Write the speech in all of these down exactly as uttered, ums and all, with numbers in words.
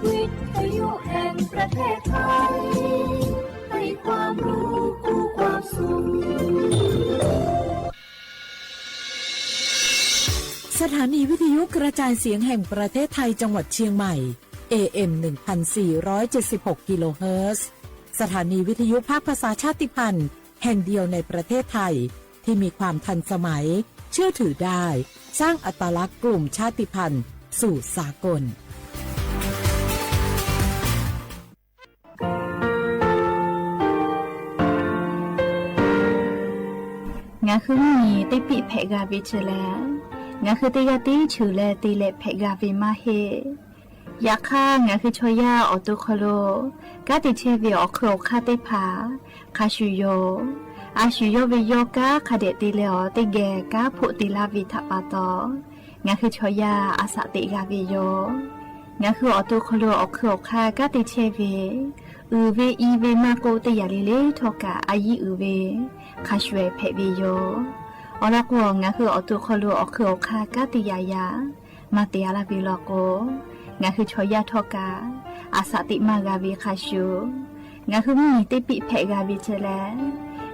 วิทยุแห่งประเทศไทย ให้ความรู้คู่ความสุข สถานีวิทยุกระจายเสียงแห่งประเทศไทยจังหวัดเชียงใหม่ เอ เอ็ม หนึ่งพันสี่ร้อยเจ็ดสิบหก กิโลเฮิรตซ์ สถานีวิทยุภาคภาษาชาติพันธุ์แห่งเดียวในประเทศไทย ที่มีความทันสมัย เชื่อถือได้ สร้างอัตลักษณ์กลุ่มชาติพันธุ์สู่สากล ငါခုမီး တ့ပံးဖဲးဂၤဝဲဆဲလဲၣ်, ငါခုတ့ဂၤတ့ဆူးလၢတ့လဲးဖဲးဂၤဝဲမးဟ့ၣ်, ယခါ ငါခုဆီယါအီၣ်တိၢ်ခီၣ်လိာ် ကါတ့ဆဲးဝဲအီၣ်ခုၣ်အီၣ်ခါသ့ၣ်တဖၣ် ခါဆူၣ်ယိာ်, အါဆူၣ်ယိာ်ဝဲယီၤကါ ခါဒဲးတ့လဲးအီၤ တ့ဂဲၤကါဖိးတ့လါဝဲထးပာ်တီၢ်, ငါခုဆီယါအသးသ့ၣ်ဂၤဝဲယီၤ, ငါခုအီၣ်တိၢ်ခီၣ်လိာ်အီၣ်ခုၣ်အီၣ်ခါ ကါတ့ဆဲးဝဲ အုၣ်ဝဲအံၤဝဲမးကိးတ့ယၤလံလံထီၣ်ကး အယံၤအုၣ်ဝဲ ခါဆူၣ်ဝဲဖဲးဝဲယီၤ, အီၤလီၤကိး ငါခုအီၣ်တိၢ်ခီၣ်လိာ်အီၣ်ခုၣ်အီၣ်ခါ ကါတ့ယၤယၤ မၤတ့ၢ်အါလၢ်ဝဲလီၤကိး, ငါခုဆီယါထီၣ်ကး အသးသ့ၣ်မၤဂၤဝဲခါဆူၣ်, ငါခုမီး တ့ပံးဖဲးဂၤဝဲဆဲလဲၣ်,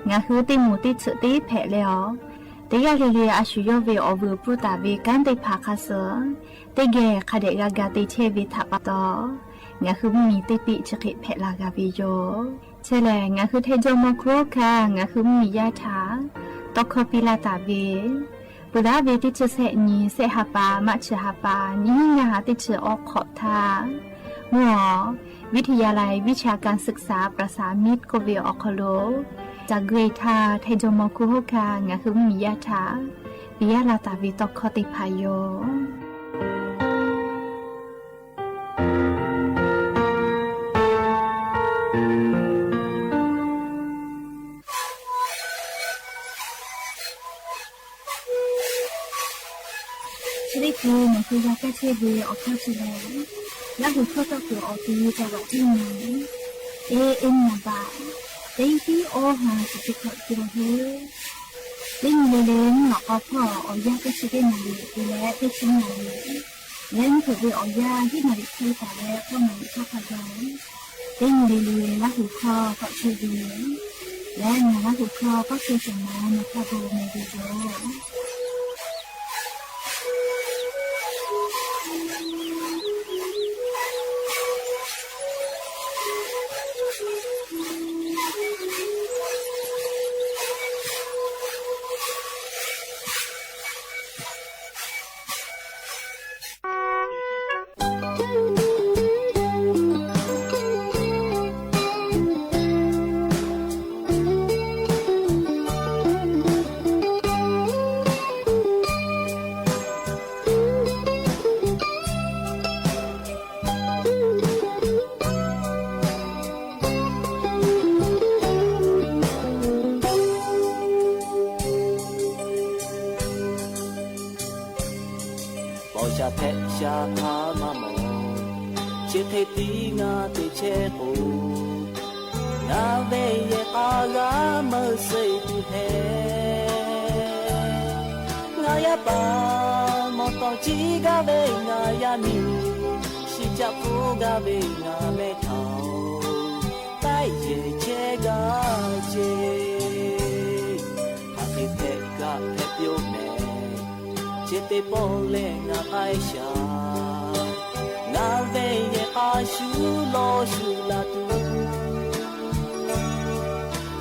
ငါခုတ့မူးတ့ဆူးတ့ဖဲးလဲအီၤ, တ့ဂၤလံလံအါဆူၣ်ယိာ်ဝဲအီၣ်ဝုၢ်ပူၤတၢ်ဝဲကါသ့ၣ်တဖၣ်ခါဆၢ, တ့ဂဲၤခါဒဲးဂၤဂၤတ့ဆဲးဝဲထးပာ်တီၢ်, ငါခုမီး တ့ပံးဆံဃ့ဖဲးလၢ်ဂၤဝဲယီၤ, ဆဲလဲၣ် ငါခုထဲယီၤမီၤခူခါ ငါခုမီးယါထး တီခီပံလၢ်တၢ်ဝဲ ပူၤဒၣ်ဝဲတ့ဆူးဆဲးနံၤ ဆဲးဟးပာ် မးဆူၣ်ဟးပာ် နံၤဟံးနံၤဟးတ့ဆူးအိၣ်ခိးထါ, မုၢ်အီၤ วิทยาลัยวิชาการศึกษาประสานมิตร ကိးဝဲအီၣ်ခီၣ်လိာ်, တၢ်ဂ့ၢ်ထါ ထဲယီၤမီၤခူဟိခါ ငါခုမီးယါထး ပံယါလၢ်တၢ်ဝဲတီခီသ့ၣ်တဖၣ်ယီၤ ဆံးလ့ၣ်ပူၤ မီၤကၠီကၢ်ဆ့ၣ်ဝဲအီၣ်ခီၣ်ဆံးလဲၣ်, လၢဟူးခီၣ်တီၢ်ပူၤအီၤပူၤ တၢ်ဘၣ်တံၢ်မံၤ เอเอ็ม နံပါတ် သၢဟီၣ်ဟး သၢကီၢ်ကီၢ်ဟဲ သ့ၣ်ညူးလ့လ့ မုၢ်အီၤဖီၣ်အီၣ်ယၣ် သၢဆံသ့ၣ်နၤလံ ပူၤလဲၣ် သၢဆံနၤလံ လၢမုၢ်ထီၣ်ဝဲအီၣ်ယၣ် ဟံၣ်နၤလံ ဆၢကတီၢ်လၢ ဃိးနၤလံ ဆၢကတီၢ် သ့ၣ်ညူးလ့လ့ လၢဟူးခီၣ်ကီၢ်ဆ့ၣ်ဝဲ လၢနၤလၢဟူးခီၣ်ကီၢ်ဆ့ၣ်စၢၤမၤ နၤခီၣ်ဘိမ့ၢ်ဝဲယိၤ ပီၢ်သၣ်ဖဲးသၣ်အါမးမီၢ်, ဆ့ထံတံနါတ့ဆဲးကိး, နါဝဲယဲၢ်အါဂၤမၤစၢၤတုၤဟဲ, နါယါပၢ် မီၢ်တီၢ်ကံဂၤဝဲ နါယါမံၤ, ဆံးကၠၣ်ဖိဂၤဝဲ နါမဲထီၣ် တၢ်ယဲၢ်ဆဲးဂၤက့ၤ, ဟးဃ့ဖဲးကဖဲးပျိမဲာ်, ဆ့တ့ပီၣ်လဲၣ်နါဃဲရှၢ, နါဝဲယဲၢ်အါဆူလီၤဆူလၢတူၢ်,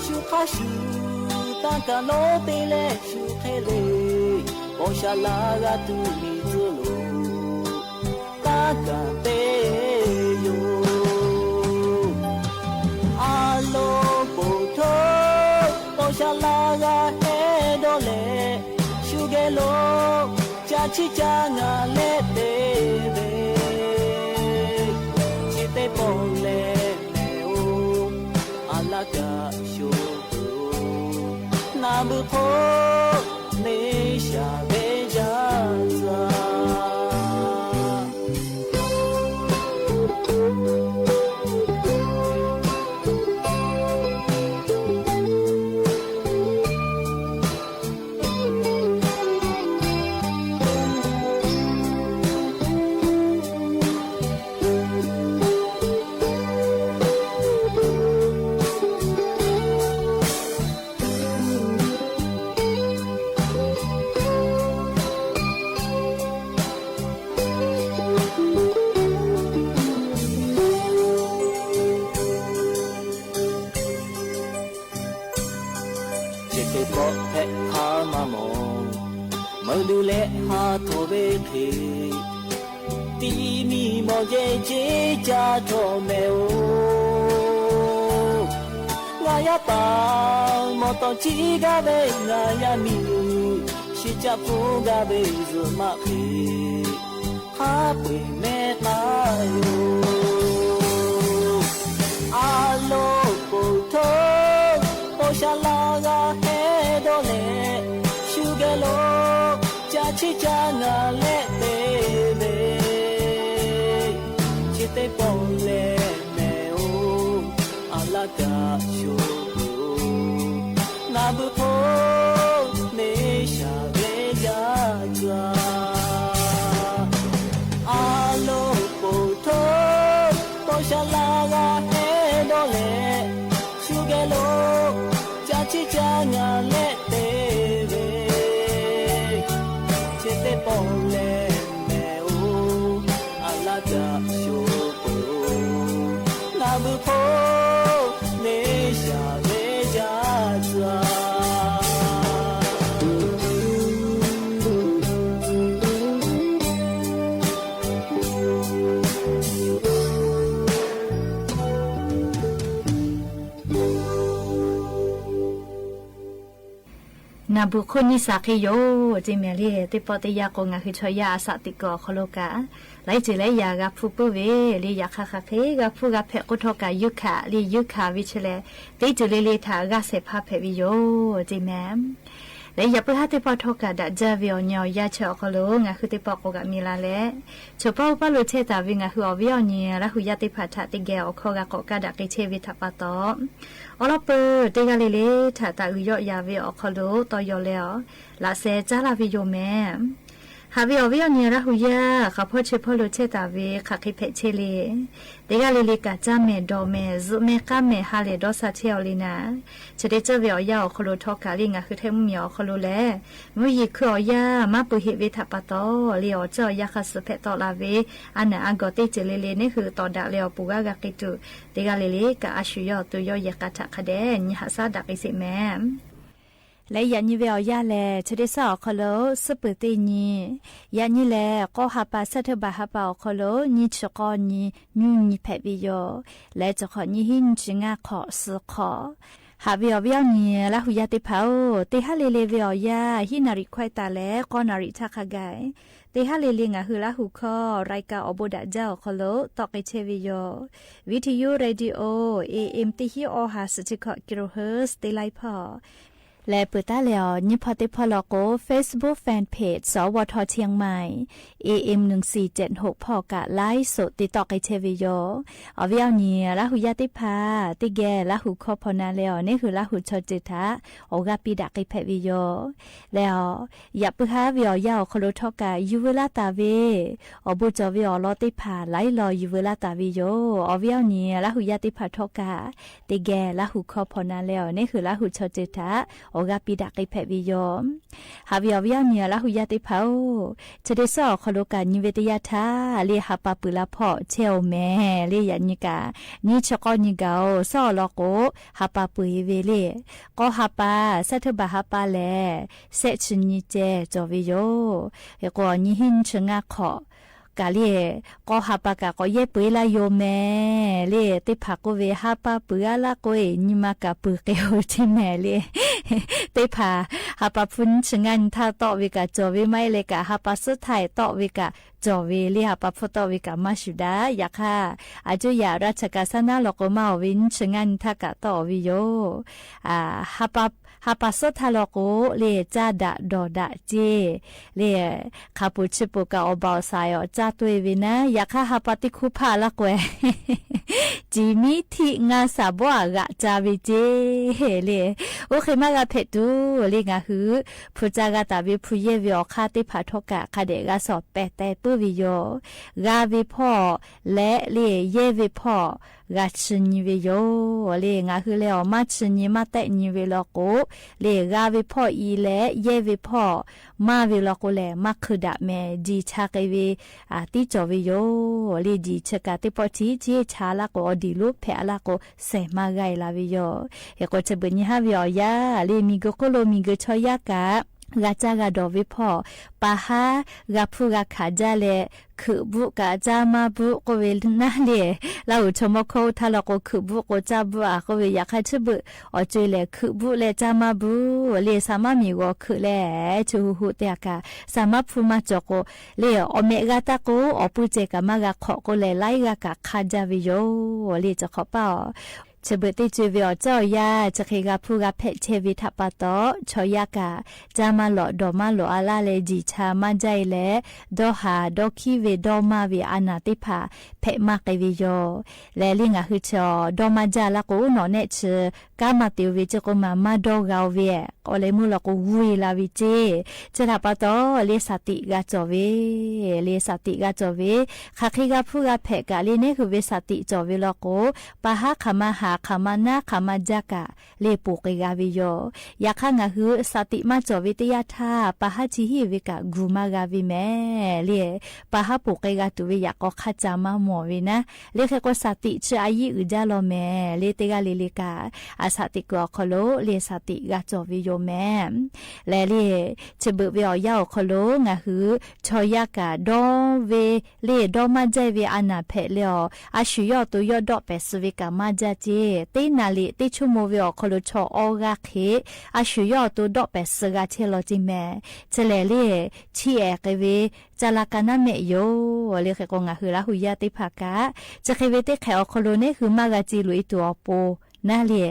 ဆူခါဆူၣ် တၢ်ကလိတ့လဲၣ်ဆူခဲလ့, ပီၢ်သၣ်လၢဂၤတူၢ်မံၤသိလိာ် တၢ်ကတ့ယိာ်, အလိၤပိာ်ထိ, ပီၢ်သၣ်လၢဂၤဟဲဒီးလဲၣ်, ဆူဂဲၤလိာ် ကၢဆံကၢနၤလဲၣ်တ့ဝဲ, ဆ့တ့ပီၣ်လဲၣ်နဲၣ်ဧိၤ, အလၢကၢဆိၣ် နၢ်ဘုခိၣ် မ့ၢ်စၢ်ဝဲယၤစၢ် အၢ ဒုးလဲဟးထီၣ်ဝဲဖဲ တံမံမီၢ်ယဲၢ်ကၠ့ကၠၢ်ထီၣ်မဲာ်ဧိၤ, ငါယါတၢ်မီၢ်တီၢ်ကံဂၤဝဲ ငါယါမံၤ ရှံကၠၢ်ဖိဂၤဝဲ ယမးဃ့ ဟးပှဲၤမဲာ်သၣ်ယိၤ, အလိၤပိာ်ထိ, ပိာ်ဆၣ်လၢဂၤဟဲဒီးလဲၣ်, ဆူဂဲၤလိာ် ကၠၢ်ဆံကၠၢ်နၤလဲၣ်တဲဝဲ, ဆ့သ့ၣ်ပီၣ်လဲၣ်မဲာ်ဧိၤ, အလါတၢ်ဆိးပၢၤ နၢ်ပၢၢ်ဖိ န့ၣ်စှၤဝဲယၤကွၢ်, အလိၤပိာ်ထိ, ပိာ်ဆၣ်လၢဂၤဟဲဒီးလဲၣ်, ဆူဂဲၤလိာ် ကၠၢ်ဆံကၠၢ်နၤလဲၣ်တဲဝဲ, ဆ့သ့ၣ်ပီၣ်လဲၣ်မဲာ်ဧိၤ, အလါတၢ်ဆိးပၢၤ နၢ်ပၢၢ်ဖိ န့ၣ်စှၤဝဲယၤကွၢ်. နၢ်ပၢၢ်ဖိန့ၣ်စှၤဃ့ယိၤ, ကၠ့မဲာ်လံ, သ့ၣ်ပီၣ်သ့ၣ်ယၢ်ကိး ငါဟုးဆီယၢ်အသးသံကွၢ်အီၤခီလိာ်ကး, လၢတၢ်လၢယၤဂၤဖုးပၢၢ်ဝဲလံ, ယခါခါဃ့ဂၤဖုးဂၤဖဲးကိးထီၣ်ကး ယုၢ်ခးလံ, ယုၢ်ခးဝံၤဆဲးလဲၣ်, သ့ၣ်တၢ်လၢလၢထးဂၤဆဲးဖးဖဲးဝံၤယိၤ, ကၠ့မဲာ် လၢယပၢဟၣ်သ့ၣ်ပီၣ်ထီၣ်ကး ဒၣ်ဒၢဝံၤအီၤ ညါအီၤယၢ်ဆၢအီၤခီလိာ်, ငါဟုးသ့ၣ်ပီၣ်ကိးဂၤမံၤလၢ်လဲၣ်, ဆိပၢ်အိၣ်ပၢ်လိာ်ထဲတၢ်ဝံၤ ငါဟုးအီၤဝံၤအီၤန့ၣ် လၢဟုးယၢ်သ့ၣ်တဖၣ်ထးသ့ၣ်ဂဲၤအီၤခီဂၤကိးကး ဒၣ်က့ၤဆဲးဝံၤထးပာ်တီၢ်, အီလီၤပၢၢ် တ့ၢ်ဂၤလၢလၢထး တၢ်အုၣ်ယီၣ်ယၤဝံၤအီၤခီလိာ် တီယီၤလဲအီၤ, လၢ်စဲးကၠၢ်လၢ်ဝံၤယိၤမဲာ် ဟးဝံၤအီၤဝံၤအီၤန့ၣ် လၢဟုးယၢ် ဃးဖီၣ်ဆၢဖီၣ်လိာ်ထဲတၢ်ဝံၤ ခးဃ့ဖဲးဆဲးလံ, တ့ၢ်ဂၤလၢလၢကး ကၠၢ်မဲာ်ဒီးမဲာ် ဇုမဲာ်ဃါမဲာ်ဟါလဲၢ်ဒီးစးထဲအီၤလံနၤ, ဆၢတဲာ်ကၢ်ဝံၤအီၤယၢ်အီၤခီလိာ်ထီၣ်ကးလံ, ငါဟုးထဲမုၢ်မံၤအီၤခီလိာ်လဲၣ်, မုၢ်ယံၤခုၣ်အီၤယၢ် မၢ်ပၢၢ်ဟ့ၣ်ဝံၤထးပာ်တီၢ်လံ, အီၤကၠၢ်အီၤယၢ်ဃးစၢၤဖဲးတီၢ်လၢ်ဝံၤ အနၢ်အါဂီၤသ့ၣ်တၢ်လၢလၢ န့ၣ်ဟုးတီၢ်ဒၣ်လဲာ်အီၤပူၤဂၤဂၤက့ၤတုၤ, တ့ၢ်ဂၤလၢလၢကး အါဆူၣ်ယီၣ်သူယီၣ်ယဲၢ်ကးထးခါဒဲး ညါဟးစၢ်ဒၣ်က့ၤဆဲးမဲာ် လၢယၤနံၤဝံၤအီၤယၢ်လဲၣ်, ဆၢတဲာ်ကၢ်အီၤခီလိာ် စ့ၢ်ပၢၢ်သ့ၣ်နံၤ, ယၤနံၤလဲၣ် ကီၢ်ဟးပာ် စဲးပထ့ဘၢၣ်ဟးပာ်အီၤခီလိာ် နံၣ်ဆံဃိးနံၤ နွံနံၤဖဲးဝံၤယိၤ, လၢတခီနံၣ်ဟံၣ်နွံဆံငါးခီၣ် သၢခီၣ်, ဟးဝံၤအီၤဝံၤအီၤန့ၣ် လၢဟုးယၢ်သ့ၣ်တဖၣ်ဧၢ, တ့ၢ်ဟါလၢလၢဝံၤအီၤယၢ် ဟံၣ်နၣ်ရံၣ်ခွဲးတၢ်လၢ ဃိးနၣ်ရံၣ်ထးခါဂၤ, တ့ၢ်ဟါလၢလၢ ငါဟုးလၢဟုးခီ ရးကၢ်အီၤဘိးဒၣ်ဒၢအီၤခီလိာ် တီၣ်က့ၤဆဲးဝံၤယိၤ, ဝံထယု ရေဒီယို A M တဟံးအီဟး စထံခီၣ် ကံရူၢ်ဟၢၣ် တ့ၢ်လံဖီၣ် လၢပၢၢ်တၢ်လဲၣ်အီၤ နံၣ်ဖီၣ်သ့ၣ်ဖီၣ်လီၤကိး Facebook Fan Page สวท เชียงใหม่ A M หนึ่งสี่เจ็ดหก ဖီၣ်ကး ไลฟ์สด တ့ၢ်တီၣ်က့ၤဆဲးဝံၤယိၤ, အီၤဝံၤအီၤန့ၣ် လၢဟုးယၢ်သ့ၣ်တဖၣ် တ့ၢ်ဂဲၤလၢဟုးခီဖီၣ်နၤလဲၣ်အီၤ န့ၣ်ဟုးလၢဟုးဆီၣ်တ့ၢ်ထး အိၣ်ဂၤပံးဒၣ်က့ၤဖဲးဝံၤယိၤ, လဲၣ်အီၤ ယပၢဟၣ်ဝံၤအီၤယၢ်အီၤခီလိာ်ထီၣ်ကး ယူၤဝဲလၢတၢ်ဝဲ အီၤဘိၣ်ကၠီၤဝဲအီၤလီၤသ့ၣ်တဖၣ် လၢလီၤယူၤဝဲလၢတၢ်ဝံၤယိၤ, အီၤဝံၤအီၤန့ၣ် လၢဟုးယၢ်သ့ၣ်တဖၣ်ထီၣ်ကး တ့ၢ်ဂဲၤလၢဟုးခီဖီၣ်နၤလဲၣ်အီၤ န့ၣ်ဟုးလၢဟုးဆီၣ်တ့ၢ်ထး အိၣ်ဂၤပံးဒၣ်က့ၤဖဲးဝံၤယိၤ, ဟးဝံၤအီၤဝံၤအီၤန့ၣ် လၢဟုးယၢ်သ့ၣ်တဖၣ်ဧၢ, ဆၢတဲာ်ကၢ်အီၤခီလိာ်ကး နံၤဝဲတယၢ်ထး လၢဟးပာ်ပုၢ်လၢဖီၣ်ဆဲးအိၣ်မဲာ် လၢယၤနံၤကး နံၣ်ဆံဃိးနံၤဂၤဧိၤ စးအီၤလီၤကိး ဟးပာ်ပုၢ်အီၤဝဲလၢ ကီၢ်ဟးပာ် စဲးပထ့ဘၢၣ်ဟးပာ်လဲၣ် စဲးဆံနံၤကၠဲးကၠီၤဝံၤယိၤ, အဃိနံၣ်ဟံၣ်နွံဆံငါးခီၣ် ကးလံ ကီၢ်ဟးပာ်ကးကိးယဲၢ်ပှ့ၤလၢယိၤမဲာ် လၢသ့ၣ်တဖၣ်ကိးဝဲ ဟးပာ်ပုၢ်အါလၢ်ကိးအံၤ နံၤမၤကးပုၢ်က့ၤအိၣ်ထဲမဲာ်လၢ သ့ၣ်တဖၣ် ဟးပာ်ဖုနံၣ်ဆံငါနံၤထး တီၣ်ဝဲကးကၠီၤဝဲ မ့ၢ်လၢကး ဟးပာ်စၢထး တီၣ်ဝဲကးကၠီၤဝဲ လၢဟးပာ်ဖုတီၣ်ဝဲကးမၤဆူၣ်ဒၣ် ယခါ အကၠိယၤ ရၢ်ဆၢကးစၢ်နါလီၤကိးမး အီၤဝဲနံၣ်ဆံငါနံၤထးကးတီၣ်အီၤဝဲယိၤ, ဟးပာ် ဟးပာ်စၢထးလီၤကိး လၢကၠၢ်ဒၣ်ဒီးဒၣ်ကၠ့ လၢ ခးပူၤဆ့ပူၤကးအီၣ်ဘၣ်အီၣ်စၢ်အီၤ ကၠၢ်တွဲဝဲနၤ ယခါဟးပာ်သံခုဖးလၢ်ကွဲ တံၤမံထံး ငါစၢ်ဘီအဂၤကၠၢ်ဝဲကၠ့ လၢ အိၣ်ဃ့မးဂၤဖဲးတူၤ လၢငါဟုး ဖုကၠၢ်ဂၤတၢ်ဝံၤ ဖုယဲၢ်ဝံၤအီၤခါသ့ၣ်တဖၣ်ထီၣ်ကး ခါဒဲးဂၤစီၤပဲာ်တဲာ်ပုၢ်ဝံၤယိၤ, ဂၤဝံၤဖီၣ် လဲၣ် လၢယဲၢ်ဝံၤဖီၣ် ဂၤဆံနံၤဝံၤယိၤ, လၢငါဟုးလၢအီၤ မၤဆံနံၤ မၤတဲာ်နံၤဝံၤလီၤကိး လၢဂၤဝံၤဖီၣ်အံၤလဲၣ် ယဲၢ်ဝံၤဖီၣ် မၤဝံၤလီၤကိးလဲၣ် မၤခုၣ်ဒၣ်မဲာ် ဒံၣ်ဆါက့ၤဝံၤ အသံကၠီၤဝံၤယိၤ, လၢဒံၣ်ဆၢကးသ့ၣ်ပီၣ်ထံး ကၠ့ဆါလၢ်ကိး အီၤဒံၣ်လိာ်ဖဲးအလၢ်ကိး စဲးမၤဂၤအံၤလၢ်ဝံၤယိၤ, အဃိတဘျီညါဟးဝံၤအီၤယၤ လၢမံၤဂ့ၤခိၣ်လိာ်မံၤဂ့ၤဆီယါကး ဂါကြားဂါဒိးဝဲဖဲ ပာ်ဟးဂါဖုဂါခးဒ်လဲၣ် ခုးဘူးကး ကြားမါဘူး ကီးဝဲနၤလံ. လၢဟူးထီၣ်မီခီ ထါလီၤကိး ခုးဘူးကိး ကြားဘူး အါ ကီးဝဲ ယခါ ထုဘုးအီၤ စ့လဲၣ် ခုးဘူးလၢကြားမါဘူးလံ. စၢ်မါမံၤဂီၤခုးလဲၣ် ထုးဟူးဟူးတဲကး စၢ်မါဖုမါကၠီၤကိးလံ. အီၣ်မဲာ်ဂါတၢ်ကိး အီၣ်ပုၢ်စဲးကး မါဂါခိးကိးလဲၣ် လၢဂါကးခးဒ်ဝဲယိၤလံ. စခီပၢ်အီၤ ထုဘုးတ့ၢ်စ့ဝဲအီၤ ကၠီယါ စခ့ဂါဖုဂါဖဲးထဲဝဲ ထးပာ်တီ ကၠီယါကး ကြားမါလိာ် ဒိးမါလိာ် အါလၢ်လၢ် ဒံးဆါမါဒ်အံၤလဲၣ် ဒီဟးဒီခံဝဲ ဒီမါဝဲ အနၢ်သ့ၣ်တဖၣ် ဖဲးမါက့ၤဝဲယိၤ လဲၣ်လံ. ငါဟုးထီၣ် ဒီမါဒ်လၢကိးနီၢ်နဲၣ်ဆၢ ကါမၤသ့ဝဲ စ့ကိးမး မါဒီဂၤဝဲ အီၣ်လဲၤမုၢ်လီၤကိး ဝံၤလၢ်ဝံၤစ့ စဲထးပာ်တီ လံ စၢ်သံးဂါကၠီၤဝဲ လံ စၢ်သံးဂါကၠီၤဝဲ ခးဃ့ဂါဖုဂါဖဲးကးလံ န့ၣ်ဟုးဝဲ စၢ်သံးကၠီၤဝဲလီၤကိး ပာ်ဟးခးမါဟး ခးမါနါ ခးမါဒ်ကး လံ ပူၤက့ၤဂၤဝဲယိၤ. ယခါ ငါဟုး စၢ်သံးမါကၠီၤဝဲတယါထါ ပာ်ဟးထံၣ်ဟံၣ်ဝဲကး ဂုၤမါဂၤဝဲမဲာ်လံ. ပာ်ဟးပူၤက့ၤဂၤတုၤဝဲ ယကီးခးစၢ်မါမီၢ်ဝဲနၤ လံ. ဃ့ကိး စၢ်သံးဆၢအယံၣ်အုၣ်ဒ်လီၤမဲာ်လံ တဂၤလံၤလံၤကး အစၢ်သံးကုၢ်အီၤခီလိာ် လံ စၢ်သံးဂါကၠီၤဝဲယိၤမဲာ် လဲၣ်လံ. ထုဘုးဝဲအီၤ ယါအီၤခီလိာ် ငါဟုး ကၠီယါကး ဒီဝဲ လံ ဒီမါဒ်ဝဲ အနၢ်ဖဲးလၢအီၤ အဆူၣ်ယီၣ်အသိး ယီၣ်ဒီးပဲာ်စၢၤဝဲကး မါဒ်စ့ တ့နၢ်လံၤ တ့ဆိကမိၣ်ဝဲအီၤခီလိာ် ဆီၣ်အီဂၤဃ့ အဆူၣ်ယီၣ်အသိး ဒီးပဲာ်စၢၤဂၤ ထဲလီၤစ့မဲာ် စဲလဲၣ်လံ ဆံအဲၣ်က့ၤဝဲ စၢ်လၢကနၣ်မဲာ်ယိၤလံ. ဃ့ကိး ငါဟုး လၢဟူးယါသ့ၣ်တဖၣ်ကး စခ့ဝဲတ့ၢ်ခဲအီၤခီလိာ် န့ၣ်ဟုး မါဂၤစ့ လူၤအံၤတူၢ်အီၤပူၤ နၤလံ.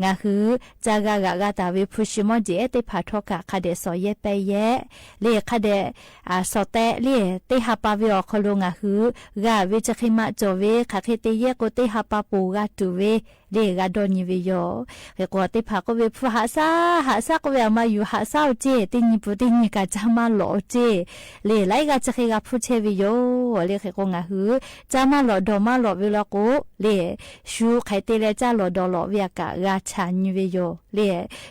ငါဟုး စၢ်ဂၤဂၤဂၤတၢ်ဝဲ ဖုၣ်စံမီၣ်ဒံးအဲၣ်သ့ၣ်တဖၣ်ထီၣ်ကး ခးဒဲးစီၤယဲၢ်ပဲယဲၢ် လံ ခးဒဲး အ စီၤတဲလံ တ့ဟးပာ်ဝဲအီၤခီလိာ် ငါဟုး ဂၤဝဲ စခ့မါကၠီၤဝဲ ခးဃ့တ့ယဲၢ်ကိး တ့ဟးပာ်ပူၤဂၤတုၤဝဲ လံ ဂၤဒီးနံၤဝဲယိၤ. ဃ့ကိးသ့ၣ်တဖၣ်ကီးဝဲ ဖုဟးစၢ် ဟးစၢ် ကီးဝဲအမါ ယူၤဟးစၢ်အီၤစ့ တ့နံၤပူၤတ့နံၤကး စၢ်မါလိာ်အီၤစ့ လံ လၢဂၤ စခ့ဂၤဖုထဲဝဲယိၤ လံ. ဃ့ကိး ငါဟုး စၢ်မါလိာ် ဒိးမါလိာ်ဝဲလီၤကိး လံ ဆူၣ်ခးတ့လၢ စၢ်လိာ်ဒိးလိာ်ဝဲအကး ဂၤဆၣ်နံၤဝဲယိၤ လံ.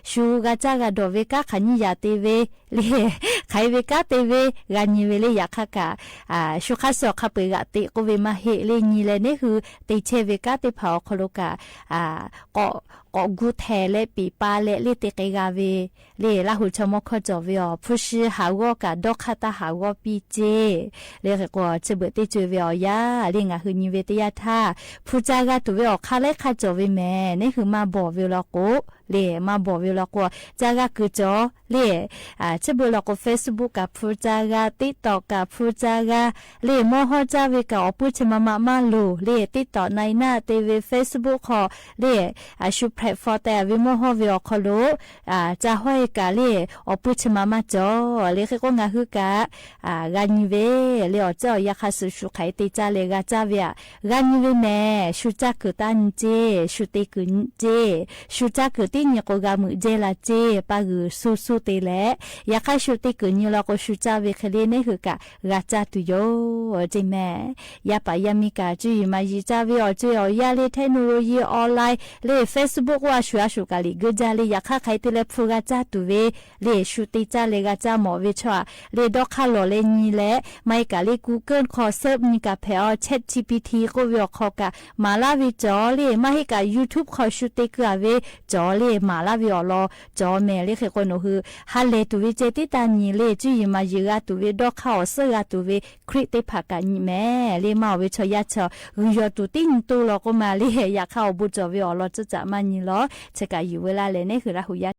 ဆူၣ်ဂၤစၢ်ဂၤဒိးဝဲ ကါခးနံၤယၤတ့ဝဲ လံ ခးဝဲကါတ့ဝဲ ဂၤနံၤဝဲလံ. ယခါကး အ ဆူၣ်ခါစၢၣ်ခါပှဲၤဂၤတ့ ကီးဝဲမါဟ့ၣ်လံ နံၤလဲၣ် န့ၣ်ဟုး တ့ထဲဝဲကါသ့ၣ်တဖၣ်အီၤခီလိာ်ကး အ ကိး ကိးဂူထဲလဲၣ် ပံာ်ပါလဲၣ် လံ တ့က့ၤဂၤဝဲ လံ လၢဟူးထီၣ်မီၢ် ခီၣ်ကၠီၤဝဲအီၤ ဖုၣ်စံဟးဂီၤကး ဒီခါတၢ်ဟးဂီၤပံၣ်စ့ လံ. ဃ့ကိး ထုဘုးတ့ၢ်စ့ဝဲအီၤ ယါလံ ငါဟုး နံၤဝဲတယါထါ ဖုစၢ်ဂၤတုၤဝဲ အိၣ်ခါလၢခါကၠီၤဝဲမဲာ် န့ၣ်ဟုး မၤဘီၣ်ဝဲလီၤကိး လံ မၤဘီၣ်ဝဲလီၤကိး စၢ်ဂၤကုၢ်ကၠီၤ လံ အ ထုဘုးလီၤကိး Facebook ကး ဖုစၢ်ဂၤ TikTok ကး ဖုစၢ်ဂၤ လံ မီၢ်ဟီၣ်စၢ်ဝဲကး အိၣ်ပုၢ်ဆ့မါမးမးလိၤ လံ TikTok နၢ်နၢ်တ့ဝဲ Facebook ခီ လံ အဆူၣ် platform တ့ဝဲမီၢ်ဟီၣ်ဝဲအီၤခီလိာ် အ စၢ်ဟီၣ်အံၤကး လံ အိၣ်ပုၢ်ဆ့မါမးကၠီၤ လံ. ဃ့ကိး ငါဟုးကး အ ဂၤနံၤဝဲ လံ အီၤစၢ်အီၤ ယါခါ ဆူၣ်ဆူၣ်ခးတ့စၢ်လဲၣ် ဂၤစၢ်ဝဲ ဂၤနံၤဝဲမဲာ် ဆူၣ်စၢ်ကုၢ်တၢ်နံၤစ့ ဆူၣ်တ့ကုၢ်နံၤစ့ ဆူၣ်စၢ်ကုၢ်တ့နံၤကိး ဂၤမုာ်ဒဲလၢ်စ့ ပၢ်ဂုၢ်ဆူၣ်ဆူၣ်တ့လဲၣ်. ယါခါ ဆူၣ်တ့ကုၢ်နံၤလီၤကိး ဆူၣ်စၢ်ဝဲခဲလံ န့ၣ်ဟုးကး ဂၤစၢ်တုၤယိၤ စ့မဲာ် ယါပာ်ယါမံကး စုယံာ်မၤယံာ်စၢ်ဝဲအီၤ စုယံာ်အီၤယါလံ technology online လံ Facebook အိၣ်အဆူၣ်အဆူၣ်ကးလံ ဂ့ၤဒၣ်လံ ယါခါ ခးတ့လၢ ဖုဂၤစၢ်တုၤဝဲ လံ ဆူၣ်တ့စၢ်လဲၣ် ဂၤစၢ်မီၢ်ဝဲဆီၣ် လံ ဒီခါလီၤလဲၣ်နံၤလဲၣ် မ့ၢ်ဟ့ၣ်ကးလံ Google ခီ search နံၤကးဖဲအီၤ ChatGPT ကီးဝဲအီၤခီကး မၤလၢ်ဝဲကၠီၤ လံ မ့ၢ်ဟ့ၣ်ကး YouTube ခီ ဆူၣ်တ့ကုၢ်အဝဲကၠီၤ လံ မၤလၢ်ဝဲအီၤလီၤ ကၠီၤမဲာ် လံ. ဃ့ကိး နဟူး ဟးလဲၤတုၤဝဲစ့ တ့တၢ်နံၤလံ စုယံာ်မၤယံာ်ဂၤတုၤဝဲ ဒီခါအီၤစၢၣ်ဂၤတုၤဝဲ ခရံာ်သ့ၣ်တဖၣ်ကး နံၤမဲာ် လံ မၤအီၤဝဲဆီၣ်ယါဆီၣ် ဂုၢ်ယီၤတူၢ်တ့နံၤတူၢ်လီၤကိးမး လံ ယါခါ အိၣ်ဘူးကၠီၤဝဲအီၤလီၤ စၢၣ်စၢၣ်မးနံၤလီၤ ဆဲးကးယံာ်ဝဲလၢ်လဲၣ် န့ၣ်ဟုး လၢဟူးယါ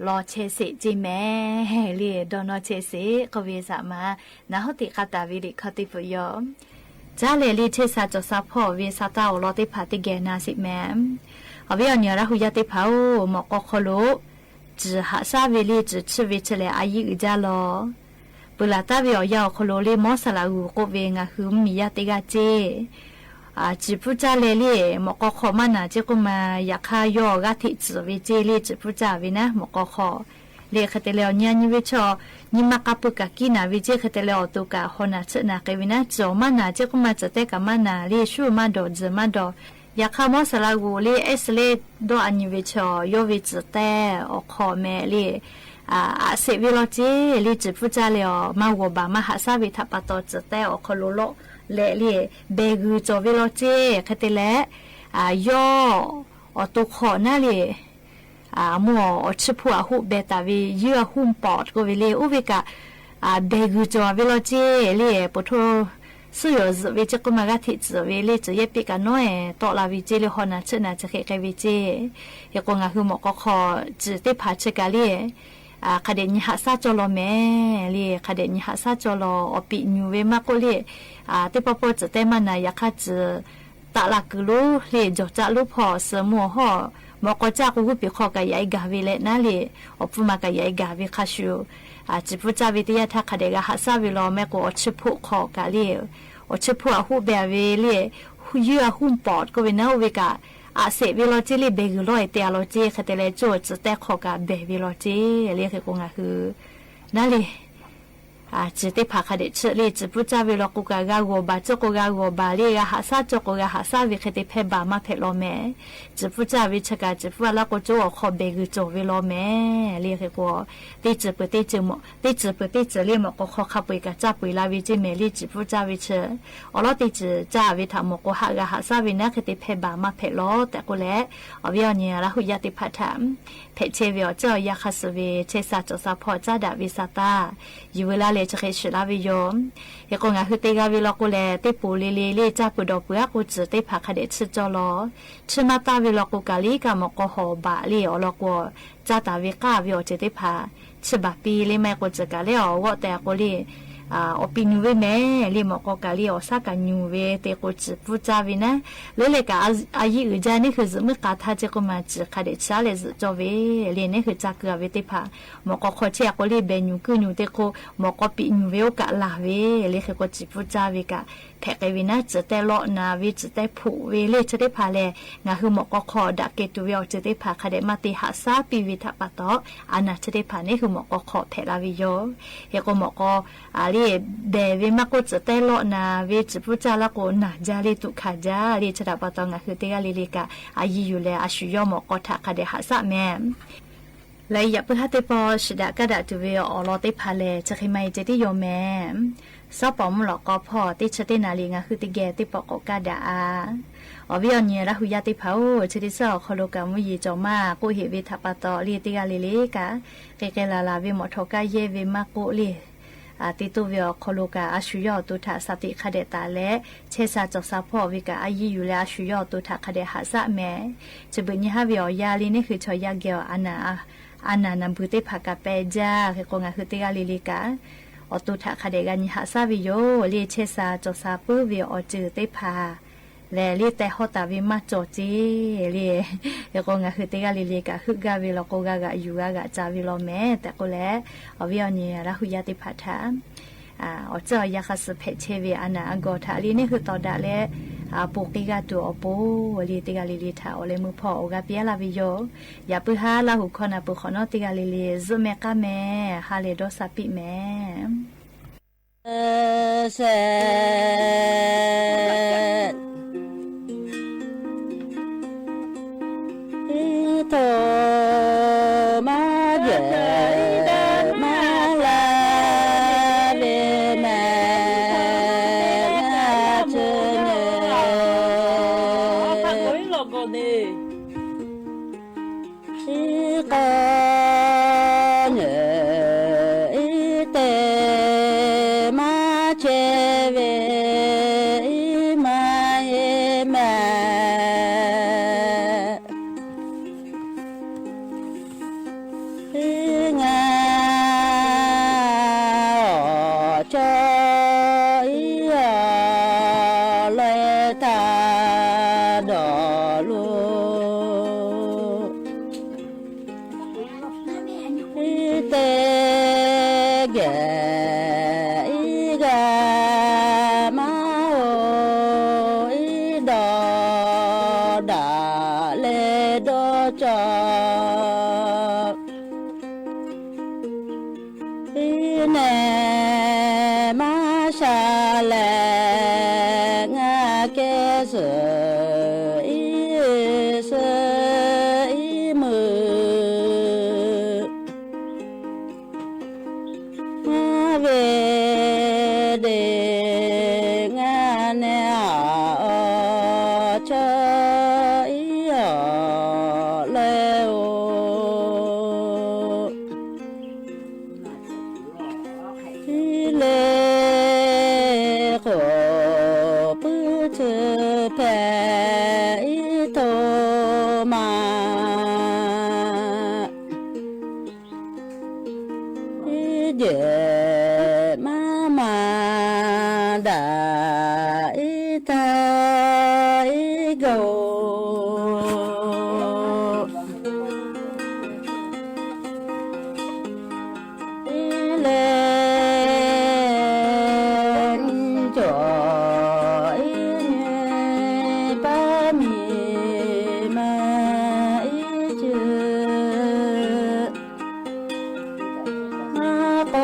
လီၤဆဲးစ့းက့မဲ လံ ဒီးနီၢ်ဆဲးစ့း ကီၢ်ဝ့ၢ်စၢ်မါ နၢ်ဟူတ့ၢ်ဃာ်တၢ်ဝံၤလံခီတံၢ်ပူၤယီၤ ကၢ်လဲၣ်လံ ဆဲးစၢ်ကၠီၣ်စၢ်ဖီၣ်ဝ့ၢ်စၢ်တၢ် အိၣ်လီၤသ့ၣ်တဖၣ်တကဲနၤစ့ၢ်ကီးမဲ အဝဲအီၤန့ၣ် ရၢ်ဟူယါသ့ၣ်တဖၣ်ဧၢ မွၢ်ကီၢ်ခီလိာ် စံးဟးဆှၢဝဲလံ စံးဆှၢဝဲဆဲးလဲၣ် အယံၣ်အုၣ်ကၢ်လီၤ ပၢလၢ်တၢ်ဝဲအီၤယါအီၤခီလိာ်လံ မီစလးဂူၤကိးဝဲ ငါဟုမ့ၢ်ယါတ့ၢ်ဂၤက့ စံးပူစၢ်လဲၣ်လံ မွၢ်ကီၢ်ခီမးနၤက့ ကိးမး ယခါယီၤအဂၤထံးစံးဝဲက့လံ စံးပူစၢ်ဝဲနၤ မွၢ်ကီၢ်ခီ လံ ဃဲတဲလဲၣ် အီၤညါနံၤဝဲဆၢ နံၤမးကးပၢကးကံနၤဝဲက့ ဃဲတဲလဲၣ် အီၤတိာ်ကးဟီၣ်နၤဆၢးနၤက့ဝဲနၤ စံးအီၤမးနၤက့ ကိးမး စံးတဲကးမးနၤလံ ဆူမးဒီး စံးမးဒီး ယခါမီစလးဂူၤလံ အဲးစလဲဒီးအနံၤဝဲဆၢ ယီၤဝဲစံးတဲအီၤခီမဲလံ အးစ့းဝဲလီၤက့ လံ စံးပူစၢ်လဲၣ်အီၤ မၤဂီၤဘၣ်မၤဟးဆှၢဝဲထးပာ်တီၤ စံးတဲအီၤခီလိာ်လီၤ လဲၣ်လံ ဘဲဂုၤကၠီၤဝဲလီၤက့ ဃဲတဲလဲၣ် ယီၤ အီၤတိာ်ခီၣ်နၤလံ အမိၢ်အီၤဆၢဖှိၣ်အဟူးဘဲတၢ်ဝဲ ယုၢ်အဟူးပိာ်တကိးဝဲလံ အိၣ်ဝဲကး ဘဲဂုၤကၠီၤဝဲလီၤက့ လံ ပထိၣ် ဆူယီၤစံးဝဲက့ ကိးမး ဂၤထံးစံးဝဲလံ စံးယဲၢ်ပ့းကးနီၢ်အဲၣ် တီလၢ်ဝဲက့လံ ဟီၣ်နၤဆၢးနၤ စံးဃဲးဃဲးဝဲက့ ဟ့ၣ်ကိးငါဟုမွၢ်ကီၢ်ခီ စံးသ့ၣ်ဖးဆၢကးလံ ခးဒဲးညါဟးဆှၢကၠီၤလီၤမဲ လံ ခးဒဲးညါဟးဆှၢကၠီၤလီၤ အီၤပံာ်ညူဝဲမးကိးလံ သ့ၣ်ပီပီစံးတဲမးနၤ ယခါစံး တၢ်လၢကုာ်လိၤလံ ကၠီၤကၠၢ်လိၤဖီၣ် စၢမိၢ်ဟီၣ် မွၢ်ကီၢ်ကၠၢ်ကဝူပံာ်ခီၣ်ကးယၤအံၤဂၤဝဲလဲၣ် နၤလံ အီၤပူၤမးကးယၤအံၤဂၤဝဲခါဆူ စံးပူစၢ်ဝဲတယၢ်ထါ ခးဒဲးဂၤဟးဆှၢဝဲလီၤ မ့ၢ်ကိးအီၤဆၢဖှိၣ်ခီၣ်ကးလံ အီၤဆၢဖှိၣ်အဟူးဘဲဝဲလံ ယုၢ်အဟူးပိာ်တကိးဝဲနၤ အိၣ်ဝဲကး အးစ့းဝဲလီၤက့လံ ဘဲဂုၤလီၤအဲၣ်တဲအလီၤက့ ဃဲတဲလဲၣ် ကၠီၤစံးတဲခီၣ်ကးဘဲဝဲလီၤက့ လံ ဟ့ၣ်ကိးငါဟု နၤလံ စံးသ့ၣ်ဖးခးဒဲးဆၢလံ စံးပူစၢ်ဝဲလီၤကိးကး ဂၤဂီၤဘၣ်ကၠိကိး ဂၤဂီၤဘၣ်လံ ဂၤဟးဆှၢကၠီၤကိး ဂၤဟးဆှၢဝဲ ဃဲတဲဖဲဘၣ်မၤဖဲးလီၤမဲ စံးပူစၢ်ဝဲဆၢကး စံးပူအလီၢ်ကိးကၠိအီၤခီၣ်ဘဲဂုၤကၠီၤဝဲလီၤမဲ လံ ဟ့ၣ်ကိး သ့ၣ်စၢၤပှဲၤသ့ၣ်စၢၤမီၢ် သ့ၣ်စၢၤပှဲၤသ့ၣ်စၢၤလံ မွၢ်ကီၢ်ခီခါပှ့ၤကးစၢ်ပှ့ၤလၢဝဲက့မဲာ်လံ စံးပူစၢ်ဝဲဆၢ အီၤလီၤသ့ၣ်စၢၤကၢ်ဝဲထး မွၢ်ကီၢ်ဟးဂၤဟးဆှၢဝဲနၤ ဃဲတဲဖဲဘၣ်မၤဖဲးလီၤ တဲကိးလဲၣ် အဝဲအီၤန့ၣ် ရၢ်ဟူယါသ့ၣ်ဖးထး ဖဲးဆဲးဝဲအီၤ ကၢ်အီၤယါခါစံးဝဲ ဆဲးစၢ်ကၠီၣ်စၢ်ဖီၣ် ကၢ်ဒၣ်ဝဲစၢ်တၢ် ယံၤဝဲလၢလဲၤ စံးဃဲးစံးလၢဝဲယီၤ ဟ့ၣ်ကိးငါဟုတ့ၢ်ဂၤဝဲလီၤကိးလဲၣ် သ့ၣ်ပူၤလံလံလံ ကၢ်ပၢၢ်ဒီးပၢၢ်အကိးစံးသ့ၣ်ဖးခးဒဲးဆၢကၠီၤလီၤ ဆၢမၤတၢ်ဝဲလီၤကိးကးလံ ကးမွၢ်ကီၢ်ဟီၣ်ဘၣ်လံ အီၤလီၢ်ကိး ကၢ်တၢ်ဝဲကၢ်ဝဲအီၤစံးသ့ၣ်ဖး ဆၢဘၣ်ပံလံ မ့ၢ်ကိးစံးကးလဲၣ် အီၤဂီၢ်တဲအကိးလံ အီၤပံာ်ညူဝဲမဲာ်လံ မွၢ်ကီၢ်ကးလံ အီၤဆၢကးညူဝဲ သ့ၣ်ကိးစံးပူစၢ်ဝဲနၤ လၢလဲၣ်ကး အယံၣ်အုၣ်ကၢ်န့ၣ် ဃုာ်စံးမုၢ်ဃာ်ထါ စ့ၢ်ကိးမးစံးခးဒဲးဆၢလဲၣ်စံးကၠီၤဝဲ လံန့ၣ် ဃုာ်စၢ်ကုာ်ဝဲသ့ၣ်ဖး မွၢ်ကီၢ်ခီဆဲးအကိးလံ ဘဲညူကုၢ်ညူသ့ၣ်ကိး မွၢ်ကီၢ်ပံာ်ညူဝဲအိၣ်ကးလၢ်ဝဲ လံဃုာ်ကိးစံးပူစၢ်ဝဲကး ဖဲးဃဲးဝဲနၤ စံးတဲလီၤနၤဝဲ စံးတဲဖှိၣ်ဝဲလံ ဆၢသ့ၣ်ဖးလဲၣ် ငါဟုမွၢ်ကီၢ်ခီဒၣ်ကဲတုၤဝဲအီၤစံးသ့ၣ်ဖး ခးဒဲးမၤတ့ၢ်ဟးဆှၢပံဝဲထးပာ်တီၤ အနၢ်ဆၢသ့ၣ်ဖးန့ၣ် ဟုမွၢ်ကီၢ်ခီဖဲးလၢဝဲယီၤ ဟ့ၣ်ကိးမွၢ်ကီၢ် အလံ ဘဲဝဲမးကိးစံးတဲလီၤနၤဝဲ စံးပူစၢ်လၢကိးနၤကၢ်လံ တူၢ်ခးကၢ်လံ ဆၢထးပာ်တီၤ ငါဟုတ့ၢ်ဂၤလံလံကး အယံၤယိာ်လဲၣ် အဆူၣ်ယီၤမွၢ်ကီၢ်ထးခးဒဲးဟးဆှၢမဲာ် လၢယပၢ်ဟးသ့ၣ်ပီၢ် စံးဒၣ်ကဒါတုၤဝဲအီၤလီၤသ့ၣ်ဖးလဲၣ် စံးဃ့မၤအံၤစ့ၢ်တံၢ်ယီၤမဲာ် စီၤပီၣ်မုၢ်လီၤကီဖီၣ် တ့ၢ်ဆၢတ့ၢ်နၤလံ ငါဟုတ့ၢ်ဂဲၤသ့ၣ်ပီၢ်ကိးကဒါအါ အီၤဝဲအီၤန့ၣ် ရၢ်ဟူယါသ့ၣ်ဖးအိၣ် ဆၢတံၢ်ဆၢအီၤခီလိာ်ကး မူယံၤကၠီၤမး ကိးဟ့ၣ်ဝဲထးပာ်တီၤလံ တ့ၢ်ဂၤလံလံကး ကဲကဲလၢ်လၢ်ဝဲ မီၣ်ထီၣ်ကါယဲၢ်ဝဲမးကိးလံ တ့တိၢ်ဝဲအီၤခီလိာ်ကး အဆူၣ်ယီၤအတိၤထး စးသံးခးဒဲးတၢ်လဲၣ် ဆဲးစၢ်ကၠီၣ်စၢ်ဖီၣ်ဝဲကး အယံၤယိာ်လဲၣ် အဆူၣ်ယီၤအတိၤထးခးဒဲးဟးဆှၢမဲာ် စံးဘျုးညါဟးဝဲအီၤယါလံန့ၣ် ဃုာ်ထီၣ်ယါကဲၤအီၤ အနၢ်နၢ်ဘျုးသ့ၣ်ဖးကးပဲာ်ယါ ဟ့ၣ်ကိးငါဟုတ့ၢ်ဂၤလံလံကး အီၤတိၤထးခးဒဲးဂၤန့ၣ် ဟးဆှၢဝဲယိာ်လံ ဆဲးစၢ်ကၠီၣ်စၢ်ပၢဝဲအီၤစၢၤသ့ၣ်ဖး လဲၣ်လံ တဲဟီၣ်တၢ်ဝဲမးကၠီၣ်စ့ၢ်လံ ဟ့ၣ်ကိးငါဟုတ့ၢ်ဂၤလံလံကး ဟုးဂၤဝဲလီၤကိး ဂၤဂၤယူၤဂၤဂၤစၢ်ဝဲလီၤမဲာ် တဲကိးလဲၣ် အီၤဝဲအီၤန့ၣ် ရၢ်ဟူယါသ့ၣ်ဖးထး အီၤစၢၢ်အီၤယါဃးစၢၤဖဲးဆဲးဝဲ အနၢ်အဂီၢ်ထးလံန့ၣ် ဟုးသီၣ်ဒၣ်လဲၣ် ပူၤက့ၤဂၤတုၤအီၤပူၤလံ တ့ၢ်ဂၤလံလံထး အိၣ်လၢမုၢ်ဖီၣ်အိၣ်ဂၤပျဲလၢဝဲယိာ် ယပၢ်ဟးလၢဟူၣ်ခီနၢ်ပၢၢ်ခီနီၣ် တ့ၢ်ဂၤလံလံ ယုၢ်မဲာ်ကါမဲာ် ဟါလ့ၤဒီးစၢ်ပံးမဲာ် อีงาออเจาะ อีออเลยตาดอลู อีเตแก่ อีกามาโอ อีดอดาเลดอจอ อีแหนมาชาแลงาเกสือ อีเสือ อีมือ มาเวเดงาแหนออเจาะ อีออเลยโอ อีเลโกปื้อถือแผ่ อีโทมา อีเยมามาดา อีตา อีโก อีเลนจ๋อ อีเนปามีมา อีจือ มาโก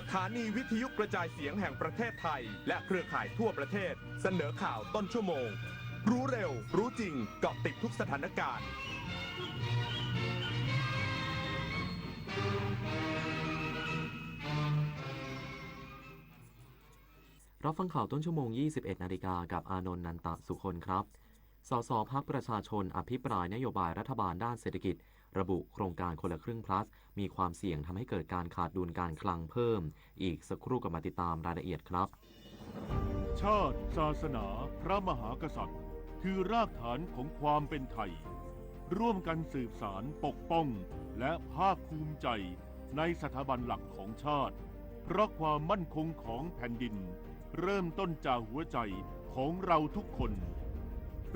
สถานีวิทยุกระจายเสียงแห่งประเทศไทย และเครือข่ายทั่วประเทศ เสนอข่าวต้นชั่วโมง รู้เร็ว รู้จริง เกาะติดทุกสถานการณ์ รับฟังข่าวต้นชั่วโมง ยี่สิบเอ็ดนาฬิกา กับอานนท์ นันตะสุคนครับ สส พรรคประชาชน อภิปรายนโยบายรัฐบาลด้านเศรษฐกิจ ระบุโครงการคนละครึ่ง plus มีความเสี่ยงทำให้เกิดการขาดดุลการคลังเพิ่ม อีกสักครู่กลับมาติดตามรายละเอียดครับ ชาติ ศาสนา พระมหากษัตริย์ คือรากฐานของความเป็นไทย ร่วมกันสืบสาน ปกป้อง และภาคภูมิใจในสถาบันหลักของชาติ เพราะความมั่นคงของแผ่นดิน เริ่มต้นจากหัวใจของเราทุกคน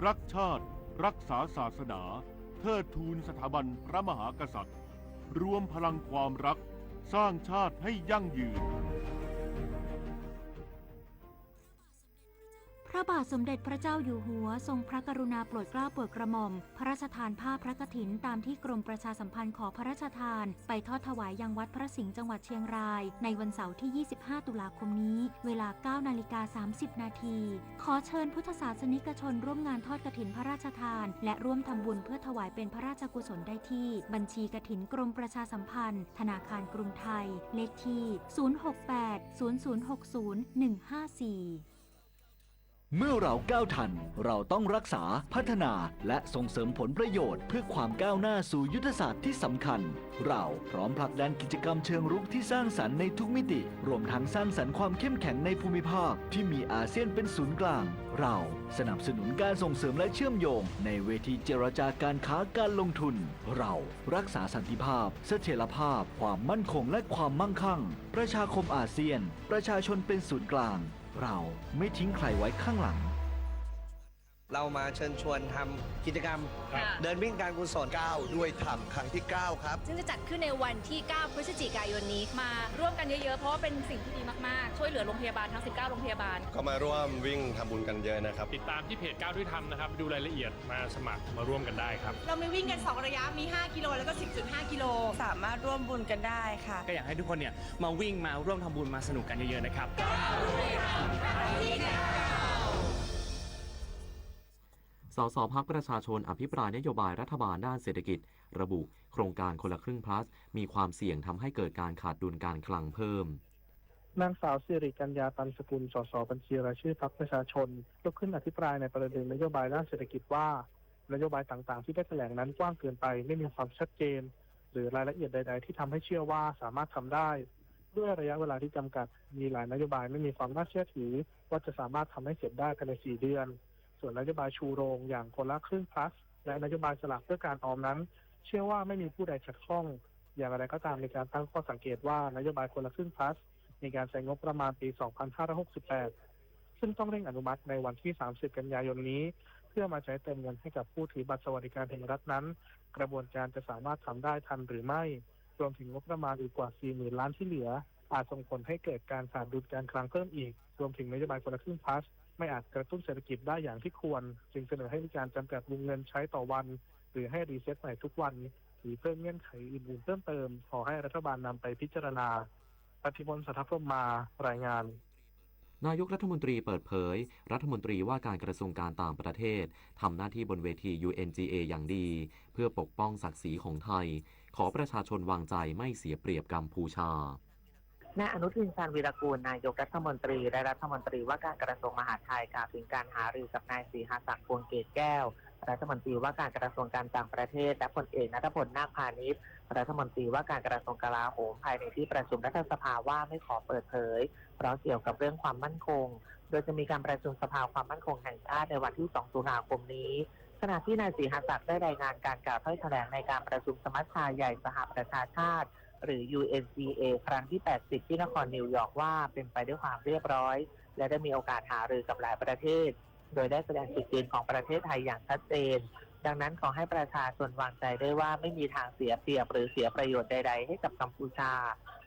รักชาติ รักษาศาสนา เทิดทูนสถาบันพระมหากษัตริย์ รวมพลังความรัก สร้างชาติให้ยั่งยืน พระบาทสมเด็จพระเจ้าอยู่หัวทรงพระกรุณาโปรดเกล้าโปรดกระหม่อม พระราชทานผ้าพระกฐินตามที่กรมประชาสัมพันธ์ขอพระราชทาน ไปทอดถวายยังวัดพระสิงห์จังหวัดเชียงราย ในวันเสาร์ที่ ยี่สิบห้า ตุลาคมนี้ เวลา เก้านาฬิกา สามสิบนาที ขอเชิญพุทธศาสนิกชนร่วมงานทอดกฐินพระราชทาน และร่วมทำบุญเพื่อถวายเป็นพระราชกุศลได้ที่ บัญชีกฐินกรมประชาสัมพันธ์ ธนาคารกรุงไทย เลขที่ ศูนย์หกแปด ศูนย์ศูนย์หกศูนย์ หนึ่งห้าสี่ เมื่อเราก้าวทัน เราต้องรักษา พัฒนา และส่งเสริมผลประโยชน์เพื่อความก้าวหน้าสู่ยุทธศาสตร์ที่สำคัญ เราพร้อมผลักดันกิจกรรมเชิงรุกที่สร้างสรรค์ในทุกมิติ รวมทั้งสร้างสรรค์ความเข้มแข็งในภูมิภาคที่มีอาเซียนเป็นศูนย์กลาง เราสนับสนุนการส่งเสริมและเชื่อมโยงในเวทีเจรจาการค้าการลงทุน เรารักษาสันติภาพ เสถียรภาพ ความมั่นคง และความมั่งคั่ง ประชาคมอาเซียน ประชาชนเป็นศูนย์กลาง เราไม่ทิ้งใครไว้ข้างหลัง เรามาเชิญชวนทำกิจกรรม ค่ะ เดินวิ่งการกุศล ก้าวด้วยธรรม ครั้งที่เก้า ครับ ซึ่งจะจัดขึ้นในวันที่ เก้า พฤศจิกายนนี้ มาร่วมกันเยอะๆ เพราะว่าเป็นสิ่งที่ดีมากๆ ช่วยเหลือโรงพยาบาลทั้ง สิบเก้า โรงพยาบาล ก็มาร่วมวิ่งทำบุญกันเยอะนะครับ ติดตามที่เพจก้าวด้วยธรรมนะครับ ดูรายละเอียด มาสมัครมาร่วมกันได้ครับ เรามีวิ่งกันสองระยะ มี ห้ากิโล แล้วก็ สิบจุดห้ากิโล สามารถร่วมบุญกันได้ค่ะ ก็อยากให้ทุกคนเนี่ยมาวิ่งมาร่วมทำบุญมาสนุกกันเยอะๆ นะครับ สส พรรคประชาชน อภิปรายนโยบายรัฐบาลด้านเศรษฐกิจ ระบุโครงการคนละครึ่ง plus มีความเสี่ยงทำให้เกิดการขาดดุลการคลังเพิ่ม นางสาวสิริกัญญา ตันสกุล สส บัญชีรายชื่อพรรคประชาชน ลุกขึ้นอภิปรายในประเด็นนโยบายด้านเศรษฐกิจว่า นโยบายต่างๆ ที่ได้แถลงนั้นกว้างเกินไป ไม่มีความชัดเจน หรือรายละเอียดใดๆ ที่ทำให้เชื่อว่าสามารถทำได้ ด้วยระยะเวลาที่จำกัด มีหลายนโยบายไม่มีความน่าเชื่อถือว่าจะสามารถทำให้เสร็จได้ภายในสี่เดือน ส่วนนโยบายชูโรงอย่างคนละครึ่ง plus และนโยบายสลากเพื่อการออมนั้น เชื่อว่าไม่มีผู้ใดขัดข้อง อย่างไรก็ตาม มีการตั้งข้อสังเกตว่านโยบายคนละครึ่ง plus มีการใช้งบประมาณปี สองพันห้าร้อยหกสิบแปด ซึ่งต้องเร่งอนุมัติในวันที่ สามสิบ กันยายนนี้ เพื่อมาใช้เติมเงินให้กับผู้ถือบัตรสวัสดิการแห่งรัฐนั้น กระบวนการจะสามารถทำได้ทันหรือไม่ รวมถึงงบประมาณอีกกว่า สี่หมื่นล้านที่เหลือ อาจส่งผลให้เกิดการขาดดุลการคลังเพิ่มอีก รวมถึงนโยบายคนละครึ่ง plus ไม่อาจกระตุ้นเศรษฐกิจได้อย่างที่ควร จึงเสนอให้มีการจำกัดวงเงินใช้ต่อวัน หรือให้ reset ใหม่ทุกวัน หรือเพิ่มเงื่อนไขอื่นๆ เพิ่มเติม ขอให้รัฐบาลนำไปพิจารณา พัทธิพล สัทธพรหมมา รายงาน นายกรัฐมนตรีเปิดเผย รัฐมนตรีว่าการกระทรวงการต่างประเทศ ทำหน้าที่บนเวที ยูเอ็นจีเอ อย่างดี เพื่อปกป้องศักดิ์ศรีของไทย ขอประชาชนวางใจไม่เสียเปรียบกัมพูชา นายอนุทิน ชาญวีรกูล นายกรัฐมนตรี และรัฐมนตรีว่าการกระทรวงมหาดไทย กล่าวถึงการหารือกับนายสีหศักดิ์ พวงเกตแก้ว รัฐมนตรีว่าการกระทรวงการต่างประเทศ และพลเอกณัฐพล นาคพานิช รัฐมนตรีว่าการกระทรวงกลาโหม ภายในที่ประชุมรัฐสภาว่าไม่ขอเปิดเผย เพราะเกี่ยวกับเรื่องความมั่นคง โดยจะมีการประชุมสภาความมั่นคงแห่งชาติในวันที่ สอง ตุลาคมนี้ ขณะที่นายสีหศักดิ์ได้รายงานการกล่าวถ้อยแถลงในการประชุมสมัชชาใหญ่สหประชาชาติ หรือ ยูเอ็นจีเอ ครั้งที่ แปดสิบ ที่นครนิวยอร์กว่าเป็นไปด้วยความเรียบร้อย และได้มีโอกาสหารือกับหลายประเทศ โดยได้แสดงจุดยืนของประเทศไทยอย่างชัดเจน ดังนั้นขอให้ประชาชนวางใจได้ว่าไม่มีทางเสียเปรียบหรือเสียประโยชน์ใดๆ ให้กับกัมพูชา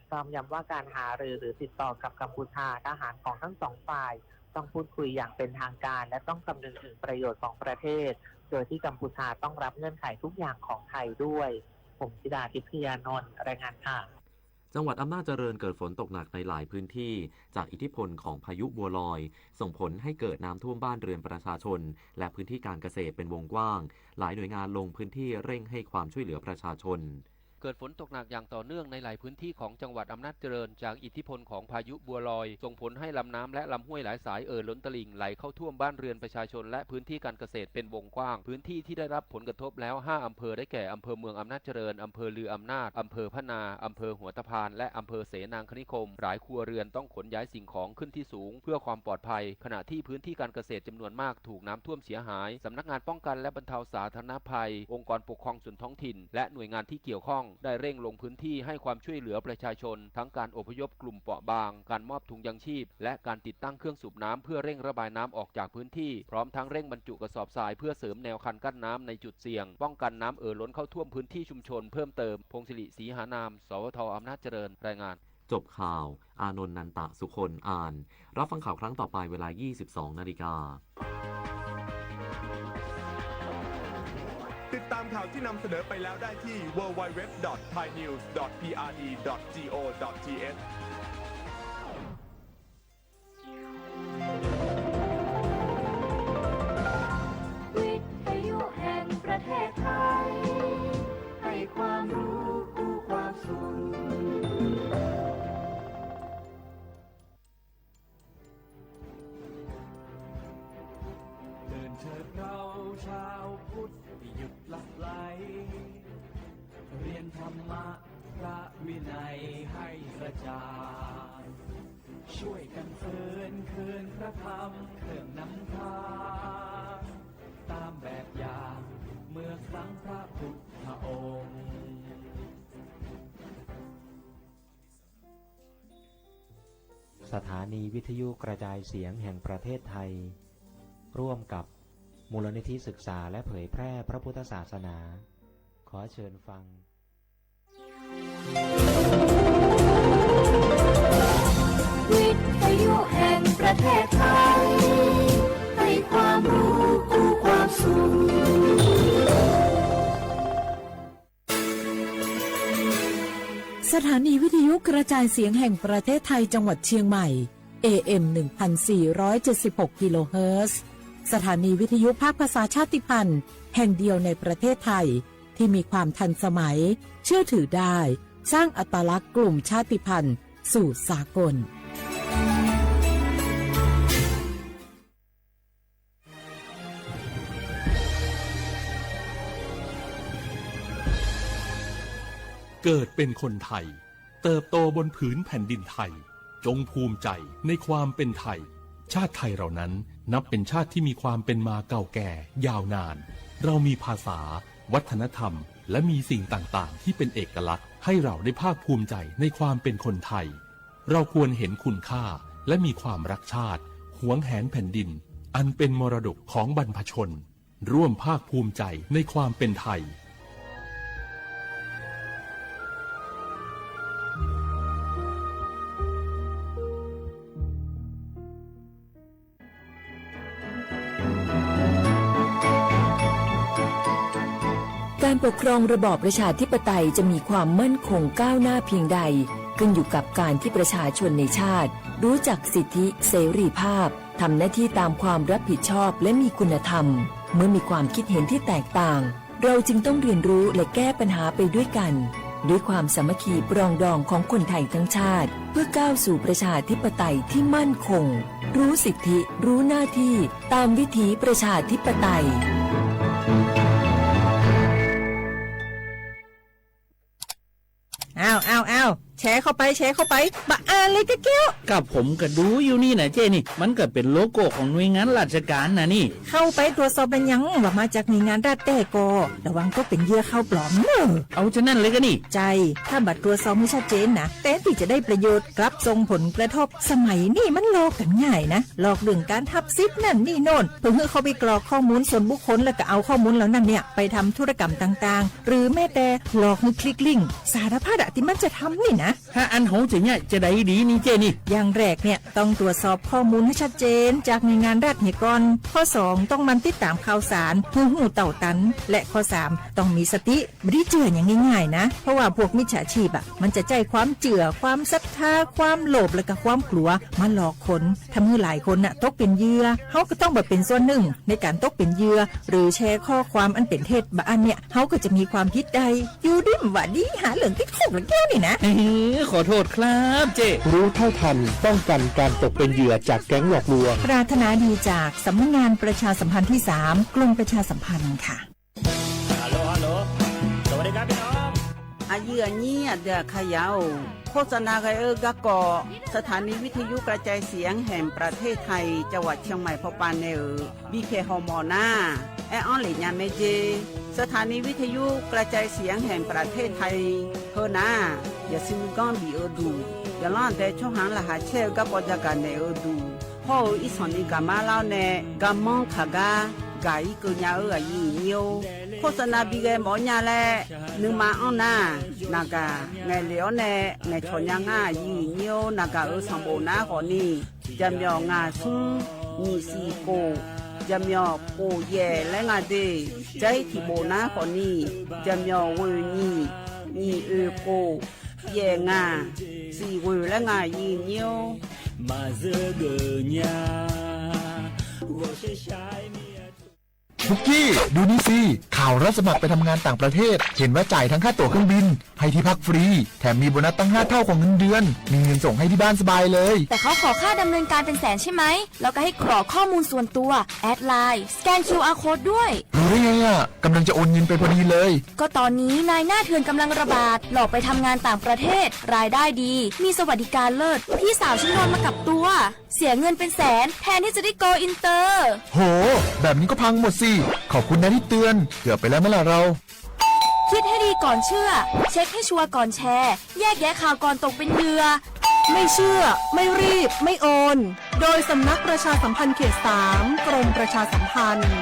พร้อมย้ำว่าการหารือหรือติดต่อกับกัมพูชา ทหารของทั้งสองฝ่ายต้องพูดคุยอย่างเป็นทางการ และต้องคำนึงถึงประโยชน์ของประเทศ โดยที่กัมพูชาต้องรับเงื่อนไขทุกอย่างของไทยด้วย ผมจิดา ทิพยานนท์ รายงานข่าว จังหวัดอำนาจเจริญเกิดฝนตกหนักในหลายพื้นที่ จากอิทธิพลของพายุบัวลอย ส่งผลให้เกิดน้ำท่วมบ้านเรือนประชาชน และพื้นที่การเกษตรเป็นวงกว้าง หลายหน่วยงานลงพื้นที่เร่งให้ความช่วยเหลือประชาชน เกิดฝนตกหนักอย่างต่อเนื่องในหลายพื้นที่ของจังหวัดอำนาจเจริญ จากอิทธิพลของพายุบัวลอย ส่งผลให้ลำน้ำและลำห้วยหลายสายเอ่อล้นตลิ่ง ไหลเข้าท่วมบ้านเรือนประชาชน และพื้นที่การเกษตรเป็นวงกว้าง พื้นที่ที่ได้รับผลกระทบแล้ว ห้าอำเภอ ได้แก่ อำเภอเมืองอำนาจเจริญ อำเภอลืออำนาจ อำเภอพะนา อำเภอหัวตะพาน และอำเภอเสนางคณิคม หลายครัวเรือนต้องขนย้ายสิ่งของขึ้นที่สูงเพื่อความปลอดภัย ขณะที่พื้นที่การเกษตรจำนวนมากถูกน้ำท่วมเสียหาย สำนักงานป้องกันและบรรเทาสาธารณภัย องค์กรปกครองส่วนท้องถิ่น และหน่วยงานที่เกี่ยวข้อง ได้เร่งลงพื้นที่ให้ความช่วยเหลือประชาชน ทั้งการอพยพกลุ่มเปราะบาง การมอบถุงยางชีพ และการติดตั้งเครื่องสูบน้ำเพื่อเร่งระบายน้ำออกจากพื้นที่ พร้อมทั้งเร่งบรรจุกระสอบทรายเพื่อเสริมแนวคันกั้นน้ำในจุดเสี่ยง ป้องกันน้ำเอ่อล้นเข้าท่วมพื้นที่ชุมชนเพิ่มเติม พงศิริ ศรีหานาม สวท อำนาจเจริญ รายงาน จบข่าว อานนท์ นันตะสุคน อ่าน รับฟังข่าวครั้งต่อไปเวลา ยี่สิบสองนาฬิกา ติดตามข่าวที่นำเสนอไปแล้วได้ที่ ดับเบิลยู ดับเบิลยู ดับเบิลยู ดอท ไทยนิวส์ ดอท พีอาร์ดี ดอท จีโอ ดอท ทีเอช วิทยุแห่งประเทศไทย ให้ความรู้คู่ความสุข ตื่นเถิดเราชาวพุทธ หยุดหลับไหล เรียนธรรมะพระวินัยให้กระจ่าง ช่วยกันฟื้นคืนพระธรรมเครื่องนำทาง ตามแบบอย่างเมื่อครั้งพระพุทธองค์ สถานีวิทยุกระจายเสียงแห่งประเทศไทย ร่วมกับมูลนิธิศึกษาและเผยแพร่พระพุทธศาสนา ขอเชิญฟัง วิทยุแห่งประเทศไทย ให้ความรู้คู่ความสุข สถานีวิทยุกระจายเสียงแห่งประเทศไทยจังหวัดเชียงใหม่ เอเอ็ม หนึ่งพันสี่ร้อยเจ็ดสิบหก กิโลเฮิรตซ์ สถานีวิทยุภาคภาษาชาติพันธุ์แห่งเดียวในประเทศไทย ที่มีความทันสมัย เชื่อถือได้ สร้างอัตลักษณ์กลุ่มชาติพันธุ์สู่สากล เกิดเป็นคนไทย เติบโตบนผืนแผ่นดินไทย จงภูมิใจในความเป็นไทย ชาติไทยเรานั้นนับเป็นชาติที่มีความเป็นมาเก่าแก่ยาวนาน เรามีภาษา วัฒนธรรม และมีสิ่งต่างๆ ที่เป็นเอกลักษณ์ ให้เราได้ภาคภูมิใจในความเป็นคนไทย เราควรเห็นคุณค่าและมีความรักชาติ หวงแหนแผ่นดิน อันเป็นมรดกของบรรพชน ร่วมภาคภูมิใจในความเป็นไทย การปกครองระบอบประชาธิปไตยจะมีความมั่นคงก้าวหน้าเพียงใด ขึ้นอยู่กับการที่ประชาชนในชาติรู้จักสิทธิเสรีภาพ ทำหน้าที่ตามความรับผิดชอบและมีคุณธรรม เมื่อมีความคิดเห็นที่แตกต่าง เราจึงต้องเรียนรู้และแก้ปัญหาไปด้วยกัน ด้วยความสามัคคีปรองดองของคนไทยทั้งชาติ เพื่อก้าวสู่ประชาธิปไตยที่มั่นคง รู้สิทธิ รู้หน้าที่ ตามวิถีประชาธิปไตย อ้าว อ้าว อ้าว แชร์เข้าไป แชร์เข้าไป บ่อ่านเลยกะแก้ว กับผมก็ดูอยู่นี่นะเจ้นี่ มันก็เป็นโลโก้ของหน่วยงานราชการนะนี่ เข้าไปตรวจสอบแม่นยังว่ามาจากหน่วยงานรัฐแต๊ก่อ ระวังตกเป็นเหยื่อข่าวปลอมเน่อ เอาจะนั้นเลยกะนี่ ใจ้ ถ้าบ่ตรวจสอบหื้อชัดเจนนะ แทนตี้จะได้ประโยชน์ กลับส่งผลกระทบ สมัยนี้มันหลอกกั๋นง่ายนะ หลอกเรื่องการฮับสิทธิ์นั่นนี่โน่น เพื่อหื้อเข้าไปกรอกข้อมูลส่วนบุคคล แล้วก็เอาข้อมูลเหล่านั้นเนี่ยไปทำธุรกรรมต่างๆ หรือแม้แต่หลอกหื้อคลิกลิงก์ สารพัดอะตี้มันจะทำนี่นะ นะ ห้าอันเฮาจะเยียะจะใดดีนี่เจ๊นี่ อย่างแรกเนี่ย ต้องตรวจสอบข้อมูลหื้อชัดเจนจากหน่วยงานรัฐเหียก่อน ข้อสอง ต้องหมั่นติดต๋ามข่าวสารหื้อฮู้เต้าตัน และข้อสาม ต้องมีสติ บ่ดีเจื้ออย่างง่ายๆ นะ เพราะว่าพวกมิจฉาชีพอะ มันจะใจ๊ความเจื้อ ความศรัทธา ความโลภ และก็ความกลัว มาหลอกคน ทำหื้อหลายคนน่ะ ตกเป๋นเหยื่อ เฮาก็ต้องบ่เป๋นส่วนหนึ่งในก๋านตกเป๋นเหยื่อ หรือแชร์ข้อความอันเป๋นเท็จ บ่อั้นเนี่ย เฮาก็จะมีความผิดได้ อยู่ดีบ่ดี หาเรื่องติดคุกละแก้วนี่นะ เออ ขอโทษครับเจ๊ รู้เท่าทัน ป้องกันการตกเป็นเหยื่อจากแก๊งหลอกลวง ปรารถนาดีจากสำนักงานประชาสัมพันธ์ที่สาม กรมประชาสัมพันธ์ค่ะ ฮัลโหล ฮัลโหล สวัสดีครับพี่น้อง อะยื้ออะยี้ อะเดืออะขยาว โฆษณากั๋นเอ้อกาก็ สถานีวิทยุกระจายเสียงแห่งประเทศไทย จังหวัดเชียงใหม่ พอปานแนเออ บีเค ฮอมอ นา แออั้นเหละยาแม่เจ สถานีวิทยุกระจายเสียงแห่งประเทศไทย เฮอนา อย่าซื้อก้อนบีเออดู อย่าล่อนแต่ช่องหางรหัสแช่เออกาก็จะกั๋นแนเออดู พ่อเออ อีสองนี้กามาแล้วแน่ กาม้องขาก้า ก๋าอี้เกอเยียะเออ อะยื้อยี้ โฆษณาบีแกหมอเยียะแล นึ่งมาอั้นนา นากา ไงเหลียวแน่ ไงฉอเยียะง่า อะยื้อยี้ นากาเออ สองโบกนา ขอนี่ จะเหมียว งาซุง หยี่สี่โก จะเหมียว โกแย่และงาเด ใจ๊ถี่โบกนา ขอนี่ จะเหมียว เว่ยหยี่ หยี่เออ โก แย่งา สี่เว่ยและงา อะยื้อยี้ มาเจอเกอเยียะ ปุกกี้ ดูนี่สิ ข่าวรับสมัครไปทำงานต่างประเทศ เห็นว่าจ่ายทั้งค่าตั๋วเครื่องบิน ให้ที่พักฟรี แถมมีโบนัสตั้งห้าเท่าของเงินเดือน มีเงินส่งให้ที่บ้านสบายเลย แต่เขาขอค่าดำเนินการเป็นแสนใช่ไหม แล้วก็ให้กรอกข้อมูลส่วนตัว แอดไลน์ สแกน คิวอาร์ โค้ดด้วย รู้ได้ไงอะ กำลังจะโอนเงินไปพอดีเลย ก็ตอนนี้นายหน้าเถื่อนกำลังระบาด หลอกไปทำงานต่างประเทศ รายได้ดี มีสวัสดิการเลิศ พี่สาวฉันโดนมากับตัว เสียเงินเป็นแสน แทนที่จะได้โกลอินเตอร์ โห แบบนี้ก็พังหมดสิ ขอบคุณนะที่เตือน เกือบไปแล้วไหมล่ะเรา คิดให้ดีก่อนเชื่อ เช็คให้ชัวร์ก่อนแชร์ แยกแยะข่าวก่อนตกเป็นเหยื่อ ไม่เชื่อ ไม่รีบ ไม่โอน โดยสำนักประชาสัมพันธ์เขตสาม กรมประชาสัมพันธ์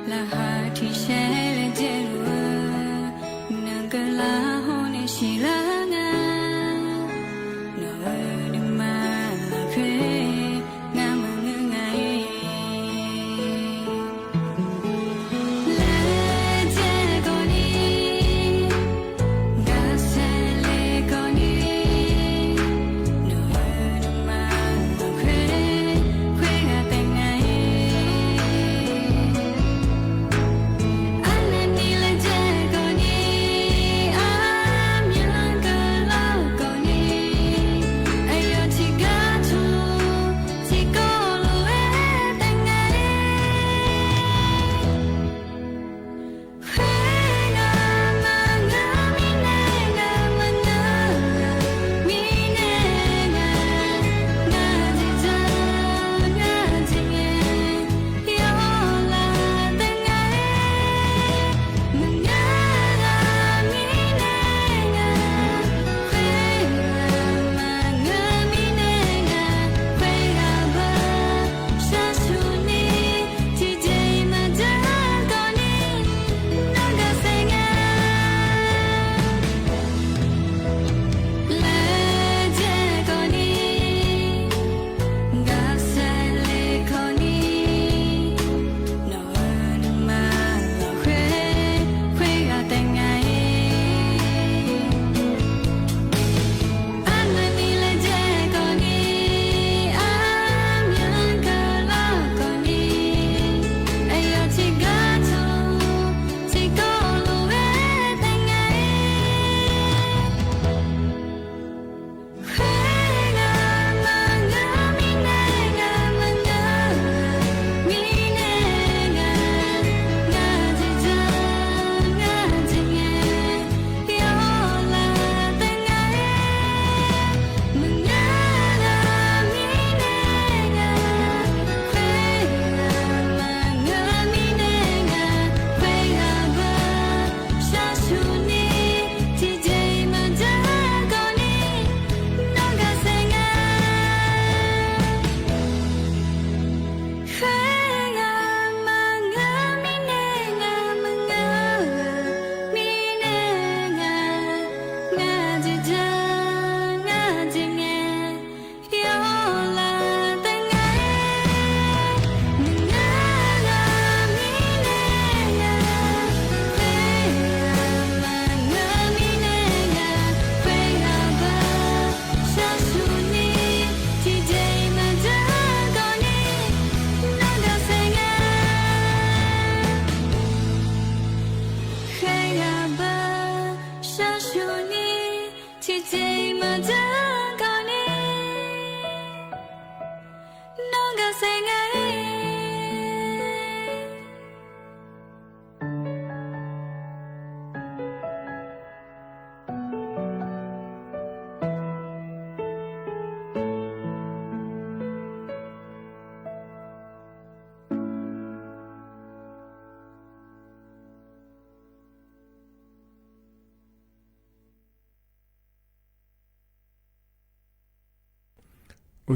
အိၣ်ကံၢ်ဖီ အိၣ်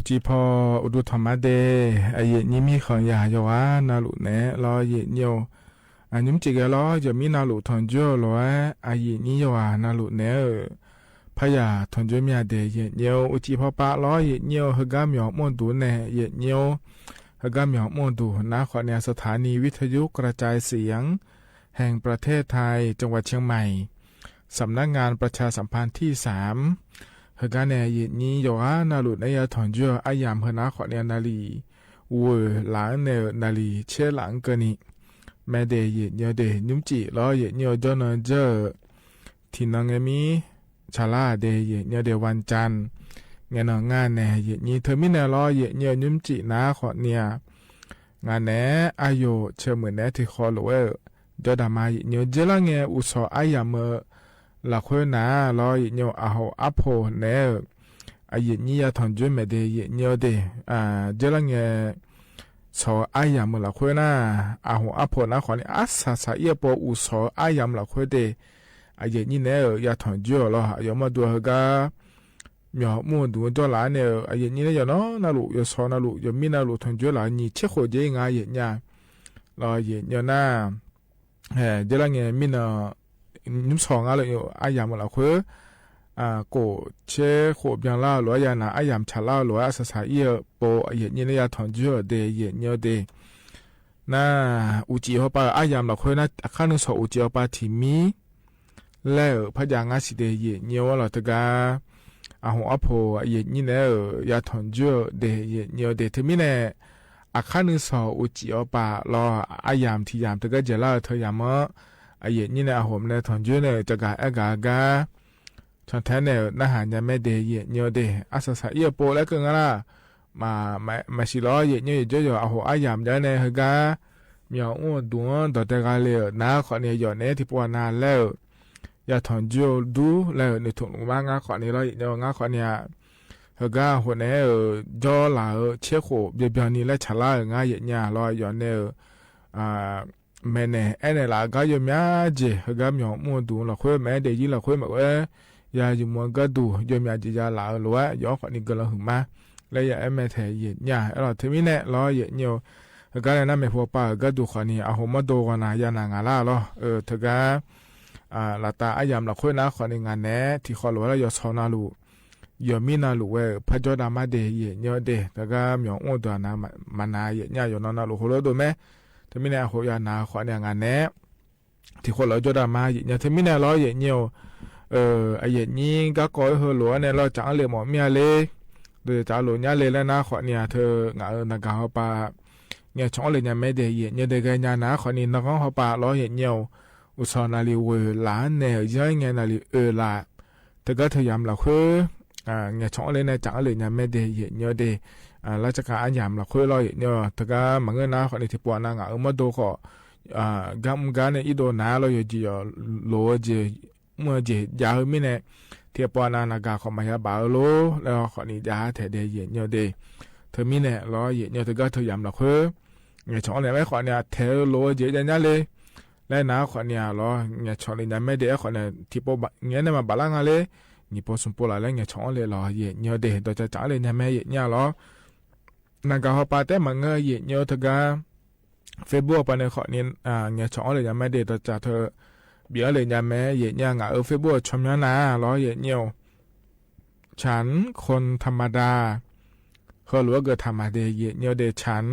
ဒိၣ်ထီၣ်မးဒဲး အယိာ်ညိမံဃာ်ယၤ ယွၤဧၢ နလူးနဲလီၤ ယိာ်ညိ အညိမ့ၢ်စ့ၢ်ကီးလီၤ ယမ့ၢ်နလူး ထွမ်ၣ်ယိလီၤဧၢ အယိာ်ညိယွၤ နလူးနဲဧၢ ဖးယၤ ထွမ်ၣ်ယိမ့ၢ်ဒဲး ယိာ်ညိ အိၣ်ကံၢ်ဖီပာ်လီၤ ယိာ်ညိ ဟါဂီၤမၠီၣ်မိၢ်ဒူၣ်နဲ ယိာ်ညိ ဟါဂီၤမၠီၣ်မိၢ်ဒူၣ် နါဃီးန့ၣ် สถานีวิทยุกระจายเสียงแห่งประเทศไทย จังหวัดเชียงใหม่ สำนักงานประชาสัมพันธ์ที่สาม ဟါဂီၤန့ၣ် ယိာ်ညိယွၤဧၢ နလူးနဲ ယထွမ်ၣ်ယိ အယၢမ်ၢ်ဟါ နါဃီးန့ၣ် နၣ်ရံၣ် ဝဲလၢ်န့ၣ် နၣ်ရံၣ်ဆဲလၢ်ကၢၢ်နံၣ် မ့ၢ်ဒဲး ယိာ်ညိဒဲး ညိမ့ၢ်စ့ၢ်ကီးလီၤ ယိာ်ညိ ကၠီနီၢ်ကၠီ ထံၣ်နီၢ် ငဲမံ ဆၣ်လါဒဲး ယိာ်ညိဒဲး วันจันทร์ ငဲနီၢ် ငါန့ၣ် ယိာ်ညိ ထၢမံန့ၣ်လီၤ ယိာ်ညိ ညိမ့ၢ်စ့ၢ် နါဃီးန့ၣ် ငါန့ၣ် အယိာ်ဆၢမုၢ်နဲ ထံၣ်ဃီလိာ်ဝဲ ဒီးဒၣ်မး ယိာ်ညိ ယဲလၢငဲ အိၣ်ဆီအါယၢ်မၢ လၢ်ဃိနၤလီၤ ယိာ်ညိ အဟီၣ်အဖှိၣ်နဲ အယိာ်ညိ ယထွမ်ၣ်ယိ မ့ၢ်ဒဲး ယိာ်ညိဒဲး ယဲလၢငဲ ဆီအါယၢ်မၢလၢ်ဃိနၤ အဟီၣ်အဖှိၣ် နါဃီးန့ၣ် အါစၢ်စၢ် အံၤအပီၢ် အိၣ်ဆီအါယၢ်မၢလၢ်ဃိဒဲး အယိာ်ညိနဲ ယထွမ်ၣ်ယိလီၤ ယမၤဒိၣ်ဟါဂီၤ မၠီၣ်မိၢ်ဒူၣ် ကၠီလၢ်န့ၣ် အယိာ်ညိနဲ ယနီၢ် နလူး ယဆီနလူး ယမံနလူး ထွမ်ၣ်ယိလၢ် နံၣ်ဆံဃိး ယဲ ငါယိာ်ညိ လီၤယဲၢ်ညီနၢ် အဲ ယဲလၢငဲမံနၢၤ ညုမ်စီၤငါလၢ အါယၢ်မုၢ်လီၤဃိ အဲ ကိးဆဲဃိးဘျီလၢ်လိာ် ယၤနၤ အါယၢ်ဆၣ်လၢ်လိာ် အစစၢ်အံၤအပူၤ ယဲၢ်ညီလၢယၤထီၣ်ယိၣ်ဒဲး ယဲၢ်ညီဒဲး နၢ် အိၣ်ကံၣ်ဟီၣ်ပာ်အါယၢ်မုၢ်လီၤဃိ နၢ် အခါနုၢ်စီၤအိၣ်ကံၣ်ဟီၣ်ပာ်ထံၣ်မံ လဲၣ်ဧိၤ ဖးယၢ်ငါစံးဒဲး ယဲၢ်ညီဝဲလီၤတဂၤ အဟိၣ်အဖိ ယဲၢ်ညီန့ၣ်ဧိၤ ယၤထီၣ်ယိၣ်ဒဲး ယဲၢ်ညီဒဲး တမံၤန့ၣ် အခါနုၢ်စီၤအိၣ်ကံၣ်ဟီၣ်ပာ်လီၤ အါယၢ်ထံၣ်ယၢ်တဂၤ ယဲၢ်လၢထၢၣ်ယၢ်မၢ ယဲၢ်ညီန့ၣ် အဟိၣ်မနုၤထီၣ်ယိၣ်န့ၣ် တဂၤအဲၣ်ဂၤဂၤ ဆီၣ်ထဲန့ၣ် နၢ်ဟါညါမဲဒဲး ယဲၢ်ညီဒဲး အစစၢ်အံၤအပူၤ လၢကငါလၢ် မၤ မၤ မၤစံးလီၤ ယဲၢ်ညီ ယဲၢ်ညီ ယဲၢ်ညီ အဟိၣ်အါယၢ်မၢန့ၣ် ဟဲဂၤ မၠီၣ်အူဒူၣ် ဒီးတဲဂၤလဲၣ် နၢ်ဃီန့ၣ် ယီၢ်န့ၣ် ထံၣ်ပှၤနၤလဲၣ်ဧိၤ ယၤထီၣ်ယိၣ်ဒူလဲၣ်ဧိၤ နုၢ်ထူၣ်လူၤမး ငါဃီန့ၣ်လီၤ ယဲၢ်ညီ ငါဃီန့ၣ် ဟဲဂၤအဟိၣ်န့ၣ်ဧိၤ ယီၢ်လၢ်ဧိၤ ဆဲဃိးဘျီဘျီနံၤလၢဆၣ်လၢ်ဧိၤ ငါယဲၢ်ညီလီၤ ယီၢ်န့ၣ်ဧိၤ အ မဲာ်န့ၣ် အဲၣ်န့ၣ်လၢအဂၤယိၣ်မၠးက့ၤ ဟဲဂၤမၠီၣ်အူဒူၣ်လီၤဃိ မဲာ်ဒဲးယံၤလီၤဃိ မ့ၢ်ဝဲ ယၤယမူအဂၤဒူၣ် ယိၣ်မၠးက့ၤယၤလၢ်ဧိၤလီၤဝဲ ယီၣ်ဃီန့ၣ် ကလီၤဟုၣ်မး လၢယၤအဲၣ်မဲာ်ထဲ ယဲၢ်ညီ အဲၣ်လီၤ တမံၤန့ၣ်လီၤ ယဲၢ်ညီ ဟဲဂၤန့ၣ် နၢ်မ့ၢ်ဖိပၢ်အဂၤဒူၣ်ဃီန့ၣ် အဟိၣ်မၢဒိဂီၤနၤ ယၤနၤငါလၢ်လီၤ အၢ တဂၤ အ လၢတၢ်အါယၢ်မုၢ်လီၤဃိ နၢ်ဃီန့ၣ် ငါနဲ ထံၣ်ဃီလီၤဝဲလၢယီၢ်ဆီၣ်နၤလူၤ ယီၢ်မံနၤလူၤဝဲ ဖးယိၣ်ဒၣ်မးဒဲး ယဲၢ်ညီဒဲး တဂၤမၠီၣ်အူဒူၣ်နၤ မၤနၤ ယဲၢ်ညီ ယီၢ်နီၢ်နၤလူၤဃိလိာ်ဒိၣ်မဲ တမံၤန့ၣ် အဟိၣ်ယၤနၤဃီန့ၣ် ငါနဲ ထံၣ်ဃီလီၤယိၣ်ဒၣ်မး ယဲၢ်ညီ တမံၤန့ၣ်လီၤ ယဲၢ်ညီ အ အယဲၢ်ညီ ဂၤကီၢ်အဟၢလိာ်န့ၣ်လီၤ ကၠီအီလ့ၣ်မီၣ်မံအလ့ၣ် ဒီးတၢ်လိာ်ညါလ့ၣ်လၢနၢ်ဃီန့ၣ် အထၢ နဂၤဟီၣ်ပာ် ငဲၤဆီၣ်အီလ့ၣ်ညါမဲဒဲး ယဲၢ်ညီ ဒီးဂဲၤညါနၢ်ဃီန့ၣ် နဂီၢ်ဟီၣ်ပာ်လီၤ ယဲၢ်ညီ အိၣ်ဆီၣ်နၤလံဝဲလၢန့ၣ် ယဲၢ်ငဲၤနၤလံအၢလၢ် တဂၤထၢၣ်ယၢ်မုၢ်လီၤဃိ အ ငဲၤဆီၣ်အီလ့ၣ်န့ၣ် ကၠီအီလ့ၣ်ညါမဲဒဲး ယဲၢ်ညီဒဲး အ လၢတၢ်ကအါယၢ်မုၢ်လီၤဃိလီၤ ယဲၢ်ညီ တဂၤမၤငၢၢ်နၢ်ဃီန့ၣ် ထံၣ်ပှၤနၤငါအၢမၢဒိဃီ အ ဂၤမုၣ်ဂၤန့ၣ် အံၤဒိၣ်နၤလီၤ ယီၢ်ကံၣ်ယီၢ်လိာ်ဝဲက့ၤ မုၢ်က့ၤ ယၤဧၢမံန့ၣ် ထံၣ်ပှၤနၤနဂၤဃီမၤယၤဘၣ်ဧၢလိၤ လၢဃီန့ၣ် ယၤထဲဒဲး ယဲၢ်ညီဒဲး တမံၤန့ၣ်လီၤ ယဲၢ်ညီ တဂၤထၢၣ်ယၢ်မုၢ်လီၤဃိ ငဲၤဆီၣ်အီလ့ၣ်မဲဃီန့ၣ် အထဲလိာ်ဝဲက့ၤ ယၤညါလ့ၣ် လၢနၢ်ဃီန့ၣ်လီၤ ငဲၤဆီၣ်လ့ၣ်ညါမဲဒဲး အဃီန့ၣ် ထံၣ်ပှၤဘၣ် ငဲၤန့ၣ်မၤဘၣ်လၢနၤလ့ၣ် နံၣ်ဖိစီၤဖိလၢ်လၢငဲၤဆီၣ်အီလ့ၣ်လီၤ ယဲၢ်ညီဒဲး ဒီးကၠီအီလ့ၣ်ညါမဲ ယဲၢ်ညီလီၤ နဂၤဟီၣ်ပာ်တဲမၤငၢၢ် ယဲၢ်ညီ တဂၤ Facebook အပၤန့ၣ်ဃီန့ၣ် အ ငဲၤဆီၣ်အီလ့ၣ်ညါမဲဒဲး ဒီးကၠီထၢၣ် ဘံၣ်အီလ့ၣ်ညါမဲ ယဲၢ်ညီ ငါအၢ Facebook ဆီၣ်မၠါနၤလီၤ ယဲၢ်ညီ ฉัน คนธรรมดา ဟၢလိာ်အဂၤထၢၣ်မးဒဲး ယဲၢ်ညီဒဲး ฉัน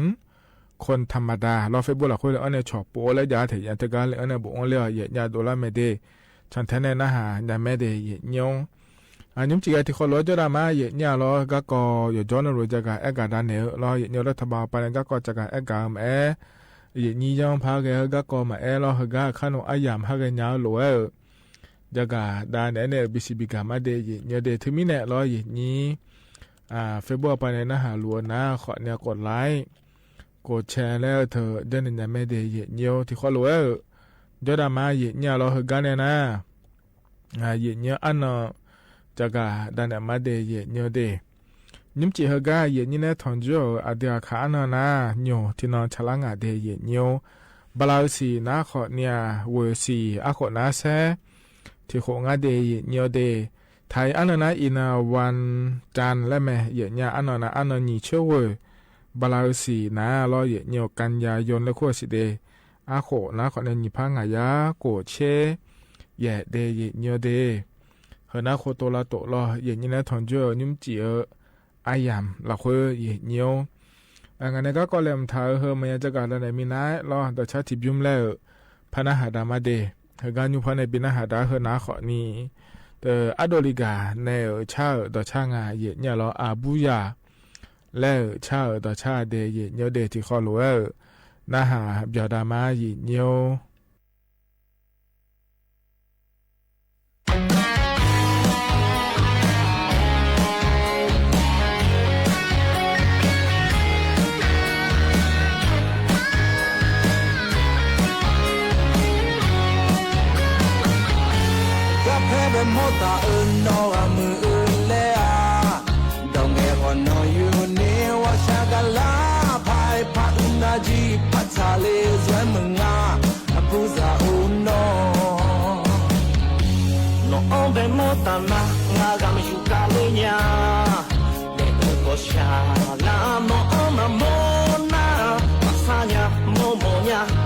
คนธรรมดา လီၤ Facebook လီၤဃိလၢအီၤန့ၣ် ဆီၣ်ပိာ်လၢယၤထဲ ယၤတဂၤလၢအီၤန့ၣ် ဘူးအီၤလၢ ယဲၢ်ညီ ဒိးလၢမဲဒဲး ဆီၣ်ထဲန့ၣ် နၢ်ဟါညါမဲဒဲး ယဲၢ်ညီ အ ညွမ်စံးဂ့ၤ ထံၣ်ဃီလိာ်ကၠီဒၣ်မး ယဲၢ်ညီလီၤ ဂၤကီၢ်ယီၤကၠီန့ၣ်လိၤ ကၠီဂၤအဲၣ်ဂၤဒၣ်န့ၣ်လီၤ ယဲၢ်ညီ လၢတၢ်ဘၣ်ပၤန့ၣ် ဂၤကီၢ်ကၠီဂၤအဲၣ်ဂၤမးအဲၣ် ယဲၢ်ညီယီၤဖးဂ့ၤ ဂၤကီၢ်မးအဲၣ်လီၤ ဟဲဂၤအခါနူၤအါယၢ်မးဟးဂ့ၤညါလိၤဝဲဧၢ ကၠီဂၤဒၣ်န့ၣ်န့ၣ် ဘံၣ်စံးဘံၣ်ကၣ်မးဒဲး ယဲၢ်ညီဒဲး တမံၤန့ၣ်လီၤ ယဲၢ်ညီ အ Facebook အပၤန့ၣ် နၢ်ဟါလိၤနၤ ဃီန့ၣ် ကိး like ကိး share လၢထၢၣ် ဒ်န့ၣ်ညါမဲဒဲး ယဲၢ်ညီ ထံၣ်ဃီလိာ်ဝဲဧၢ ကၠီဒၣ်မး ယဲၢ်ညီလီၤ ဟဲဂၤန့ၣ်နၤ ယဲၢ်ညီအါနီၢ် ကၠီဂၤဒၣ်န့ၣ်မးဒဲး ယဲၢ်ညီဒဲး ညွမ်စံးဟဲဂၤ ယဲၢ်ညီန့ၣ် ထီၣ်ယိၣ် အဒုးအခါအါနီၢ်နၤ ညိၣ်ထံနီၢ်ဆၣ်လၢငါဒဲး ယဲၢ်ညီ ဘလၢစံၣ်နၤ ဃီန့ၣ် ဝဲစံၣ် အဃိးနၤစဲ ထံၣ်ဃိးငါဒဲး ယဲၢ်ညီဒဲး ထံၣ်အါနီၢ်နၤ အံၤနၤ วันจันทร์ လၢမဲ ယဲၢ်ညီအါနီၢ်နၤ အါနီၢ်နံၣ်ဆၢဝဲ ဘလၢစံၣ်နၤလီၤ ယဲၢ်ညီ กันยายน လၢခိၣ်စံၣ်ဒဲး အဃိးနၤ ဃီန့ၣ် နံၣ်ဖးငါယၤ ကိးဆဲ ယဲၢ်ဒဲး ယဲၢ်ညီဒဲး ဟဲနၤ ခိၣ်တိလါတိးလီၤ ယဲၢ်ညီန့ၣ် ထီၣ်ယိၣ် ညွမ်စံးဧၢ အါယၢ်လီၤဃိ ယဲၢ်ညီ အ ငါန့ၣ် ဂၤကီၢ်လဲၤမုၢ်ထါ ဟဲမၤယၤ ကၠီဂၤဒၣ်န့ၣ် မံနၤလီၤ ဒီးဆါထံၣ်ဘျုးမးလဲၣ်ဧၢ ဖးနၢ်ဟါဒၣ်မးဒဲး ဟဲဂၤညိဖီန့ၣ် ဘံၣ်နၢ်ဟါဒၣ် ဟဲနၤ ဃီန့ၣ် တအါဒိၣ်လံဂၤ နဲဧၢ ဆါဧၢ ဒီးဆါငါ ယဲၢ်ညီလီၤ အဘူးယၤ လဲၣ်ဧၢ ဆါဧၢ ဒီးဆါဒဲး ယဲၢ်ညီဒဲး ထံၣ်ဃီလိာ်ဝဲဧၢ နၢ်ဟါဘျီဒၣ်မး ယဲၢ်ညီ ကဖဲပမိၢ်တၢ်အၢနီၢ်ဂၤမုၢ်အၢလဲၣ်ဧါ ဒီးငဲၤအီၤနီၢ်ယူၤန့ၣ် ဝဲဆှၢကလါ ဖးဖးအုၣ်နၢ်ကံၢ် ဖးဆါလ့စွဲမုၢ်ငါ အပူၤစၢ်အိၣ်နီၢ် နီၢ်အီၣ်ဘဲမိၢ်တၢ်နါ ငါဂၤမယူၤကါလၢညါ ဒဲးအၢကီၢ်ဆၣ်လၢ နီၢ်အီၣ်မၤမိၢ်နါ ဘၣ်ဆါညါ မိၢ်မိၢ်ညါ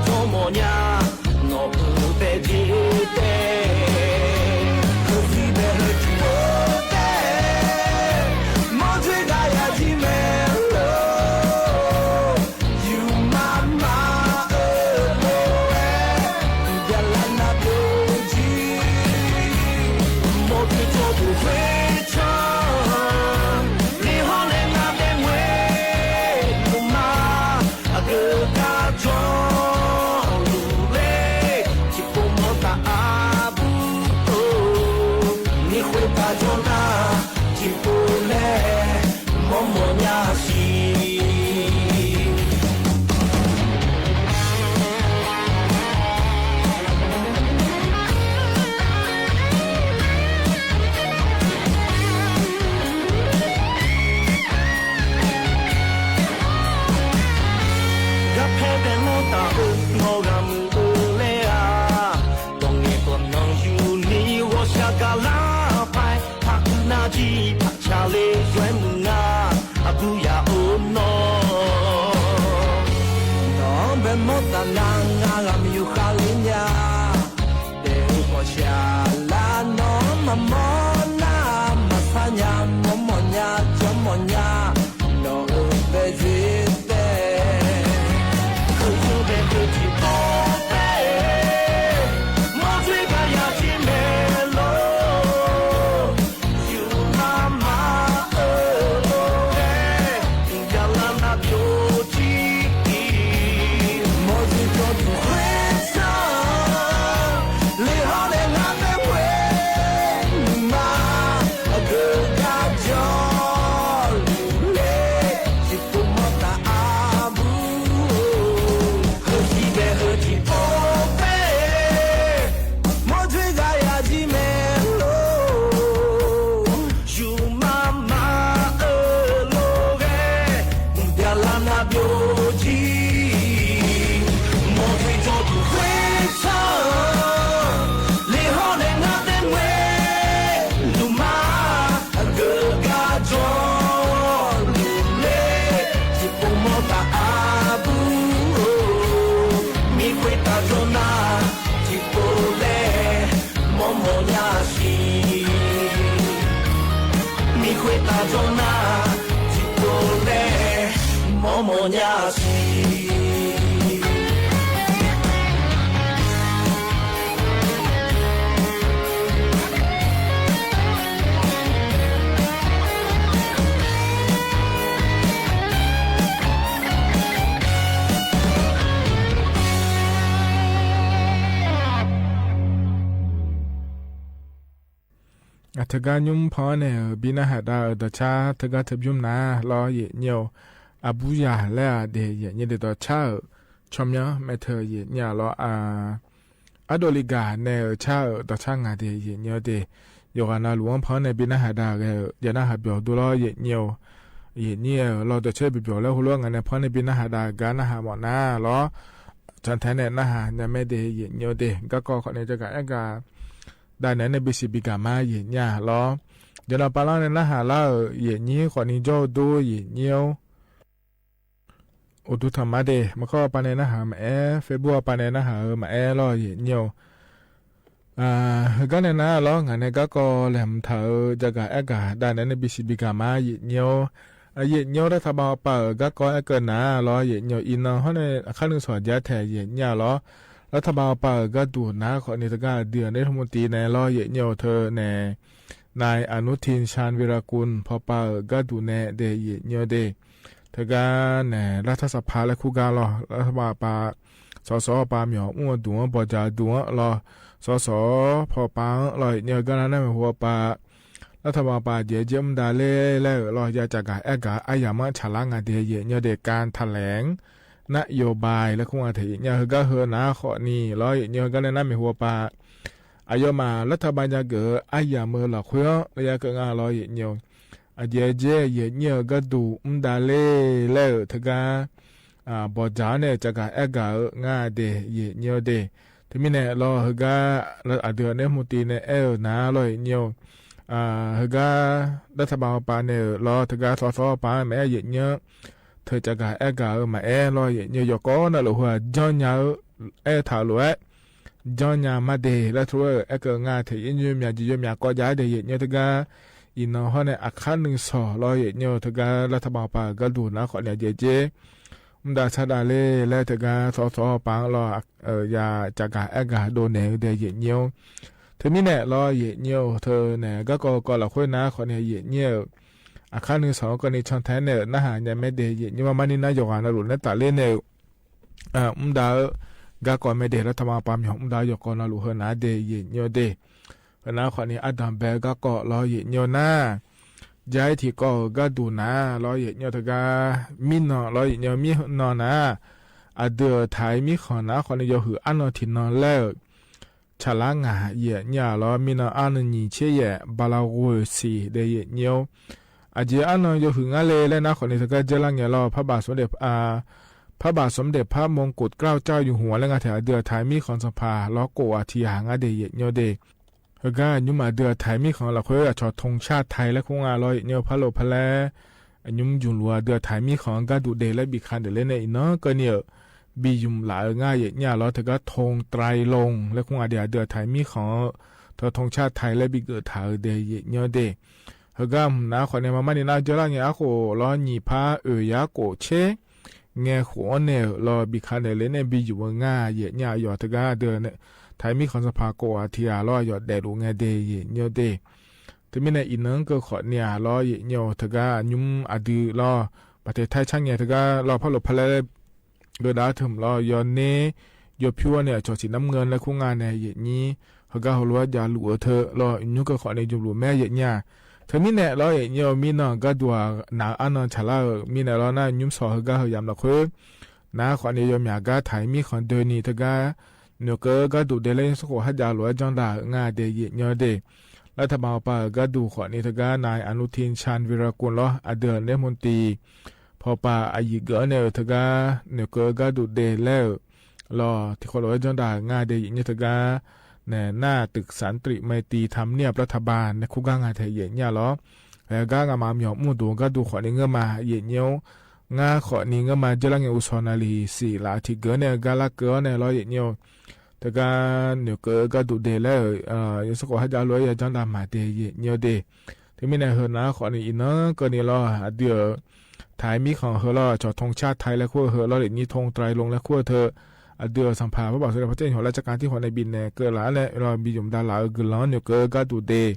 အတဂၤညူမ်ဖီန့ၣ် ဘံနၢ်ဟးဒါအဒိးဆါ တဂၤတဘျုးနၤလီၤ ယဲၢ်ညိၣ် အဘူးယၤလဲၣ်ဧါဒဲး ယဲၢ်ညိၣ်ဒဲး ဒိးဆါဧၢ ဆီၣ်မၠၢ် မဲာ်ထၢၣ် ယဲၢ်ညိၣ်လီၤ အ အဒိၣ်လံဂၤနဲၣ်ဧၢ ဆါဧၢ ဒိးဆါငါဒဲး ယဲၢ်ညိၣ်ဒဲး ယိၤဂၤနၤလူၤအီဖီန့ၣ် ဘံနၢ်ဟးဒါဂ့ၤဧၢ ယနၢ်ဟးပျီၤဒိလီၤ ယဲၢ်ညိၣ် ယဲၢ်ညိၣ်ဧၢ လီၤဒိးဆါဘျီဘျီလၢဟူလီၤ ငါနဲၣ်ဖီန့ၣ် ဘံနၢ်ဟးဒါဂၤနၢ်ဟးမးနၤလီၤ ဆၣ်ထဲန့ၣ် နၢ်ဟး ညါမဲာ်ဒဲး ယဲၢ်ညိၣ်ဒဲး ကၢ်ကီခီန့ၣ် တဂၤအဲၣ်ဂၤ ဒၣ်နဲၣ်န့ၣ် ဘံစံးဘံကၤမါ ယဲၢ်ညိၣ်လီၤ ယနီၢ်ပၢ်လီၤန့ၣ် နၢ်ဟးလၢဧၢ ယဲၢ်ညိၣ် ခီန့ၣ် ကၠီၣ်ဒိ ယဲၢ်ညိၣ် အိၣ်ဒူထီၣ်မါဒဲး မခီပၤန့ၣ် နၢ်ဟးမးအဲၣ် Facebook ပၤန့ၣ် နၢ်ဟးမးအဲၣ်လီၤ ယဲၢ်ညိၣ် အ ဟဲကါန့ၣ်နၤလီၤ ငါနဲၣ်ကၢ်ကီလဲၤမုာ်ထၢၣ်ဧၢ တဂၤအဲၣ်ဂၤ ဒၣ်နဲၣ်န့ၣ် ဘံစံးဘံကၤမါ ယဲၢ်ညိၣ် အ ယဲၢ်ညိၣ် လၢထးဘၣ်ပၤဧၢ ကၢ်ကီအဲၣ်ကၢနၤလီၤ ယဲၢ်ညိၣ် အံၤနီၢ်ဟီၣ်န့ၣ် အခါနုာ်စီၤဒၢထဲ ယဲၢ်ညိၣ်လီၤ လၢထးဘၣ်ပၤဧၢ ကၢ်ဒူၣ်နၤ ခီန့ၣ် တဂၤအဒုးအန့ၣ် ထမူတံန့ၣ်လီၤ ယဲၢ်ညိၣ် ထဲန့ၣ် နၢၣ် အနူထံၣ် ၡၣ်ဝံရၢၣ်ကူၣ် ဖီပၤဧၢ ကၢ်ဒူၣ်နဲၣ်ဒဲး ယဲၢ်ညိၣ်ဒဲး တဂၤန့ၣ် လၢထးစဖါလၢခူၣ်ကါလီၤ လၢထးဘၣ်ပၤ စီၤစီၤပၤ မၠီၤအူအဒူၣ် ဘီၣ်ကၠၣ်အဒူၣ်လီၤ စီၤစီၤ ဖီပၤလီၤ ယဲၢ်ညိၣ် ကၢ်နၢ်နဲၣ်မ့ၢ်ဟူပၤ လၢထးဘၣ်ပၤ ယဲၢ်ညိၣ် မူဒါလဲလဲၣ်လီၤ ယဲၢ်တဂၤအဲၣ်ဂၤ အါယၤမး ဆၣ်လါငါဒဲး ယဲၢ်ညိၣ်ဒဲး ကၢ်ထဲလဲၣ် နယိၤဘၣ် လၢခူၣ်ကါထဲ ယဲၢ်ညိၣ် ဟဲကါဟဲနၤ ခီန့ၣ်လီၤ ယဲၢ်ညိၣ် ကၢ်နၢ်နဲၣ်မ့ၢ်ဟူပၤ အယိၤမး လၢထးဘၣ်ညါကၢၣ် အါယၤမး လီၤခွ့အီၤ လၢယဲၢ်ကၢ်ငါလီၤ ယဲၢ်ညိၣ် အယဲၢ်ညိၣ် ယဲၢ်ညိၣ် ကၢ်ဒူၣ် မူဒါလဲလဲၣ်ဧၢ တဂၤ အ ဘီၣ်ကၠၣ်န့ၣ် တဂၤအဲၣ်ဂၤဧၢ ငါဒဲး ယဲၢ်ညိၣ်ဒဲး တမံၤန့ၣ်လီၤ ဟဲကါ လၢအဒုးအန့ၣ် ထမူတံန့ၣ် အဲၣ်ဧၢနၤလီၤ ယဲၢ်ညိၣ် အ ဟဲကါ လၢထးဘၣ်ပၤန့ၣ်လီၤ တဂၤ စီၤစီၤပၤ မ့ၢ်အဲၣ် ယဲၢ်ညိၣ် ထဲတဂၤအဲၣ်ဂၤဧၢ မ့ၢ်အဲၣ်လီၤ ယဲၢ်ညိၣ် ယိၤကီးနၢ်လိာ်ဟူ ကၠီၣ်ညါဧၢ အဲၣ်ထၢၣ်လိာ်အဲ ယီၢ်ညါမးဒ့ လၢထူအဲၣ်ကၢၣ်ငါထဲယဲၢ်ညို မၠးယီၢ်မၠးကီးယါဒ့ ယဲၢ်ညိုတဂၤ အံၤနီၢ်ဟီၣ်န့ၣ် အခါနုင်စီၣ်လီၤ ယဲၢ်ညိုတဂၤ လၢထးမၤပာ်ကၢၣ်ဒူၣ်နၤဃီန့ၣ် ယဲၢ်ညို မ့ၢ်ဒၣ်ဆၣ်ဒၣ်လဲၣ် လၢတဂၤသီသီပာ်လီၤ ယၤကကးအဲၣ်ကးဒိးနဲၣ်ဒ့ ယဲၢ်ညို တမံၤနဲၣ်လီၤ ယဲၢ်ညို ထဲန့ၣ် ကၢၣ်ကီကီလီၤဃိနၤဃီန့ၣ် ယဲၢ်ညို အခါနုင်စီၣ်ကီးန့ၣ် ဆီၣ်ထဲန့ၣ် နဟးညါမးဒ့ ယဲၢ်ညို မၤမၤန့ၢ်နၤ ယီၢ်ဂၤနၤလိာ်နဲတၢ်လၢန့ၣ် မ့ၢ်ဒၣ်ဧၢ ကၢၣ်ကီမးဒ့ လၢထးမၤပာ်မၠီၣ် မ့ၢ်ဒၣ်ယီၢ်ကီနၤလိာ်ဟဲနၤဒ့ ယဲၢ်ညိုဒ့ ဟဲနၤဃီန့ၣ် အတၢ်ဘဲကၢၣ်ကီလီၤ ယဲၢ်ညိုနၤ ယဲၢ်ထံကီၢ်ကၢၣ်ဒူၣ်နၤလီၤ ယဲၢ်ညိုတဂၤ မံနီၢ်လီၤ ယဲၢ်ညို မံနီၢ်နၤ အဒုးအထၢၣ်မံဃီၤနၤဃီန့ၣ် ယီၢ်ဟုၣ်အါနီၢ်ထံၣ်နီၢ်လဲၣ် ဆၣ်လါငါ ယဲၢ်ညိုလီၤ မံနီၢ်အါနီၢ်နံၣ်ဆံယဲၢ် ဘၤလၤရူးစံဒ့ ယဲၢ်ညို အက့အါနီၢ်ယီၢ်ဟုၣ်ငါလဲၣ် လၢနၤဃီန့ၣ် တဂၤကဲလၢငဲၤလီၤ ဖါဘၣ်စံးဒ့ၣ် ဖါဘၣ်စံးဒ့ၣ် ဖါမူကူး ကၠီၣ်ယူၢ်ဟူးဝါလၢငါထဲ အဒုးအထၢၣ်မံဃီၤသဖၣ်လီၤ ကိးအထံအဟးငါဒ့ ယဲၢ်ညိုဒ့ ဟဲဂၤ အညုမ်အဒုးအထၢၣ်မံဃီၤလီၤဃိ အဆီၣ်ထိၣ်ဆၣ်ထဲလၢဃိငါလီၤ ယဲၢ်ညို ဖးလိာ်ဖဲလဲၣ် အညုမ်ယုမ်လူၤအဒုးအထၢၣ်မံဃီၤကၢၣ်ဒူၣ်ဒ့ လၢဘံၣ်ခါဒ့ၣ်လၢန့ၣ် အံၤနီၢ်ကီၢ်န့ၣ် ဘံၣ်ယုမ်လၢအဂၤ ယဲၢ်ညိုလီၤ တဂၤထိၣ်တြဲးလိာ် လၢဃိငါဒ့ အဒုးအထၢၣ်မံဃီၤ ထိၣ်ထိၣ်ဆၣ်ထဲလၢဘံၣ်ကၢၣ်ထၢၣ်ဒ့ ယဲၢ်ညိုဒ့ ဟဲဂၤ မုၢ်နၤဃီန့ၣ် မၤမၤန့ၢ်နၤ ကၠီလၢငဲၤအဃိ လီၤနံၣ်ဖးအုၣ်ယၤကိးဆ့ ငဲၤဃိးန့ၣ်လီၤ ဘံၣ်ခါဒ့ၣ်လၢန့ၣ် ဘံၣ်ယုမ်အဂၤ ယဲၢ်ညို အယီၢ်တဂၤ အဒုးထၢၣ်မံဃီၤသဖၣ်ကိးအထံအလီၤ အယီၢ်ဒဲးလိာ်ငဲၤဒ့ ယဲၢ်ညိုဒ့ တမံၤနဲၣ် အံၤနီၢ်ကီၢ်ဃီန့ၣ်လီၤ ယဲၢ်ညိုတဂၤ အညုမ်အဒုးလီၤ ဘၣ်ထဲထဲဆၣ်ငဲၤတဂၤလီၤ ဖးလိာ်ဖဲလဲၣ် ဂဲၤဒၣ်ထဲလီၤ ယီၢ်န့ၣ် ယီၢ်ဖၠူအီၤန့ၣ် အဆီၣ်ဆံးနၢမ်ငိုၢ်လၢဃိငါန့ၣ် ယဲၢ်ညို ဟဲဂၤ ဟိုလိုအပ် ယလူၤအီၤထဲလီၤ အညိုကၢၢ်ဃီန့ၣ် ယုမ်လူၤမး ယဲၢ်ညို တမံၤနဲၣ်လီၤ ယဲၢ်ညို မံနီၢ်ကၢၣ်ဒူၣ်နၤအါနီၢ်ဆၣ်လါဧၢ မံနဲၣ်လီၤ နညုမ်စီၣ်ဟဲဂၤ ဟဲယၢမ်လီၤဃိ နၤဃီန့ၣ် ယီၢ်မၠးကါထၢၣ်မံဃီၤဒၢးနံၤတဂၤ နုာ်ကၢၣ်ကၢၣ်ဒူၣ်ဒ့ လၢယိၤစကီးဟဲဒၣ်လိာ်အကၠီဒၣ်ငါဒ့ ယဲၢ်ညိုဒ့ လၢထးမၤပာ်ကၢၣ်ဒူၣ်ဃီန့ၣ်တဂၤ နၤ အနုထံၣ် ဆၣ်ဝံရၢၣ်ကူၣ်လီၤ အဒုးအနဲမူတံၣ် ဖီၣ်ပာ်အယံာ်ဂၢၢ်န့ၣ်တဂၤ နုာ်ကၢၣ်ကၢၣ်ဒူၣ်ဒ့လၢ လီၤထံကီၢ်လိာ်ဝဲကၠီဒၣ်ငါဒ့ ယဲၢ်ညိုတဂၤ နၤ နၢ် ตึกสันติมัยตรี ทำเนียบรัฐบาล န့ၣ် ခိၣ်ဂၤငါထဲ ယဲၢ်ညိုလီၤ ဟဲဂၤ ငါမၤမၠီၣ်မူဒိၣ်ကၢၣ်ဒူၣ်ဃီန့ၣ် ငၢၢ်မး ယဲၢ်ညို ငါဃီန့ၣ် ငၢၢ်မး ကၠီလၢငဲၤ အိၣ်ဆီၣ်နၢ်လံၤစံးလၢအထံၣ်ဂၢၢ်န့ၣ် ဂၤလၢကၢၣ်န့ၣ်လီၤ ယဲၢ်ညို တဂၤ နုာ်ကၢၣ်ကၢၣ်ဒူၣ်ဒ့လၢ ယိၤစကီးဟဲဒၣ်လိာ်ယၤကၠီဒၣ်မးဒ့ ယဲၢ်ညိုဒ့ တမံၤနဲၣ် ဟဲနၤဃီန့ၣ် အံၤနီၢ်ကီၢ်န့ၣ်လီၤ အဒုးထၢၣ်မံဃီၤဟဲလီၤ ဆီၣ်ထိၣ်ဆၣ်ထဲလၢဃိဟဲလီၤ လၢညိုထိၣ်တြဲးလိာ်လၢဃိထဲ အဒုးသဖၣ် ဖးဘၣ်စံးဒ့ၣ် ဖဲတ့ၢ်ဟီၣ်လၢကၠီကၣ်ထံဃီန့ၣ် ဘံၣ်နဲၣ်ကၢၣ်လၢန့ၣ်လီၤ ဘံၣ်ယုမ်ဒၣ်လၢအဂုၤလီၤ နုာ်ကၢၣ်ကၢၣ်ဒူၣ်ဒ့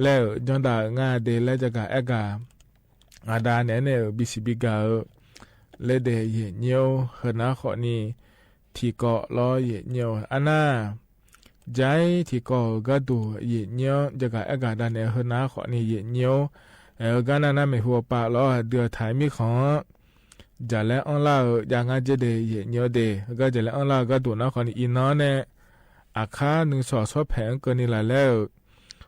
လၢကၠီဒၣ်ငါဒ့ လၢယကးအဲၣ်ကး အဒၣ်နဲန့ၣ် ဘံၣ်စံးဘံၣ်ကၤဧၢ လၢဒ့ ယဲၢ်ညို ဟဲနၤဃီန့ၣ် ထံကီၢ်လီၤ ယဲၢ်ညို အနၢ် ကၠီထံကီၢ်ကၢၣ်ဒူၣ် ယဲၢ်ညို ယကးအဲၣ်ကးဒၣ်နဲ ဟဲနၤဃီန့ၣ် ယဲၢ်ညို ဟဲဂၤ နၤ နၢ်မ့ၢ်ဟူအပၢ်လီၤ အဒုးထၢၣ်မံဃီၤ ယၤလဲၣ်အီလၢ်ဧၢ ယၤငါကၠီဒ့ ယဲၢ်ညိုဒ့ ဟဲဂၤ ယၤလဲၣ်အီလၢ် ကၢၣ်ဒူၣ်နၤဃီန့ၣ် အံၤနီၢ်နဲၣ် အခါနုင်စီၣ်ဆီဖဲးအကၢၢ်န့ၣ်လၢ်လဲၣ်ဧၢ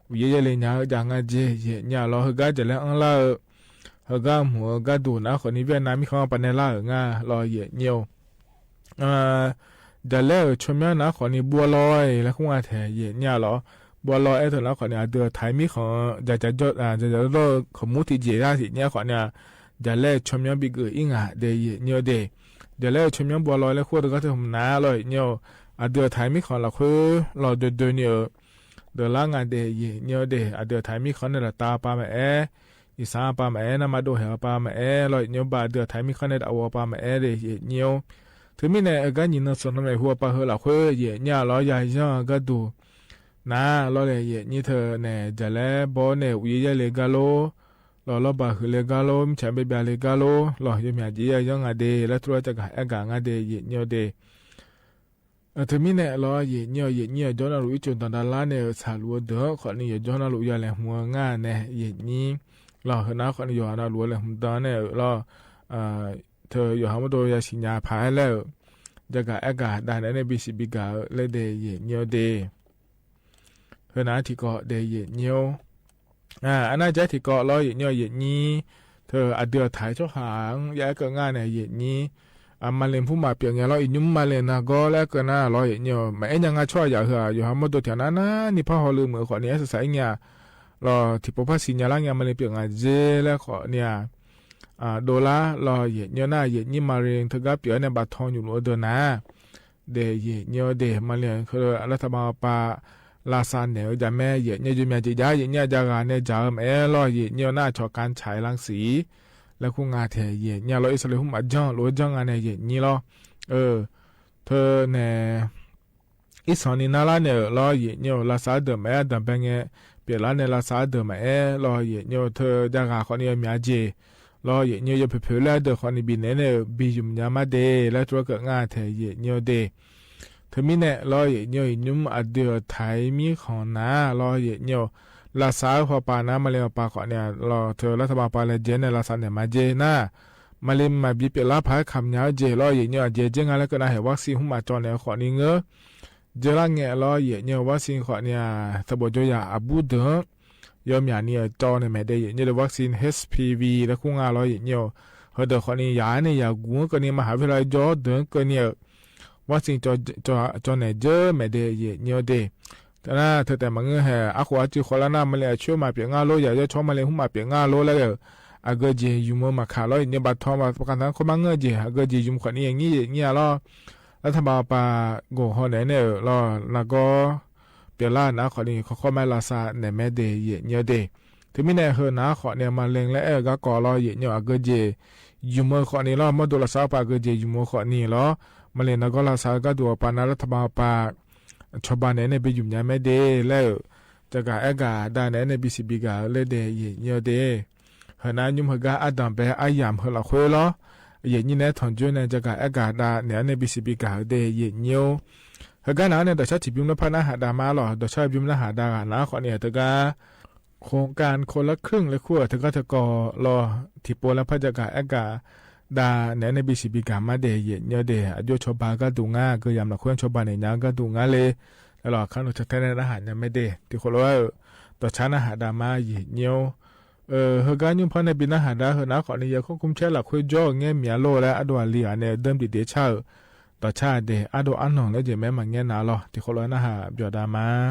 ဝံၤယဲယဲလံညါ ယၤငါကၠီ ယဲၢ်ညိုလီၤ ဟဲဂၤ ယၤလဲၣ်အီလၢ်ဧၢ ဟဲဂၤ မုၢ်ဧၢ ကၢၣ်ဒူၣ်နၤဃီန့ၣ် ဝံယၣ်နၢမ်မံဃီၤပာ်နဲလၢ်ဧၢ ငါလီၤ ယဲၢ်ညို ယၤလဲၣ်ဧၢ ဆိမိၣ်နၤဃီန့ၣ် ဘှီလီၤလၢဃိငါထဲ ယဲၢ်ညိုလီၤ ဘှီလီၤအဲၣ်ထဲနၤဃီန့ၣ် အဒုးထၢၣ်မံဃီၤ ယၤ ယၤ ယၤ ယၤဒီး ခမူထံယဲၢ်ဒၣ် ယဲၢ်ညိုဃီန့ၣ် ယၤလဲၣ်ဆိမိၣ်ဘံၣ်ဂၢၢ်အံၤငါဒ့ ယဲၢ်ညိုဒ့ ယၤလဲၣ်ဆိမိၣ်ဘှီလီၤလၢဃိတဂၤထဲမနၤလီၤ ယဲၢ်ညို အဒုးထၢၣ်မံဃီၤလီၤဃိ လီၤဒိၣ်ဒိၣ်န့ၣ်ဧၢ ဒၢးလၢငါဒ့ ယဲၢ်ညိုဒ့ အဒုးထၢၣ်မံဃီၤန့ၣ်ဒီးတၢ်ပၢ်မအဲ အံၣ်စၢ်ပၢ်မအဲ နၢ်မၤဒိၣ်ဟဲပၢ်မအဲလီၤ ယဲၢ်ညို ဘၣ်အဒုးထၢၣ်မံဃီၤန့ၣ်ဒီးအဝဲပၢ်မအဲဒ့ ယဲၢ်ညို တမံၤနဲၣ် အဂၤနံၤနၢ်စီၤနမဲာ်ဟူအပၢ်ဟဲလီၤဃိ ယဲၢ်ညိုလီၤ ယၤယီၢ်ဂၢၢ်ဒိၣ် နၤလီၤလၢ ယဲၢ်ညိုထဲန့ၣ် ယၤလဲၣ်ဘီန့ၣ် ဝံယဲယဲလံဂၤလိၤ လီၤလီၤဘၣ်ဟုးလံဂၤလိၤ မုၢ်ဆါဘဲဘၣ်လံဂၤလိၤ လီၤ ယမၠးကၠီယၤယီၢ်ငါဒ့ လၢထူဝဲကၠီကးအဲၣ်ကးငါဒ့ ယဲၢ်ညိုဒ့ တမံၤနဲၣ်လီၤ ယဲၢ်ညို ယဲၢ်ညို ယီၢ်နီၢ်လူၤအံၣ်ကၠိၣ်တၢ်ဒၣ်လါန့ၣ် ဆၣ်လူၤအဒၢးဃီန့ၣ် ယီၢ်နီၢ်လူၤယၤလဲၤမူၤအငါန့ၣ် ယဲၢ်ညို လီၤ ဟဲနၤဃီန့ၣ် ယီၢ်နီၢ်လူၤလဲၤမူၤတၢ်န့ၣ်လီၤ ထဲယီၢ်ဟးမူဒိၣ်ယၤစံၣ်ညါဖးလဲၣ် ယကးအဲၣ်ကးဒၣ်နဲန့ၣ် ဘံၣ်စံးဘံၣ်ကၤလၢဒ့ ယဲၢ်ညိုဒ့ ဟဲနၤထံကီၢ်ဒ့ ယဲၢ်ညို အနၢ်ကၠီထံကီၢ်လီၤ ယဲၢ်ညို ယဲၢ်ညို ထဲအဒုးထၢၣ်ဆိဟး ယအဲၣ်ကၢၣ်ငါန့ၣ် ယဲၢ်ညို အမၤလ့ၣ်ဖုမၤပၠးညါလီၤ အံၤညိုမၤလ့ၣ်နၤဂီၤလၢကၢၣ်နၤလီၤ ယဲၢ်ညို မၤအဲၣ်ညါငါဆိယၤဟး ယီၢ်ဟးမူဒိၣ်ထံၣ်နၤနၤ နံၣ်ဖးဟီၣ်လၢမုၢ်ဃီန့ၣ် အဲၣ်စးစးအံၤညါ လီၤ ထံၣ်ပိာ်ဖးစံၣ်ညါလၢညါ မၤလ့ၣ်ပၠးငါစ့လၢဃီန့ၣ် ဒိၣ်လါလီၤ ယဲၢ်ညိုနၤ ယဲၢ်ညို မၤလ့ၣ်တဂၤပၠးန့ၣ် ဘၣ်ထီၣ်ညူးလူၤအဒၢးနၤ ဒဲး ယဲၢ်ညိုဒဲး မလ့ၣ် ဟၢ รัฐบาล ပာ် ลาซา နဲၣ် เออ จ๋าแม่ ယဲၢ်ညို ယုမ်ၺ်ယုမ်ၺ် ယဲၢ်ညို အကြၢးဂၤန့ၣ် จ๋าแม่ လီၤ ယဲၢ်ညို နာ် ฉกการฉายรังสี လၢခုၣ်ငါထဲ ယဲၢ်ညိုလီၤ အံၣ်စရ့လး ဟူးမး ကၠီၣ် လိာ်ကၠီၣ် ငါန့ၣ် ယဲၢ်ညိုလီၤ เออ เธอ နဲၣ် အံၣ်စီၤနံၤနါလါန့ၣ်လီၤ ယဲၢ်ညို ลาซา ဒၢၣ်မဲ အဒၢၣ်ဘဲငဲ ပျဲၢ်လါန့ၣ် ลาซา ဒၢၣ်မဲ လီၤ ယဲၢ်ညို เธอ အကြၢးဂၤဃီန့ၣ် ယုမ်ၺ်ယုမ်ၺ် လီၤ ယဲၢ်ညို ယဖုၣ်ဖုၣ်လၢအဒၢၣ်ဃီန့ၣ် ဘံၣ်နဲန့ၣ် ဘံၣ်ယုမ်ၺ်မးဒဲး လၢတြီကၢၣ်ငါထဲ ယဲၢ်ညိုဒဲး เธอ မံနဲၣ်လီၤ ယဲၢ်ညို ယုမ်ၺ်အဒုးအထၢၣ်မံဃီၣ်နၤ လီၤ ယဲၢ်ညို ลาซา ဃီပာ်နၤ မလ့ၣ် ဃီပာ်ဃီန့ၣ် လီၤ เธอ รัฐบาล ပာ်လဲၤကဲန့ၣ် ลาซา နဲၣ်မၤကဲနၤ မလ့ၣ် မၤဘံၣ်ပျဲၢ်လါ ဖးခမ်ညါကဲလီၤ ယဲၢ်ညို အကဲကဲ ငါလၢကနၣ်ဟဲ วัคซีน ဟူးမး ကၠီၣ်နဲၣ်ဃီန့ၣ် ငၢ ကဲလၢငဲလီၤ ယဲၢ်ညို วัคซีน ဃီန့ၣ် သဘိးကၠိ ယၤအဘူးဒိၣ် ယုမ်ၺ်န့ၣ် ကၠီၣ်နဲၣ်မဲာ်ဒဲး ယဲၢ်ညို ဒီး วัคซีน เอชพีวี လၢခုၣ်ငါလီၤ ယဲၢ်ညို ဟၢဒၢၣ်ဃီန့ၣ် ယၤန့ၣ် ယၤဂုၤကန့ၢ် မဟาวิทยาลัย ကၠီၣ်ဒၢၣ်ကန့ၢ် วัคซีน ကၠီၣ် ကၠီၣ် ကၠီၣ်နဲၣ်ကဲမဲာ်ဒဲး ယဲၢ်ညိုဒဲး တၢ်နၢ် เธอ တဲမၤငိုၢ်ဟဲ အဃိအစ့ၢ်ဃီလၢနၢ် မလ့ၣ် အဆိမးပျဲၢ်ငါလိ ယၤယဲၢ်ဆိမးလ့ၣ် ဟူးမးပျဲၢ်ငါလိလၢ အဂ့ၢ်ကဲ ယုမ်ၺ်မၤခးလီၤ ယဲၢ်ညို ဘၣ်ထီၣ်မး ပှၤကသးခိၣ်မး အဂ့ၢ်ကဲ ယုမ်ၺ်ဃီန့ၣ် ယဲၢ်ညိုလီၤ รัฐบาล ပာ်ဂီၢ်ဃီန့ၣ်န့ၣ်လီၤ နဂီၢ် ပျဲၢ်လါနၤဃီန့ၣ် ခီခီမး လၢ်သးနဲၣ်မဲာ်ဒဲး ယဲၢ်ညိုဒဲး တမံၤန့ၣ် ဟၢနၤဃီန့ၣ် မၤလဲၣ်လၢအဲၣ်ဂၤကီးလီၤ ယဲၢ်ညို အဂ့ၢ်ကဲ ယုမ်ၺ်ဃီန့ၣ်လီၤ မ့ၢ်ဒိးလၢ်သးပာ် အဂ့ၢ်ကဲ ယုမ်ၺ်ဃီန့ၣ်လီၤ မၤလဲၣ် နဂီၢ် လၢ်သး ကၢ်ဒိၣ်ပာ်နၤ รัฐบาล ပာ် စီၤဘၣ်နဲၣ်န့ၣ် ဘၣ်ယုမ်ၺ်မဲာ်ဒဲး လၢ တဂၤအဲၣ်ဂၤဒၣ်နဲၣ် အဲၣ်ဘီၣ်စံဘီၣ် ဂၤလၢဒဲး ယဲၢ်ညိုဒဲး ဟၢနၤ ယုမ်ၺ်ဟၢဂၤအတၢ်ဘဲအယၢ် ဟၢလီၤဃိလီၤ ယဲၢ်ညိုန့ၣ် ထီၣ်ကၠိန့ၣ် တဂၤအဲၣ်ဂၤဒၣ်နဲၣ် အဲၣ်ဘီၣ်စံဘီၣ် ဂၤဒဲး ယဲၢ်ညို ဟၢဂၤနၤန့ၣ် ဒီးဆၣ်ထံၣ်ဘုမနုၤဖးနၤဟးဒါမးလီၤ ဒီးဆၣ်ဘုမနုၤဟးဒါဂၤ နၤဃီန့ၣ် တဂၤ โครงการคนละครึ่ง လၢခုၣ် တဂၤတကီၢ်လီၤ ထံၣ်ပိာ်လၢဖး တဂၤအဲၣ်ဂၤဒၣ်နဲၣ် အဲၣ်ဘီၣ်စံဘီၣ် ဂၤမးဒဲး ယဲၢ်ညိုဒဲး အကၠိ စီၤဘၣ် ကၢ်ဒိၣ်ငါ ဂ့ၢ်ယၢမ်ၣ်လီၤဃိ စီၤဘၣ်နဲၣ်ညါ ကၢ်ဒိၣ်ငါလၢ လၢလီၤခါနီၣ် ထဲထဲန့ၣ် နဟးညါမဲာ်ဒဲး တံၤဃီလီၤ ဒီးဆၣ်နဟးဒါမး ယဲၢ်ညို ဟၢဂၤညိၣ်ဖီန့ၣ် ဘၣ်နၤဟးဒါ ဟၢနၤဃီန့ၣ် ယဲၢ်ခိၣ် ခုၣ်ဆဲလၢ်ခွ့ကၠီၣ် ငဲမံၤအလိၤလၢအဒိၣ်အလံၤဂၤန့ၣ် ဒၢဘျံးဒ့ဆၣ်ဧၢ ဒီးဆၣ်ဒဲး အါဒိၣ်အါနီၢ်လၢ ယဲၢ်မ့ၢ်မၤငဲနၤလီၤ တံၤဃီလီၤ နဟးဘျီဒါမး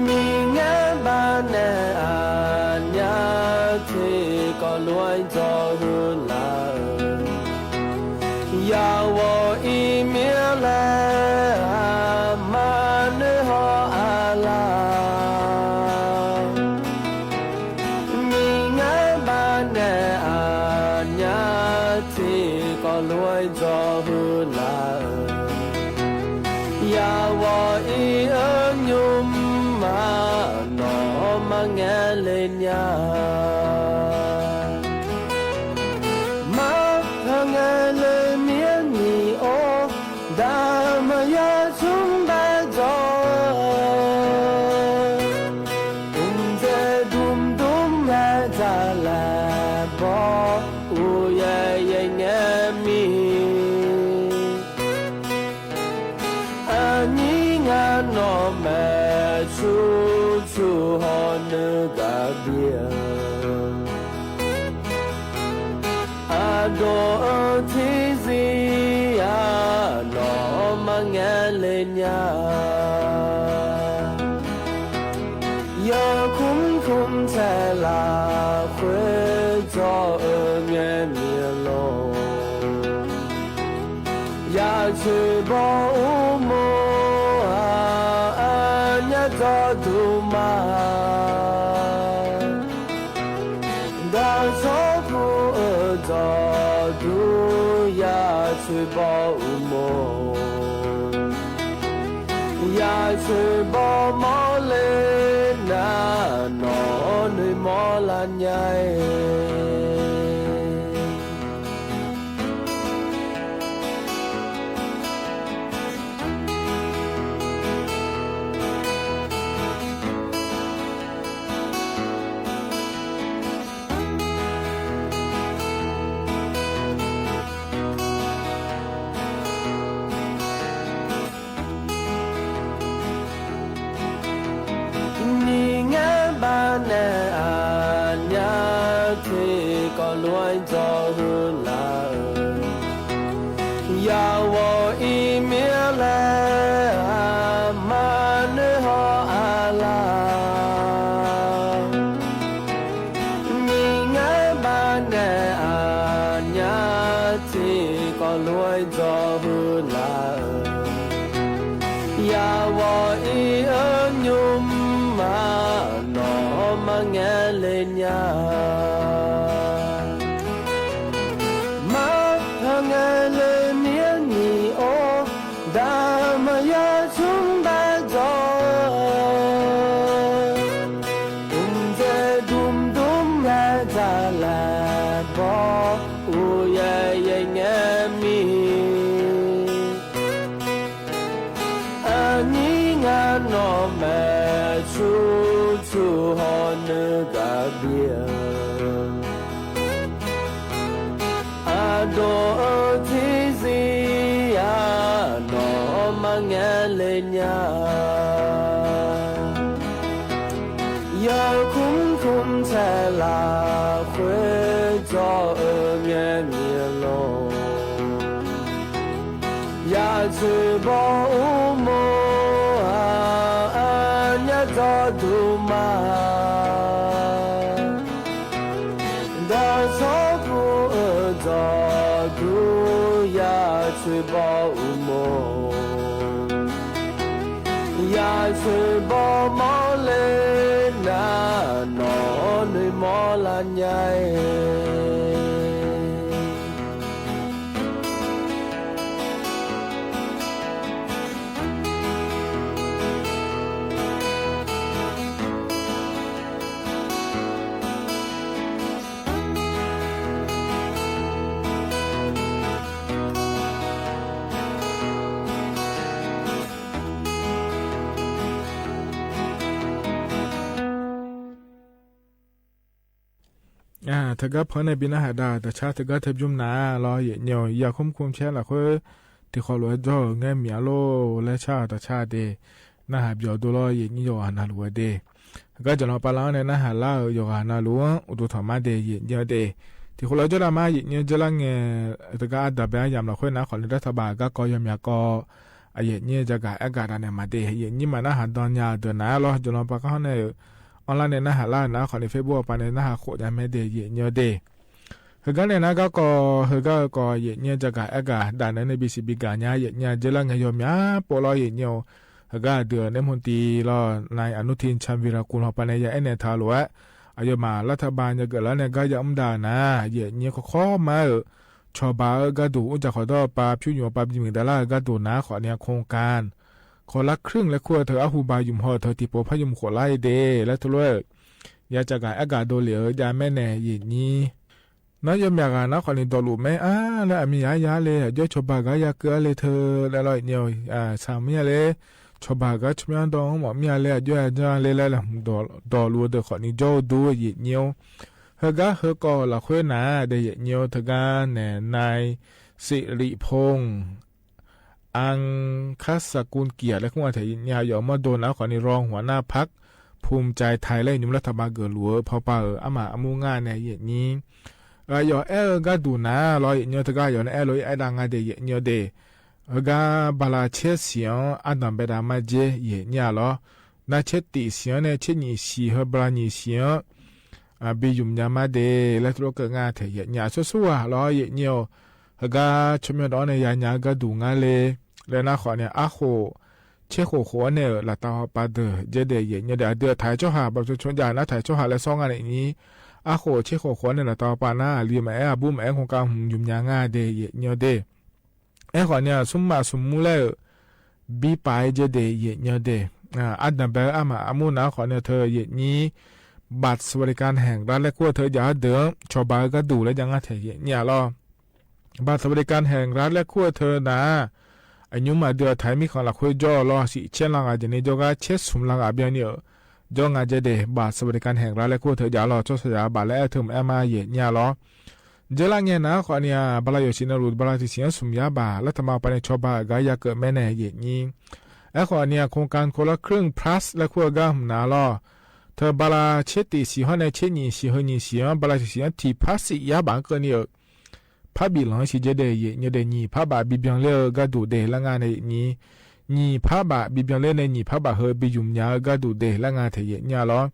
မံၤငဲဘၣ်နဲၣ် အညါထံကီၢ်လွံၢ် ကၠီၣ်ဟုလၢ်ဧၢ ယဝီၤအံၤမ့ၢ်လဲၣ် မၤနၢၤဟီၣ်အလၢ် မံၤငဲဘၣ်နဲၣ် အညါထံကီၢ်လွံၢ် ကၠီၣ်ဟုလၢ်ဧၢ ယဝီၤအံၤအညိၣ်မး နီၢ်မၤငဲလၢညါ မၤဟဲငဲလၢမံၤနံၤအိၣ် ဒၣ်မၤယၤဆူဘၣ်ကၠီၣ် အုမ်စဲဒုမ်ဒုမ်ဟဲတၢ်လဲၣ်ဘီ အိၣ်ယဲယဲငဲမံၤ အနံၤငါနီၢ်မဲာ်ဆူ ဆူဟီၣ်နၢၤကဘျံး အဒိၣ်အထံစံယၤ နီၢ်မၤငဲလၢညါ ယဲၢ်ခိၣ်ခုၣ်ဆဲလၢ်ခွ့ကၠီၣ်ဧၢ ငဲမံၤအလိၤ ယၤဆၢဘီၣ်အိၣ်မိၢ် အညါကၠီၣ်ဒုးမး ဒီးဆီဖိအၢ ကၠီၣ်ဒုး ယၤဆၢဘီၣ်အိၣ်မိၢ် ယၤဆၢဘီၣ်မီၢ်လၢနၤ နီၢ်နုၢ်မီၢ်လၢညါ မံၤငဲဘၣ်နဲၣ် အညါထံကီၢ်လွံၢ် ကၠီၣ်ဟုလၢ်ဧၢ ယဝီၤအံၤအညိမ်မး နီၢ်မၤငဲလၢညါ မၤဖးငဲလၢမံနံၤအိၣ် ဒၣ်မၤယၤဆူဘၣ်ဒီး ဒုးစဲးဒုးဒုးဟဲတၢ်လၢ်ဘီ အိၣ်ယဲယဲငဲမံ အနံၤငါနီၢ်မဲာ်ဆူ ဆူဟီၣ်နုၢ်ကဘျံး အဒိၣ်အထံစံယၤ နီၢ်မၤငဲလၢညါ ယဲခုမ်ခုမ်ဆဲးလၢ်ဃုာ် ဒီးအငဲမံအလီၢ် ယၤထွဲဘီအူမိၢ် အညါဒီးဒိၣ်မး ဒီးဆီခိၣ်အၢ ဒီးဒိၣ် ယၤထွဲဘီအူမိၢ် ယၤထွဲဘီမီၢ်လၢနၤ နီၢ်နွံမီၢ်လၢညါ အၢ တဂၤဖဲန့ၣ် ဘၣ်နၢ်ဟးဒၣ်တၢ်ဆါ တဂၤတဘျုးနၤလီၤ ယဲၢ်ညီ ယၤခုမ်ခုမ်ဆဲးလၢ်ဃုာ် တံၤဃီလိာ်အဒိၣ် ငဲမံအလီၢ် လဲၤဆါတၢ်ဆါဒဲး နၢ်ဟးပျီၤဒိၣ်လီၤ ယဲၢ်ညီ ယိၤဂၤနၤလိာ်ဝဲဒဲး တဂၤကၠီၤလီၤပာ်လီၤန့ၣ် နၢ်ဟးလၢယိၤဂၤနၤလိာ် အိၣ်ဒိၣ်ထီၣ်မးဒဲး ယဲၢ်ညီဒဲး တံၤဃီလိာ်ကၠီဒၣ်မး ယဲၢ်ညီ ကၠီလၢငဲ တဂၤအဒၣ်ဘဲအယၣ်လီၤဃုာ်နၤ ခီန့ၣ် ဒၣ်ထီၣ်ဘၣ် ကၠီယီၤမၠးကီး အယဲၢ်ညီ ကၠီဂၤအဲၣ်ဂၤဒၣ်န့ၣ်မးဒဲး ယဲၢ်ညီမး နၢ်ဟးဒီးညါဒၢးနၤလီၤ ကၠီၤလီၤပာ်ကဟီန့ၣ် online န့ၣ် နၢ်ဟးလၢနၤ ခီန့ၣ် Facebook ပာ်န့ၣ် နၢ်ဟးဃိးညါမးဒဲး ယဲၢ်ညီဒဲး ဟဲဂၤန့ၣ် နၤဂၤကီး ဟဲဂၤကီး ယဲၢ်ညီ ကၠီဂၤအဲၣ်ဂၤ ဒၣ်နၤန့ၣ် ဘံၣ်စံးဘံၣ်ကၣ်ညါ ယဲၢ်ညီ ကၠီလၢငဲ ယီၤမၠးပိာ်လီၤ ယဲၢ်ညီ ဟဲဂၤဒုး နဲမူတံလီၤ နၤ အနူထံၣ် ဆၣ်ဝံရၢၣ်ကူၣ်လီၤပာ်န့ၣ် ယအဲၣ်နဲၣ်ထးလိာ်ဝဲ အယီၤမး လၢထးဘး ယကလၢန့ၣ် ကၠီယၤအုၣ်ဒၣ်နၤ ယဲၢ်ညီ ခီခီမးဧၢ ဆီၣ်ဘးဧၢ ဂၤဒိၣ် အူကၠၣ်ခီၣ်ဒီးပာ်ဖၠူယုၢ် ပာ်ဘံၣ်မုၢ်ဒၣ်လၢ ဂၤဒိၣ်နၤ ခီန့ၣ် အခိၣ်ကၢၣ် ခီလါခရံာ်လၢခိၣ်အထၢၣ် အဟူးဘၣ်ယုၢ်ဟီၣ်ထၢၣ် တံၤပိာ်ဖးယုၢ်ဃိးလါအံၤဒဲး လၢထူလၢ ယၤကၠီဂၤအဲၣ်ဂၤဒိၣ်လံဧၢ ယၤမ့ၢ်နဲၣ် ယဲၢ်ညီ နၤယီၤမၠးဂၤနၤ ခီန့ၣ် ဒီးလိာ်မ့ၢ်အါလၢအမံၤယၤယၤလၢ အကၠီ ဆီၣ်ဘးဂၤယၤကၢအါလၢထၢၣ် လၢလီၤ ယဲၢ်ညီ ဆၣ်မံၤယၤလၢ ဆီၣ်ဘးဂၤ ဆူမဲဒီး မ့ၢ်မံၤယၤလၢ အကၠီယၤကၠီလၢလၢ ဒီးလိာ်ဒီး ခီန့ၣ် ကၠီဒိၣ် ယဲၢ်ညီ ဟဲဂၤဟဲကီးလၢဃုာ်နၤဒဲး ယဲၢ်ညီ တဂၤန့ၣ် နၤ စံးရံးဖိၣ် အၣ် ခၢၣ်စၢၣ်ကူၣ်ကံၢ် လၢခိၣ်အထၢၣ် ယဲၢ်ညီ ယီၤမၢဒိၣ်နၤ ခီန့ၣ် ရီၣ်ဟူၤနၢ်ဖၢၣ် ภูมิใจไทย လၢ နုာ်လၢထးဘးဂၢၢ်လိာ်ဧၢ ဖီပာ်ဧၢ အါမးအမူငါန့ၣ် ယဲၢ်ညီ ယီၤအဲၣ်ဂၤဒိၣ်နၤလီၤ ယဲၢ်ညီ တဂၤယီၤန့ၣ် အဲၣ်လိာ်ယအဲၣ်ဒၣ်ငါဒဲး ယဲၢ်ညီဒဲး ဟဲဂၤ ဘၤလးဆဲးစံၣ်အီၤ အါဒၣ်ဘဲဒၣ်မးက့ ယဲၢ်ညီလီၤ နၤဆဲးတံၣ်စံၣ်အီၤန့ၣ် ဆဲးနံၣ်စံၣ် ဟဲဘၤလးနံၣ်စံၣ်အီၤ ဘံၣ်ယုၢ်မၠးမးဒဲး လၢထူလၢကၢၣ်ငါထဲ ယဲၢ်ညီ အဆိဆိဝဲလီၤ ယဲၢ်ညီဧၢ ဟဲဂၤ ဆိမိၣ်ဒီးန့ၣ် ယၤညါဂၤဒိၣ်ငါလၢ လၢနၤခီန့ၣ် အါဃိး ဆဲးဃိးဃိးန့ၣ် လၢတၢ်ဟီၣ်ပာ်ဒၢး ကဲဒဲး ယဲၢ်ညီဒဲး အဒုးအထၢၣ်ကၠီဟၣ် ဘၣ်ဆိဆိယၤ နၤထၢၣ်ကၠီဟၣ်လၢစီၤငါန့ၣ် အါဃိးဆဲးဃိးဃိးန့ၣ် လၢတၢ်ဟီၣ်ပာ်နၤ အလံၤမးအဲၣ် အဘူးမးအဲၣ် ခိၣ်ကၢၣ်ဟူးယုၢ်မၠးငါဒဲး ယဲၢ်ညီဒဲး အဲၣ်ဃီန့ၣ် အဆိမးဆိမူလၢ ဘံပာ်ကဲဒဲး ယဲၢ်ညီဒဲး အါဒၣ်ဘဲအါမးအမူနၤခီန့ၣ် ထၢၣ် ယဲၢ်ညီ บัตรสวัสดิการแห่งรัฐ လၢခိၣ်အထၢၣ်ယၤဒၢး ဆီၣ်ဘးဂၤဒိၣ်လၢယၤငါထဲ ယဲၢ်ညီလီၤ บัตรสวัสดิการแห่งรัฐ လၢခိၣ်အထၢၣ်နၤ အညိမးဒုးအထၢၣ်မံၤဃီလၢဃုာ်ကၠီလီၤ စံးဆဲးလၢဂၤကန့ၣ် ကၠီဂၤဆဲးဆူၣ်လၢဂၤဘၣ်န့ၣ် ကၠီငါကဲဒဲး บัตรสวัสดิการแห่งรัฐ လၢခိၣ်အထၢၣ်ယၤလီၤ ကၠီစီၤယၤဘၣ်လၢအဲၣ်ထၢၣ်မးအဲၣ်မး ယဲၢ်ညီလီၤ ကၠီလၢငဲနၤခီန့ၣ် ဘၤလးယီၢ်ဆံးန့ၣ်လူၤ ဘၤလးတံၢ်စံၣ်အီၤဆူၣ်ယၤဘၣ် လၢထးဘးပာ်န့ၣ် ဆီၣ်ဘးဂၤယၤကၢးမဲန့ၣ် ယဲၢ်ညီ အဲၣ်ဃီန့ၣ် โครงการคนละครึ่ง plus လၢခိၣ်အဂၤမနုၤလီၤ ထၢၣ်ဘၤလးဆဲးတံၣ်စံၣ်ဟီန့ၣ် ဆဲးနံၣ်စံၣ် ဟဲနံၣ်စံၣ်အီၤ ဘၤလးတံၢ်စံၣ်အီၤ ထံၣ်ဖးစံးယၤဘၣ်ကန့ၣ် ဖးဘံၣ်လီၤစံးကဲဒဲး ယဲၢ်ညီဒဲး နံၣ်ဖးဘးဘံၣ်ဘျီလၢဂၤဒိၣ်ဒဲးလၢငါန့ၣ် နံၣ်ဖးဘးဘံၣ်ဘျီလၢန့ၣ် နံၣ်ဖးဘးဟဲဘံၣ်ယုၢ်မၠးဂၤဒိၣ်ဒဲးလၢငါထဲ ယဲၢ်ညီလီၤ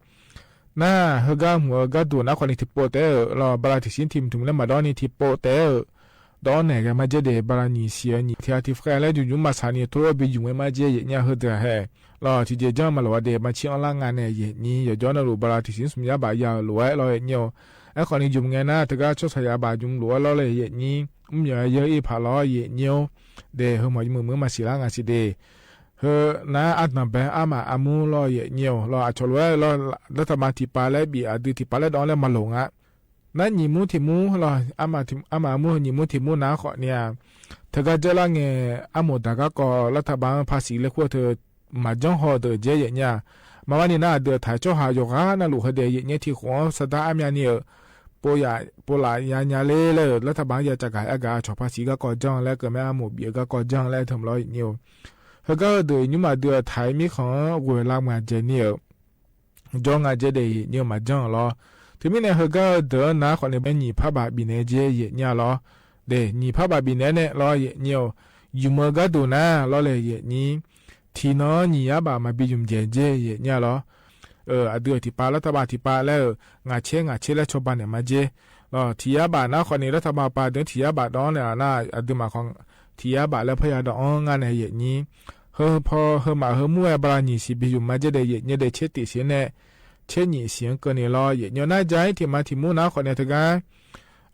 နၤ ဟဲဂၤမုၢ်ဂၤဒိၣ်နၤခီန့ၣ် ထံၣ်ပိာ်တဲဧၢလီၤ ဘၤလးတံၢ်စံၣ်ထံၣ်မုၢ်ထံၣ်မုၢ်လၢမၤဒီးန့ၣ် ထံၣ်ပိာ်တဲဧၢ ဒွးနဲၣ်က့ၤမးကဲဒၣ် ဘၣ်လၢနံၣ်ဆံယဲၢ်နံၣ် ထံၣ်တံၢ်ဃဲလၢ ယူၢ်ယူၢ်မၤစၢ်နံၣ် ထိၣ်လီၤဘီယူၢ်ဝဲမးကဲယဲၢ်နံၣ် ဟၢဒၢးဟဲလီၤ ထံၣ်ကဲကၠီမၤလီၤဝဲဒၣ် မၤဆံးအီၤလၢ်ငါန့ၣ် ယဲၢ်နံၣ် ယကၠီနလူၤ ဘၣ်လၢ ထံၣ်ဆံဆူၣ်ယါဘၣ်ယၤလိာ်ဝဲလီၤ ယဲၢ်နံၣ်ဧိၤ. အဲၣ်ခီန့ၣ် ယူၢ်မုၢ်ငဲနၤ တဂၤဆီၣ်ဆၢယါဘၣ် ယူၢ်လိာ်ဝဲလီၤလၢ ယဲၢ်နံၣ် မုၢ်ယဲၢ်အံၤဖးလီၤ ယဲၢ်နံၣ်ဧိၤ. ဒီး ဟၢမီၢ်ယမုၢ်မုၢ်မၤဆံးလၢ်ငါစံးဒၣ် ဟၢနၤ အတၢ်ဘဲ အါမးအါမူလီၤ ယဲၢ်နံၣ်ဧိၤ လီၤ အဆီၣ်လီၤဝဲလီၤ လၢတၢ်မၤထံၣ်ပာ်လၢဘံၣ် အဒုးထံၣ်ပာ်လၢဒွးလၢမၤလိာ်ငါ နၤနံၣ်မူထံၣ်မူလီၤ အါမး အါမးအါမူ နံၣ်မူထံၣ်မူ နၤခီန့ၣ်ဧါ တဂၤကၠီလၢ်ငဲ အမိၢ်ဒၣ်ဂၤကီး လၢတၢ်ဘၣ်ဖးဆံးလၢခိၣ်ထၢၣ် မၤကၠီဟီၣ်ဒၢးကဲယဲၢ်နံၣ်ဧါ. မၤဝဲန့ၣ်နၤ အဒုးအထၢၣ်ကၠီဟး ယိၤဂၤနလူၤဟဲဒၣ် ယဲၢ်နံၣ်ဧိၤ ထံၣ်ဃိးစဒါအါမးန့ၣ်ဧိၤ ပိာ်ယၤ ပိာ်လၢယၤညါလၢလၢ လၢတၢ်ဘၣ်ယၤကကးအဲၣ်ကး ဆီၣ်ဖးဆံးဂၤကီးကၠီလၢ ကမ့ၢ်အမိၢ်ဘံၣ်ဂၤကီးကၠီလၢ ထၢၣ်မးလီၤ ယဲၢ်နံၣ်ဧိၤ. ဟၢဂၤအဒုး နံၣ်မးဒုးအထၢၣ်မံခီ ဂွဲၤလၢ်မးကဲနံၣ်ဧိၤ ကၠီငါကဲဒၣ် ယဲၢ်နံၣ်ဧိၤ မၤကၠီလီၤ. တမံၤန့ၣ် ဟၢဂၤအဒုး နၤခီန့ၣ် ဘၣ်နံၣ်ဖးဘၣ်ဘံၣ်နဲကဲ ယဲၢ်နံၣ်လီၤ. ဒီး နံၣ်ဖးဘၣ်ဘံၣ်နဲန့ၣ်လီၤ ယဲၢ်နံၣ်ဧိၤ ယူၢ်မုၢ်ဂၤဒိၣ်နၤလီၤလၢ ယဲၢ်နံၣ် ထံၣ်နီၣ်နံၣ်ယါဘၣ်မၤဘံၣ်ယုမ်ၢ်ယဲၢ်ကဲ ယဲၢ်နံၣ်လီၤ. အဒုးထံၣ်ပာ်လၢတၢ်ဘၣ် ထံၣ်ပာ်လၢ ငါဆဲး ငါဆဲးလၢဆီဘၣ်နဲၣ်မးကဲ လီၤ ထံၣ်ယါဘၣ်နၤခီန့ၣ် လၢတၢ်ဘၣ်ပာ်ဒုး ထံၣ်ယါဘၣ်ဒီးန့ၣ် နၤ အဒုးမၤခီ ထံၣ်ယါဘၣ်လၢဖဲယၤဒီးအီၤ ငါန့ၣ် ယဲၢ်နံၣ် ဟၢဖီ ဟၢမးဟၢမူဝဲ ဘၣ်လၢနံၣ်ဆံး ဘံၣ်ယုမ်ၢ်မးကဲဒၣ် ယဲၢ်နံၣ်ဒီး ဆဲးတ့ၢ်ဆံးန့ၣ် ဆဲးနံၣ်ဆံးကၢန့ၣ်လီၤ ယဲၢ်နံၣ်ဧိၤ နၤ ယဲၢ်နံၣ်ထံၣ်မးထံၣ်မူနၤခီန့ၣ် တဂၤ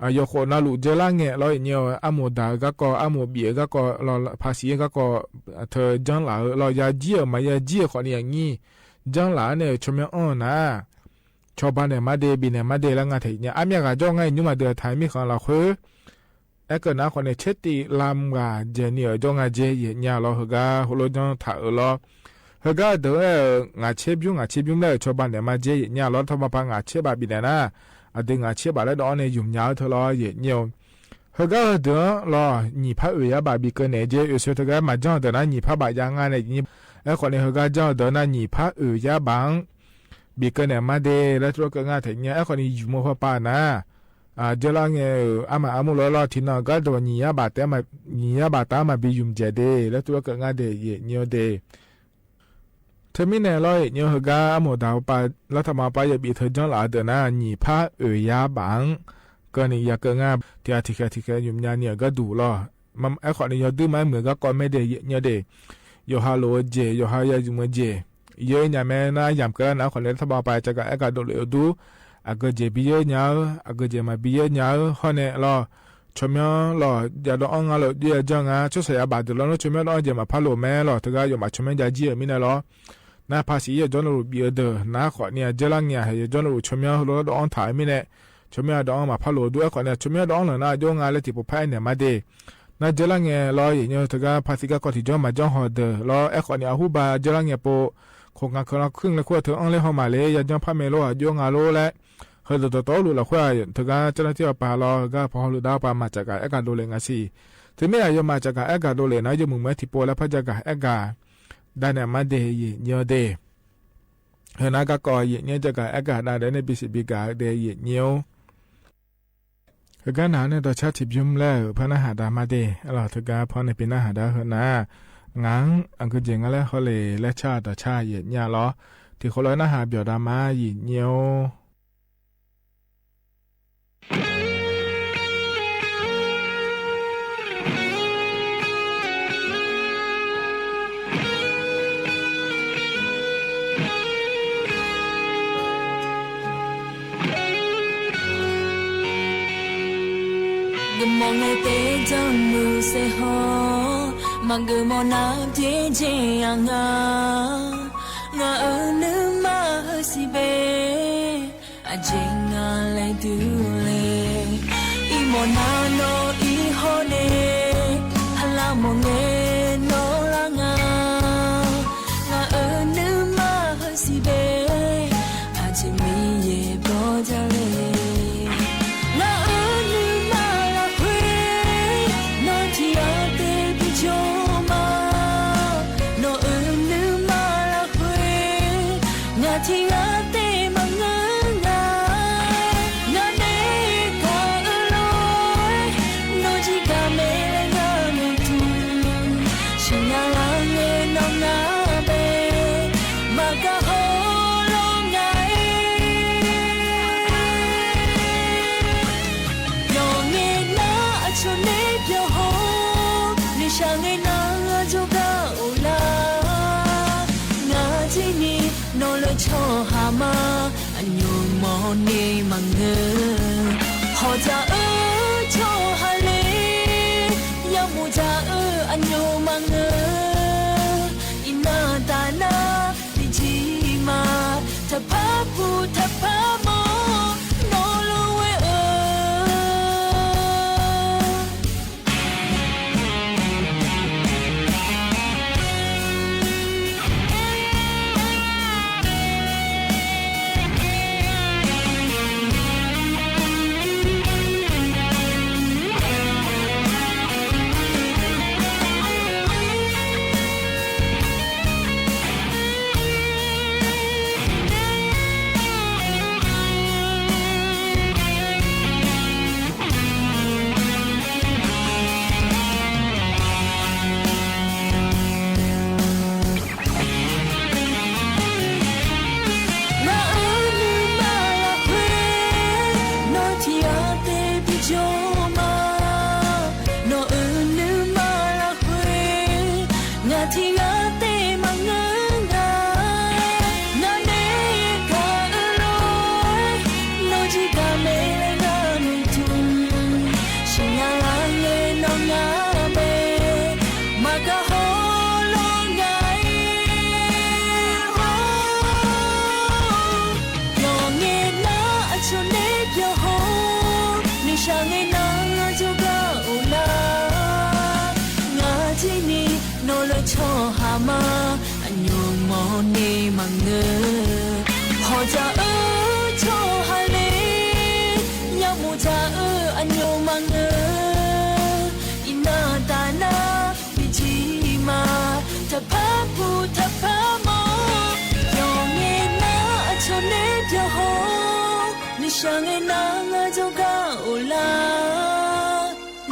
ယိၤဃိးနလူၤကၠီလၢ်ငဲလီၤ ယဲၢ်နံၣ်ဧိၤ အမိၢ်ဒၣ်ဂၤကီး အမိၢ်ဘံၣ်ဂၤကီး လီၤ ဖးဆံးဂၤကီး ထၢၣ်ကၠီလၢ်ဧိၤ လီၤ ယၤကၠီဧိၤ မၤယၤကၠီဧိၤခီန့ၣ် ယဲၢ်နံၣ် ကၠီလၢ်န့ၣ် ဆီၣ်မၠီအီၣ်နၤ ဆီဘၣ်နဲၣ်မးဒၣ် ဘံၣ်နဲၣ်မးဒၣ်လၢ ငါထံၣ်ညါ အါမးဂၤကၠီ ငါအံၤ နံၣ်မးဒုးအထၢၣ်မံခီလီၤဃိ အဲၣ်ကၢနၤခီန့ၣ် ဆဲးတ့ၢ်လၢ်မးကဲနံၣ်ဧိၤ ကၠီငါကဲ ယဲၢ်နံၣ်လီၤ ဟၢဂၤ ဟိလိကၠီထးအၢလီၤ ဟၢဂၤအဒုး ငါဆဲးဘျုး ငါဆဲးဘျုးလၢ ဆီဘၣ်နဲၣ်မးကဲ ယဲၢ်နံၣ်လီၤ တၢ်ဘၣ်ပာ် ငါဆဲးဘၣ်ဘံၣ်နဲၣ်နၤ အဒုး ငါဆဲးဘၣ်လၢဒီးအီၤန့ၣ် ယုမ်ၢ်ညါအီၤထၢၣ်လီၤ ယဲၢ်နံၣ်ဧိၤ ဟၢဂၤအဒုးလီၤ နံၣ်ဖးအုၣ်ယါဘၣ် ဘံၣ်ကၢနဲၣ်ကဲ အုၣ်ဆၢတဂၤ မၤကၠီအဒုးနၤ နံၣ်ဖးဘၣ်ယၤ ငါန့ၣ် အဲၣ်ခီန့ၣ် ဟၢဂၤကၠီအဒုးနၤ နံၣ်ဖးအုၣ်ယါဘၣ် ဘံၣ်ကၢနဲၣ်မးဒၣ် လၢတြီကၢး ငါထံၣ်ညါ အဲၣ်ခီန့ၣ် ယုၢ်မုၢ်ဖီပာ်နၤ ကၠီလၢ်ငဲဧိၤ အါမးအါမူလီၤလီၤ ထံၣ်နီၣ်ဂၤဒိၣ် နံၣ်ယါဘၣ်တၢ် နံၣ်ယါဘၣ်တၢ်မၤဘံၣ်ယုမ်ၢ်ယဲၢ်ဒၣ် လၢတြီကၢး ငါဒၣ် ယဲၢ်နံၣ်ဧိၤဒၣ် တမံၤန့ၣ်လီၤ ယဲၢ်နံၣ်ဧိၤ ဟၢဂၤအမိၢ်ဒၣ်ပာ် လၢတၢ်မၤပာ်ယဲၢ်ဘံၣ်ထၢၣ်ကၠီလၢ်အဒုးနၤ နံၣ်ဖးအုၣ်ယါဘၣ် ကၢန့ၣ် ယၤကၢး ငါ ထံၣ်အထံၣ်ခဲထံၣ်ခဲ ယုမ်ၢ်ညါန့ၣ် အဂၤဒိၣ်လီၤ အဲၣ်ခီန့ၣ် ယီၤဒုးမၤမုၢ်ဂၤကီးမ့ၢ်ဒၣ် ယဲၢ်နံၣ်ဧိၤဒၣ် ယီၤဟးလိာ်ဝဲကဲ ယီၤဟးယၤယုၢ်မုၢ်ကဲ ယဲၢ်ညါမ့ၢ်နၤ ယၢမ်ၣ်ကဲလၢနၤ အဲၣ်ခီန့ၣ် လၢတၢ်ဘၣ်ပာ် ကကးအဲၣ်ကးဒိၣ်လၢအဒူ အဂ့ၤကဲဘံၣ်ယဲၢ်ညါဧိၤ အဂ့ၤကဲမၤဘံၣ်ယဲၢ်ညါဧိၤ ဟီန့ၣ်လီၤ ဆီၣ်မၠီလီၤ ယၤဒီးအီၤ ငါလီၤ ဒုးယၤကၠီ ငါ ဆီၣ်ဆၢယါဘၣ်ဒၣ်လီၤ နဆီၣ်မၠီဒီးအီၤ ကဲမၤဖးလိာ်မဲလီၤ တဂၤယီၤမးဆီၣ်မၠီယၤကၠီဧိၤမံၤန့ၣ်လီၤ နၤဖးဆံး ယကၠီနရူၢ်ဘံၣ်အဒုး နၤခီန့ၣ် ကၠီလၢ်ငဲဧိၤ ယကၠီနရူၢ်ဆီၣ်မၠီလိာ်ဒီးအီၤထးမံၤန့ၣ် ဆီၣ်မၠီဒီးအီၤမၤဖးလိာ်ဒိၣ် အဲၣ်ခီန့ၣ် ဆီၣ်မၠီဒီးအီၤလၢနၤ ယိၤငါလၢထံၣ်ပိာ်ဖးအဲၣ်နဲၣ်မးဒၣ် နၤကၠီလၢ်ငဲလီၤ ယဲၢ်နံၣ်ဧိၤ တဂၤဖးဆံးဂၤကီး ထံၣ်ကၠီမၤကၠီဟီၣ်ဒၢးလီၤ အဲၣ်ခီန့ၣ် အဟူဘၣ် ကၠီလၢ်ငဲပိာ် ခိၣ်ငါခဲလီၤ ခုၣ်လၢခိၣ်ထၢၣ် အီၤလၢဟီၣ်မးလၢ ယၤကၠီဖးမ့ၢ်လိာ် ယိၤငါလိာ်လဲၣ် ဟၢဒိၣ်တီတီလိာ်လီၤဃိ တဂၤကၠီလၢ်ထံၣ်အပၢ်လီၤ ဟၢဂၤဖီဟီၣ်လူၤဒါပာ် မၤစၢ်ကးအဲၣ်ကးဒိၣ်လဲၣ် ငါဆံး တမ့ၢ်ယၤ ယီၤမၤစၢ်ကးအဲၣ်ကးဒိၣ်လဲၣ် နၤ ယီၤမုၢ်မၢထံၣ်ပိာ်လၢဖးစၢ်ကးအဲၣ်ကး ဒၣ်နဲၣ်မးဒၣ် ယဲၢ်နံၣ်ဧိၤဒၣ် ဟၢနၤဂၤကီး ယဲၢ်နံၣ်ဧိၤ စၢ်ကးအဲၣ်ကးဒၣ်ဒဲးန့ၣ် ဘံၣ်စံးဘံၣ်ကးဒၣ် ယဲၢ်နံၣ်ဧိၤ ဟၢဂၤနၤန့ၣ် ဒီးဆၣ်ထံၣ်ဘျုးလၢ ဖဲနဟးဒၣ်မးဒၣ် အလီၢ်တဂၤဖီန့ၣ် ပနဟးဒၣ်ဟၢနၤ ငါ အဂ့ၤကဲ ငါလၢဟီၣ်လ့ၣ်လၢဆၣ်ဒီးဆၣ် ယဲၢ်နံၣ်ဧိၤလီၤ ထံၣ်ဃိလၢနဟးပၠီၣ်ဒၣ်မး ယဲၢ်နံၣ်ဧိၤ ဂီၤမီၢ်ငဲတဲတမုၢ်စဲဟီၣ် မၤဂ့ၤမီၢ်နၤတ့ၢ်ကဲအငါ ငါအၢနုမးဟၢစံးဘဲ အကဲငါလဲၤတုၤလဲၣ် အံၤမီၢ်နၤနီၢ်အံၤဟီၣ်န့ၣ် ဟါလၢမီၢ်ငဲနီၢ်လၢငါ ငါအၢနုမးဟၢစံးဘဲ အကဲမ့ၢ်ယဲၢ်ဘီဒၣ်လဲၣ် ငါအၢနုမးလၢခွ့ နီၢ်ထံၣ်အတဲပယီၤမး နီၢ်အၢနုမးလၢခွ့ ငါထံၣ်အတဲမၤငၢၢ်ငါ ငါန့ၣ်ကအၢလီၤ နီၢ်ကံကၤမဲာ်လၢငါမ့ၢ်တုၤ ဆူညါလၢငဲနီၢ်ငါဘဲ မၤကဟီလီၤငါအံၤ ယီၤငဲနၤအဆိန့ၣ် အညိမၤငၢၢ် ဟီၣ်တၢ်အၢ ထီၣ်ဟးလၢ ယၢမူဒါအၢ အညိမၤငၢၢ် အံၤနၤတၢ်နၤ မ့ၢ်ထံမၤ တၢ်ဖးပူၤတၢ်ဖးမီ နီၢ်လီၤဝဲဧၢ နီၢ်အၢနုမၤလၢ်ဃ့ နီၢ်ထံဂၤတဲပယီၤမး နီၢ်အၢနုမၤလၢ်ဃ့ နၤထံဂၤတဲမၤငၢၢ်ဂၤ နၤမ့ၢ်ကၤအၢလီၤ နီၢ်ထံဂၤမ့ၢ်လၢနၤမ့ၢ်တူၢ် ဆူညါလၢ်ငဲနီၢ်ငါမ့ၢ် မၤကဟီလီၤငါအံၤ ပျီၢ်ငဲနၤအဆိန့ၣ်ပျီၢ်ဟီ နဆါငဲနၤဂီၤကအိၣ်လၢ် နၤထံန့ၣ် နီၢ်လၢဆီဟါမး အညိမီန့ၣ်မၤငၢၢ် ဟီၣ်တၢ်အၢ ဆီဟါလၢ် ယၢမူဒါအၢ အညိမၤငၢၢ် အံၤနၤတၢ်နၤ မ့ၢ်ထံမၤ တၢ်ဖးပူၤတၢ်ဖးမီ ပျီၢ်ငဲနၤအဆိန့ၣ်ပျီၢ်ဟီ နဆါငဲနၤဂီၤကအိၣ်လၢ်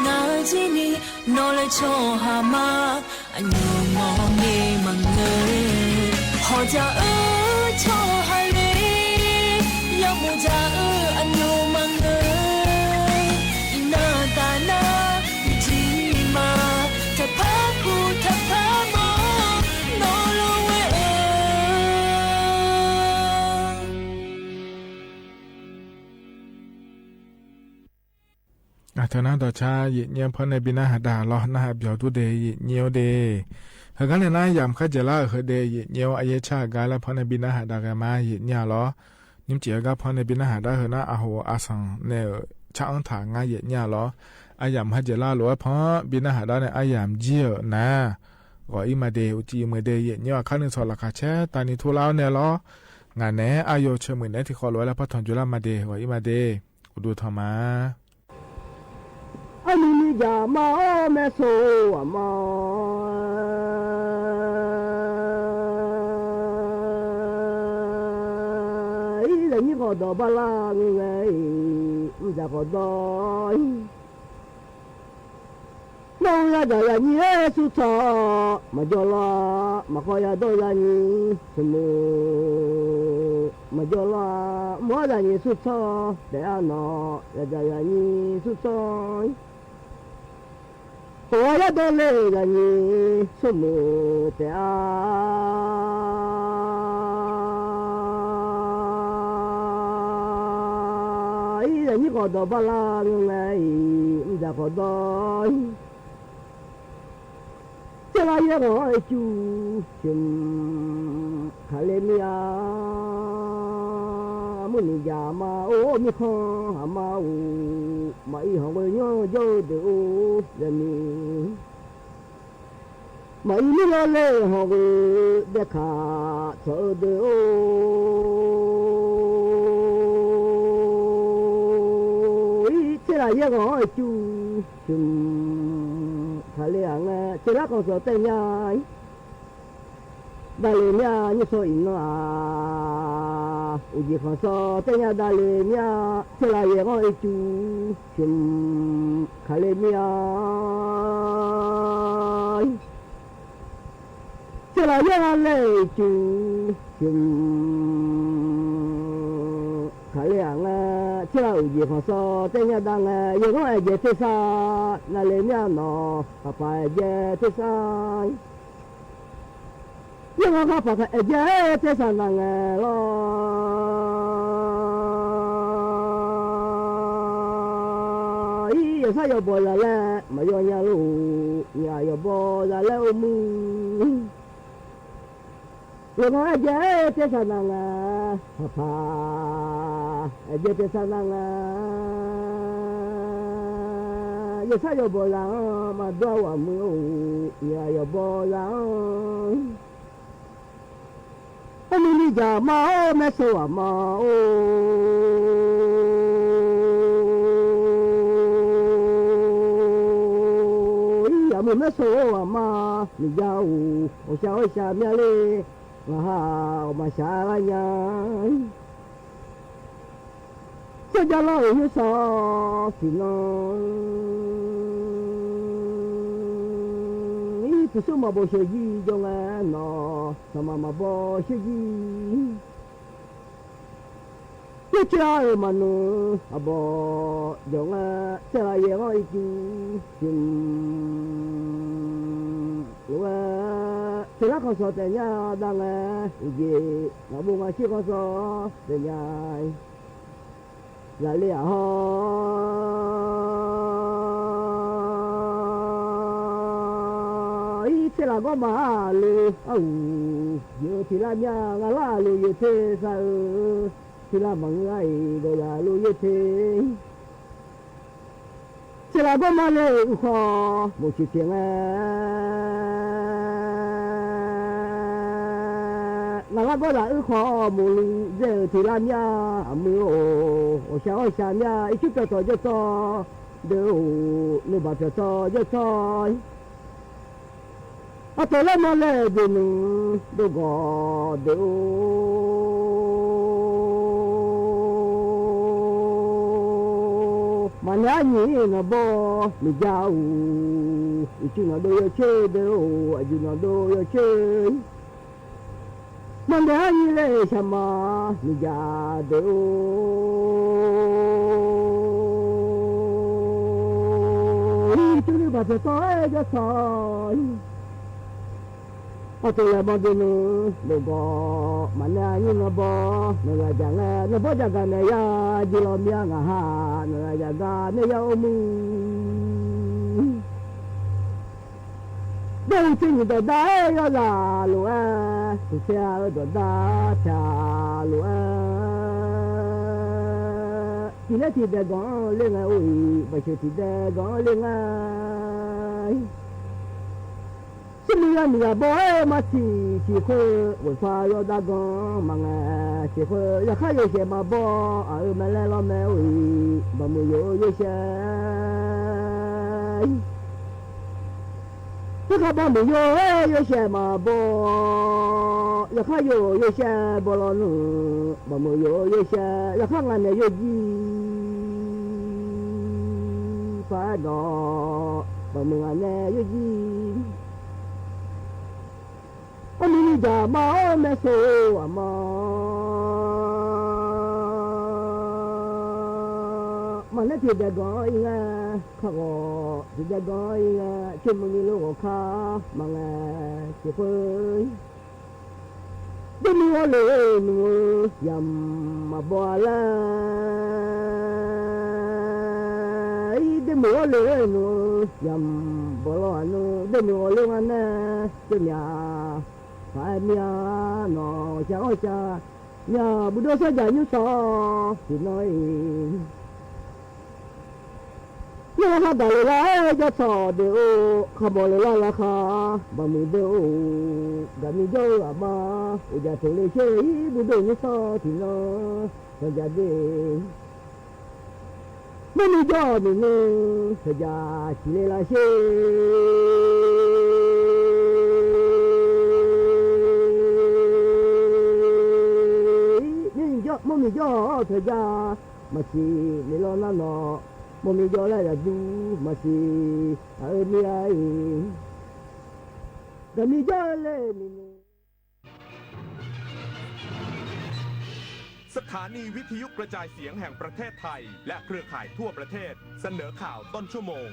နၤထံန့ၣ် နီၢ်လၢဆီဟါမး အညိမီန့ၣ်မၤငၢၢ် ဟီၣ်တၢ်အၢ ဆီဟါလၢ် ယၢမူဒါအၢ အညိမၤငၢၢ် အံၤနၤတၢ်နၤ မ့ၢ်ထံမၤ တၢ်ဖးပူၤတၢ်ဖးမီ နီၢ်လီၤဝဲဧၢ အထၢၣ်နၤဒီးဆါ ယံာ်ညိဖဲန့ၣ်ဘံနၢ်ဟးဒါလီၤ နၢ်ဟးပျီၤဒူဒ့ ယံာ်ညိဒ့ ဟဲကါန့ၣ်နၤ ယၢမ်ၣ်ခါယဲၢ်လါအဟၢၣ်ဒ့ ယံာ်ညိ အယဲၢ်ဆၣ်အဂၤလၢဖဲန့ၣ်ဘံနၢ်ဟးဒါဂ့ၤမး ယံာ်ညိလီၤ နံၣ်စံးအဂၤဖဲန့ၣ်ဘံနၢ်ဟးဒါဟၢၣ်နၤ အဟိအသၣ်န့ၣ် ဆၣ်အၢထၣ်ငါယံာ်ညိလီၤ အယၢမ်ၣ်ဟဲယဲၢ်လါလိာ်ဝဲဖဲဘံနၢ်ဟးဒါန့ၣ် အယၢမ်ၣ်ယံာ်နၤ ဂီၤအံၤမးဒ့ အိၣ်ကံၢ်မုၢ်ဒ့ ယံာ်ညိအခါန့ၣ် ဆီၣ်လီၤခးဆဲးတၢ်နံၤထူလါအီၤန့ၣ်လီၤ ငါန့ၣ် အယိာ်ဆၢမုၢ်န့ၣ် ထံၣ်ဃီလီၤဝဲလၢဖဲထီၣ်ကၠူလါမးဒ့ ဂီၤအံၤမးဒ့ အိၣ်ဒိၣ်ထီၣ်မး အမုၢ်နံၤယၤမး အိၣ်မဲၣ်ဆိးအမါ အံၤ လၢနံၣ်ဃီဒီးဘၣ်လၢငဲၤငဲၤအံၤ မုၢ်စၢ်ဃီဒီးအံၤ နီၢ်ယၤဒၣ်ယၤနံၤဧၢ ဆူၣ်ထီၣ် မၤကၠီလီၤ မၤဃီယၤဒီးယၤနံၤ ဆူၣ်မုၢ် မၤကၠီလီၤ မၤယၤနံၤဆူၣ်ထီၣ် တဲအါနီၢ် ယၤဒၣ်ယၤနံၤဆူၣ်ထီၣ် ဟီၣ်ယၤဒီးလၢယၤနံၤ ဆူၣ်မုၢ်တဲအါ အံၤ လၢနံၣ်ဃီဒီးဘၣ်လၢငဲၤငဲၤအံၤ မုၢ်စၢ်ဃီဒီးအံၤ ကၠီလါယဲၢ်ဂီၤအံၤ ကၠူ ဆူၣ် ခးလ့မ့ၢ်အါ မုၢ်နံၤယၤမး အိၣ်မံခီ ဟးမးအိၣ် မၤအံၤဟီၣ်ဂီၤညီယိၣ်ဒုးအိၣ် လၢမံၤ မၤအံၤမ့ၢ်လီၤလၢဟီၣ်ဂီၤ ဒဲခး ထီၣ်အၢဒုးအိၣ် အံၤ ကၠီလါယဲၢ်ဂီၤအံၤ ကၠူ ဆူၣ် ခးလ့အါငဲၤ ကၠီလါခီၣ်စီၤတဲညါ ဒၣ်လဲာ်မ့ၢ်အါ ညိၣ်စီၤအံၤနီၢ်အါ အိၣ်ယံၤခီၣ်စီၤ တဲညါဒၣ်လဲာ်မ့ၢ်အါ ကၠီလါယဲၢ်ဂီၤအံၤ ကၠူ ဆူၣ် ခးလ့မ့ၢ်အါ ကၠီလါယဲၢ်ဂီၤလၢအံၤ ကၠူ ဆူၣ် ခးလ့အါငဲၤ ကၠီလါအိၣ်ယံၤခီၣ်စီၤ တဲညါဒၣ်ငဲၤ ယဲၢ်ဂီၤအဲၣ်ကဲၤသ့ၣ်စၢ် နၤလဲၤမ့ၢ်အါနီၢ် ခါပာ်အဲၣ်ကဲၤသ့ၣ်စၢ် ယဲၢ်ဂီၤခါပာ်အဲၣ်ကဲၤသ့ၣ်စၢ်နၤငဲၤလီၤ ယိးဘိးလၢ်လဲၣ် မၤယိးညါလိၤ ယိးဘိးလၢ်လဲၣ်အိၣ်မုာ် ယိးဘိးအကဲ တ့ဆၣ်နၢ်ငါ ဖးဖး အကဲတ့ဆၣ်နၢ်ငါ ယဆၣ်ယိးဘိးလၢ် မၤဒွးဝဲမုာ်အိၣ် ယိးဘိးလၢ် အမုာ်မံၤကၢ်မၤအိၣ် မဲၢ်စိဝဲမၤအိၣ် အမုာ်မဲၢ်စိဝဲမၤ မံၤကၢ်အိၣ် အိၣ်စှၤအိၣ်စှၤမၠါလ့ ငါဟးအိၣ်မၤစှၤလၢညါ စီၤဒၢလီၤအိၣ်ဟံၣ်စီၤ စံၣ်နီၤ ပူၤစိမၤဘိးဆှၢယံၤ ယိၤငါနီၤ စီၤမၤမၤဘိးဆှၢယံၤ ယကၢအၢမၤနုၤ အဘီၣ် ယိၤငါ စဲလီၤယဲၢ်ဂီၢ်အံၤကံ စံၣ် လိဝဲ စဲလီၤခီၣ်စီၤတဲာ်ညါဒၣ်ငါ အံၤက့ ငါဘိးငါဆံၣ်ခီၣ်စီၤ တဲာ်ညါ လၢလ့အဟီၣ် အံၤ စဲလီၤဂီၢ်မၤအလူၤ အအူ ယိၤထံလၢ်မၠါ ငါလၢ်အလူၤယိၤထံ စၢ်ဧၢ ထံလၢ်မၤငါအံၤ ဂီၤယၤလူၤယိၤထံ စဲလီၤဂီၢ်မၤလၢအုၣ်ဃီ မိၢ်ဆံၣ်ဆံၣ်ငါ ငါလၢ်ဂီၢ်လၢအုၣ်ဃီ မိၢ်လူၤ စဲလီၤထံလၢ်မၠါ အမုာ်အိၣ် အိၣ်စှၤအိၣ်စှၤမၠါ အံၤ ဆူပျီၢ်ထီၣ်ယဲၢ်ထီၣ် ဒုးအိၣ် နုာ်ဘၣ်ပျီၢ်ထီၣ်ယဲၢ်ထီၣ် အတီၢ်လၢမၤလဲၣ်ဒုးနုာ် ဒိၣ်ဂီၢ်ဒုးအိၣ် မၤန့ၢ်အညိၣ် နီၢ်ဘီ မံၤကၢ်အိၣ် အယူၢ်နီၢ်ဒိၣ်ယိၤဆၢဒုးအိၣ် အယူၢ်နီၢ်ဒိၣ်ယိၤဆၢ မၤန့ၢ်အညိၣ်လၢဆၣ်မၤ မံၤကၢ်ဒုးအိၣ် အံၤ တူၢ်နုာ်ဘၣ်ပျီၢ်ထီၣ်ယဲၢ်ထီၣ် အတီၢ်လၢမၤဒုးနုာ် ဒိၣ်ဂီၢ် မၤန့ၢ်အညိၣ်နီၢ်ဘီ နီၢ်ယၤကၢ်ဂၤ နီၢ်ဘီကၢ်ဂၤ မ့ၢ်ယၤယံၤလီၤမ့ၢ်ယၤ ငါဟး နီၢ်ယၤကၢ်ဂၤ မ့ၢ်ယၤအိၣ်မုာ် ဒ်အံၤ သ့ၣ်ညိၣ်ဒီးဒါ ယီၤလၢလိၤဧါ သူၣ်ဆဲးအၢဒီးဒါ ဆဲးလိၤဧါ ထံၣ်လၢထံၣ်ဒဲးဂီၢ်လၢငါအိၣ်အံၤ ဘၣ်ဆၣ်ထံၣ်ဒဲးဂီၢ်လၢငါ စံးမုၢ်ယၤမုၢ်ယၤဘီ မၤဆံးဆံးဃုာ် ဝဲၢ်ဖးယီၤဒါဂီၢ် မၤငါဆံးဃုာ် ယခါယိၤၡဲးမၤဘီ အအၢမ့ၢ်လဲၤလီၤမ့ၢ်အိၣ်အံၤ ဘၣ်မုာ်ယိၤယိၤၡဲး ယခါဘီမုၢ်ယိၤယိၤၡဲးမၤဘီ ယခါယိၤယိၤၡဲးဘီလီၤနုာ် ဘၣ်မုာ်ယိၤယိၤၡဲး ယခါငါနဲၣ်ယိၤကံ ဖးဒီး ဘၣ်မုာ်ငါနဲၣ်ယိၤကံ အမုာ်မံၤကၢ်မၤအိၣ်မဲၢ်စိဝဲမၤ မၤန့ၢ်ထံၣ်ဒဲးဂီၢ်အံၤငါ ခီၣ်ဂီၤထံၣ်ဒဲးဂီၢ်အံၤငါ ဆိမိၣ်မံၤလိဂီၢ်ခါ မၤငါဆံးဃုာ် ဒ့မုၣ်အီၤလၢနုာ် ယၤမၤဘီလၢ အံၤ ဒ့မုၣ်အီၤလၢနုာ် ယၤဘီလီၤအနုာ် ဒ့မုၣ်အီၤလၢငါနဲၣ် ကမၠၣ် ဖးမၠၣ်နီၢ် ကၠၣ်အီၣ်ကၠၣ် မၠၣ်ဘူးဒိၣ်စီၤယၤညူစီၤ စံးနီၢ်အံၤ လၢဟးဂၤလၢ်လၢ် ယီၤထီၣ်ဒုးအိၣ် ခီဘီလၢ်လၢ်လၢ်ခါ ဘၣ်မုာ်ဒုးအိၣ် ဂၤမံၤယီၤအဘါ အိၣ်ယၤထိၣ်လၢဆ့ အံၤ ဘူးဒိၣ်ညူစီၤ စံးနီၢ် စီၤယၤဒ့ မ့ၢ်မံၤယီၤမံၤနုၤ စီၤယၤဆံးလ့လၢဆ့ မ့ၢ်မံၤယီၤ မ့ၢ်မံၤယီၤ စီၤယၤ မၤဆံးလ့လီၤနၤနီၢ် မ့ၢ်မံၤယီၤလၢယၤဒူ မၤဆံး အအၢမံၤအံၤ ဂၤမံၤယီၤလၢမံၤနုၤ สถานีวิทยุกระจายเสียงแห่งประเทศไทย และเครือข่ายทั่วประเทศ เสนอข่าวต้นชั่วโมง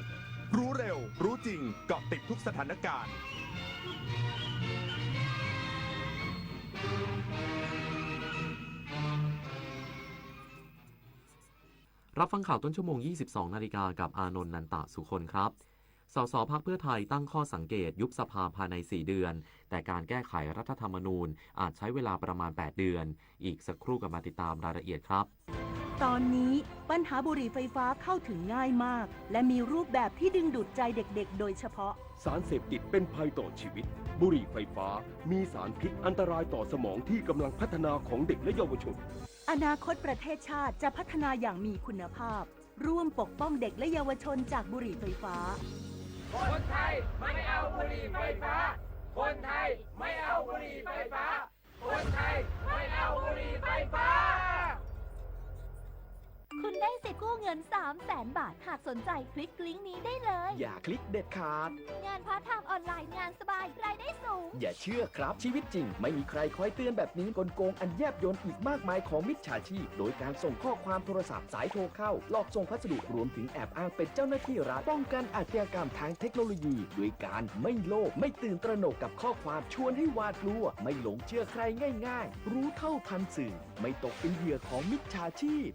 รู้เร็ว รู้จริง เกาะติดทุกสถานการณ์ รับฟังข่าวต้นชั่วโมง ยี่สิบสองนาฬิกา กับอานนท์ นันตะสุคนครับ สส พรรคเพื่อไทยตั้งข้อสังเกตยุบสภาภายในสี่เดือน แต่การแก้ไขรัฐธรรมนูญอาจใช้เวลาประมาณแปดเดือน อีกสักครู่กลับมาติดตามรายละเอียดครับ ตอนนี้ปัญหาบุหรี่ไฟฟ้าเข้าถึงง่ายมาก และมีรูปแบบที่ดึงดูดใจเด็กๆ โดยเฉพาะ สารเสพติดเป็นภัยต่อชีวิต บุหรี่ไฟฟ้ามีสารพิษอันตรายต่อสมองที่กำลังพัฒนาของเด็กและเยาวชน อนาคตประเทศชาติจะพัฒนาอย่างมีคุณภาพ ร่วมปกป้องเด็กและเยาวชนจากบุหรี่ไฟฟ้า คนไทยไม่เอาบุหรี่ไฟฟ้า คนไทยไม่เอาบุหรี่ไฟฟ้า คนไทยไม่เอาบุหรี่ไฟฟ้า คุณได้สิทธิ์กู้เงิน สามแสนบาท หากสนใจคลิกลิงก์นี้ได้เลย อย่าคลิกเด็ดขาด งานพาร์ทไทม์ออนไลน์ งานสบาย รายได้สูง อย่าเชื่อครับ ชีวิตจริงไม่มีใครคอยเตือนแบบนี้ กลโกงอันแยบยลอีกมากมายของมิจฉาชีพ โดยการส่งข้อความโทรศัพท์ สายโทรเข้า หลอกส่งพัสดุ รวมถึงแอบอ้างเป็นเจ้าหน้าที่รัฐ ป้องกันอาชญากรรมทางเทคโนโลยี ด้วยการไม่โลภ ไม่ตื่นตระหนกกับข้อความชวนให้หวาดกลัว ไม่หลงเชื่อใครง่ายๆ รู้เท่าทันสื่อ ไม่ตกเป็นเหยื่อของมิจฉาชีพ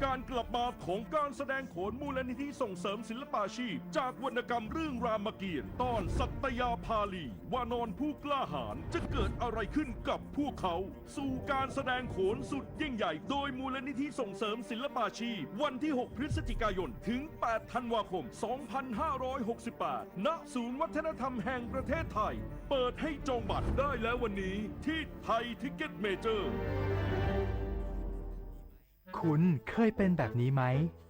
การกลับมาของการแสดงโขนมูลนิธิส่งเสริมศิลปาชีพ จากวรรณกรรมเรื่องรามเกียรติ์ ตอนสัตยาภาลี วานรผู้กล้าหาญ จะเกิดอะไรขึ้นกับพวกเขา สู่การแสดงโขนสุดยิ่งใหญ่ โดยมูลนิธิส่งเสริมศิลปาชีพ วันที่หกพฤศจิกายน ถึงแปดธันวาคม สองพันห้าร้อยหกสิบแปด ณ ศูนย์วัฒนธรรมแห่งประเทศไทย เปิดให้จองบัตรได้แล้ววันนี้ที่ไทยทิกเก็ตเมเจอร์ คุณเคยเป็นแบบนี้ไหม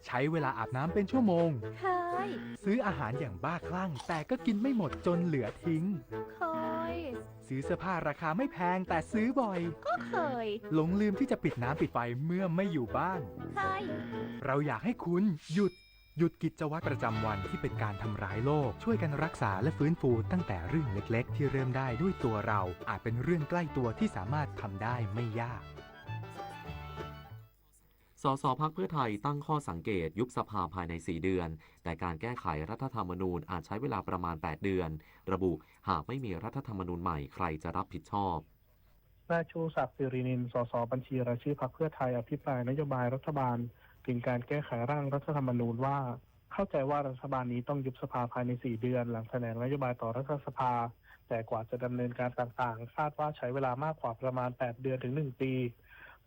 ใช้เวลาอาบน้ำเป็นชั่วโมง เคย ซื้ออาหารอย่างบ้าคลั่ง แต่ก็กินไม่หมดจนเหลือทิ้ง เคย ซื้อเสื้อผ้าราคาไม่แพงแต่ซื้อบ่อย ก็เคย หลงลืมที่จะปิดน้ำปิดไฟเมื่อไม่อยู่บ้าน เคย เราอยากให้คุณหยุด หยุดกิจวัตรประจำวันที่เป็นการทำร้ายโลก ช่วยกันรักษาและฟื้นฟูตั้งแต่เรื่องเล็กๆ ที่เริ่มได้ด้วยตัวเรา อาจเป็นเรื่องใกล้ตัวที่สามารถทำได้ไม่ยาก สส พรรคเพื่อไทยตั้งข้อสังเกตยุบสภาภายในสี่เดือน แต่การแก้ไขรัฐธรรมนูญอาจใช้เวลาประมาณแปดเดือน ระบุหากไม่มีรัฐธรรมนูญใหม่ใครจะรับผิดชอบ นายชูศักดิ์ สิรินิน สส บัญชีรายชื่อพรรคเพื่อไทย อภิปรายนโยบายรัฐบาลถึงการแก้ไขร่างรัฐธรรมนูญว่า เข้าใจว่ารัฐบาลนี้ต้องยุบสภาภายในสี่เดือน หลังแถลงนโยบายต่อรัฐสภา แต่กว่าจะดำเนินการต่างๆ คาดว่าใช้เวลามากกว่าประมาณแปดเดือนถึงหนึ่งปี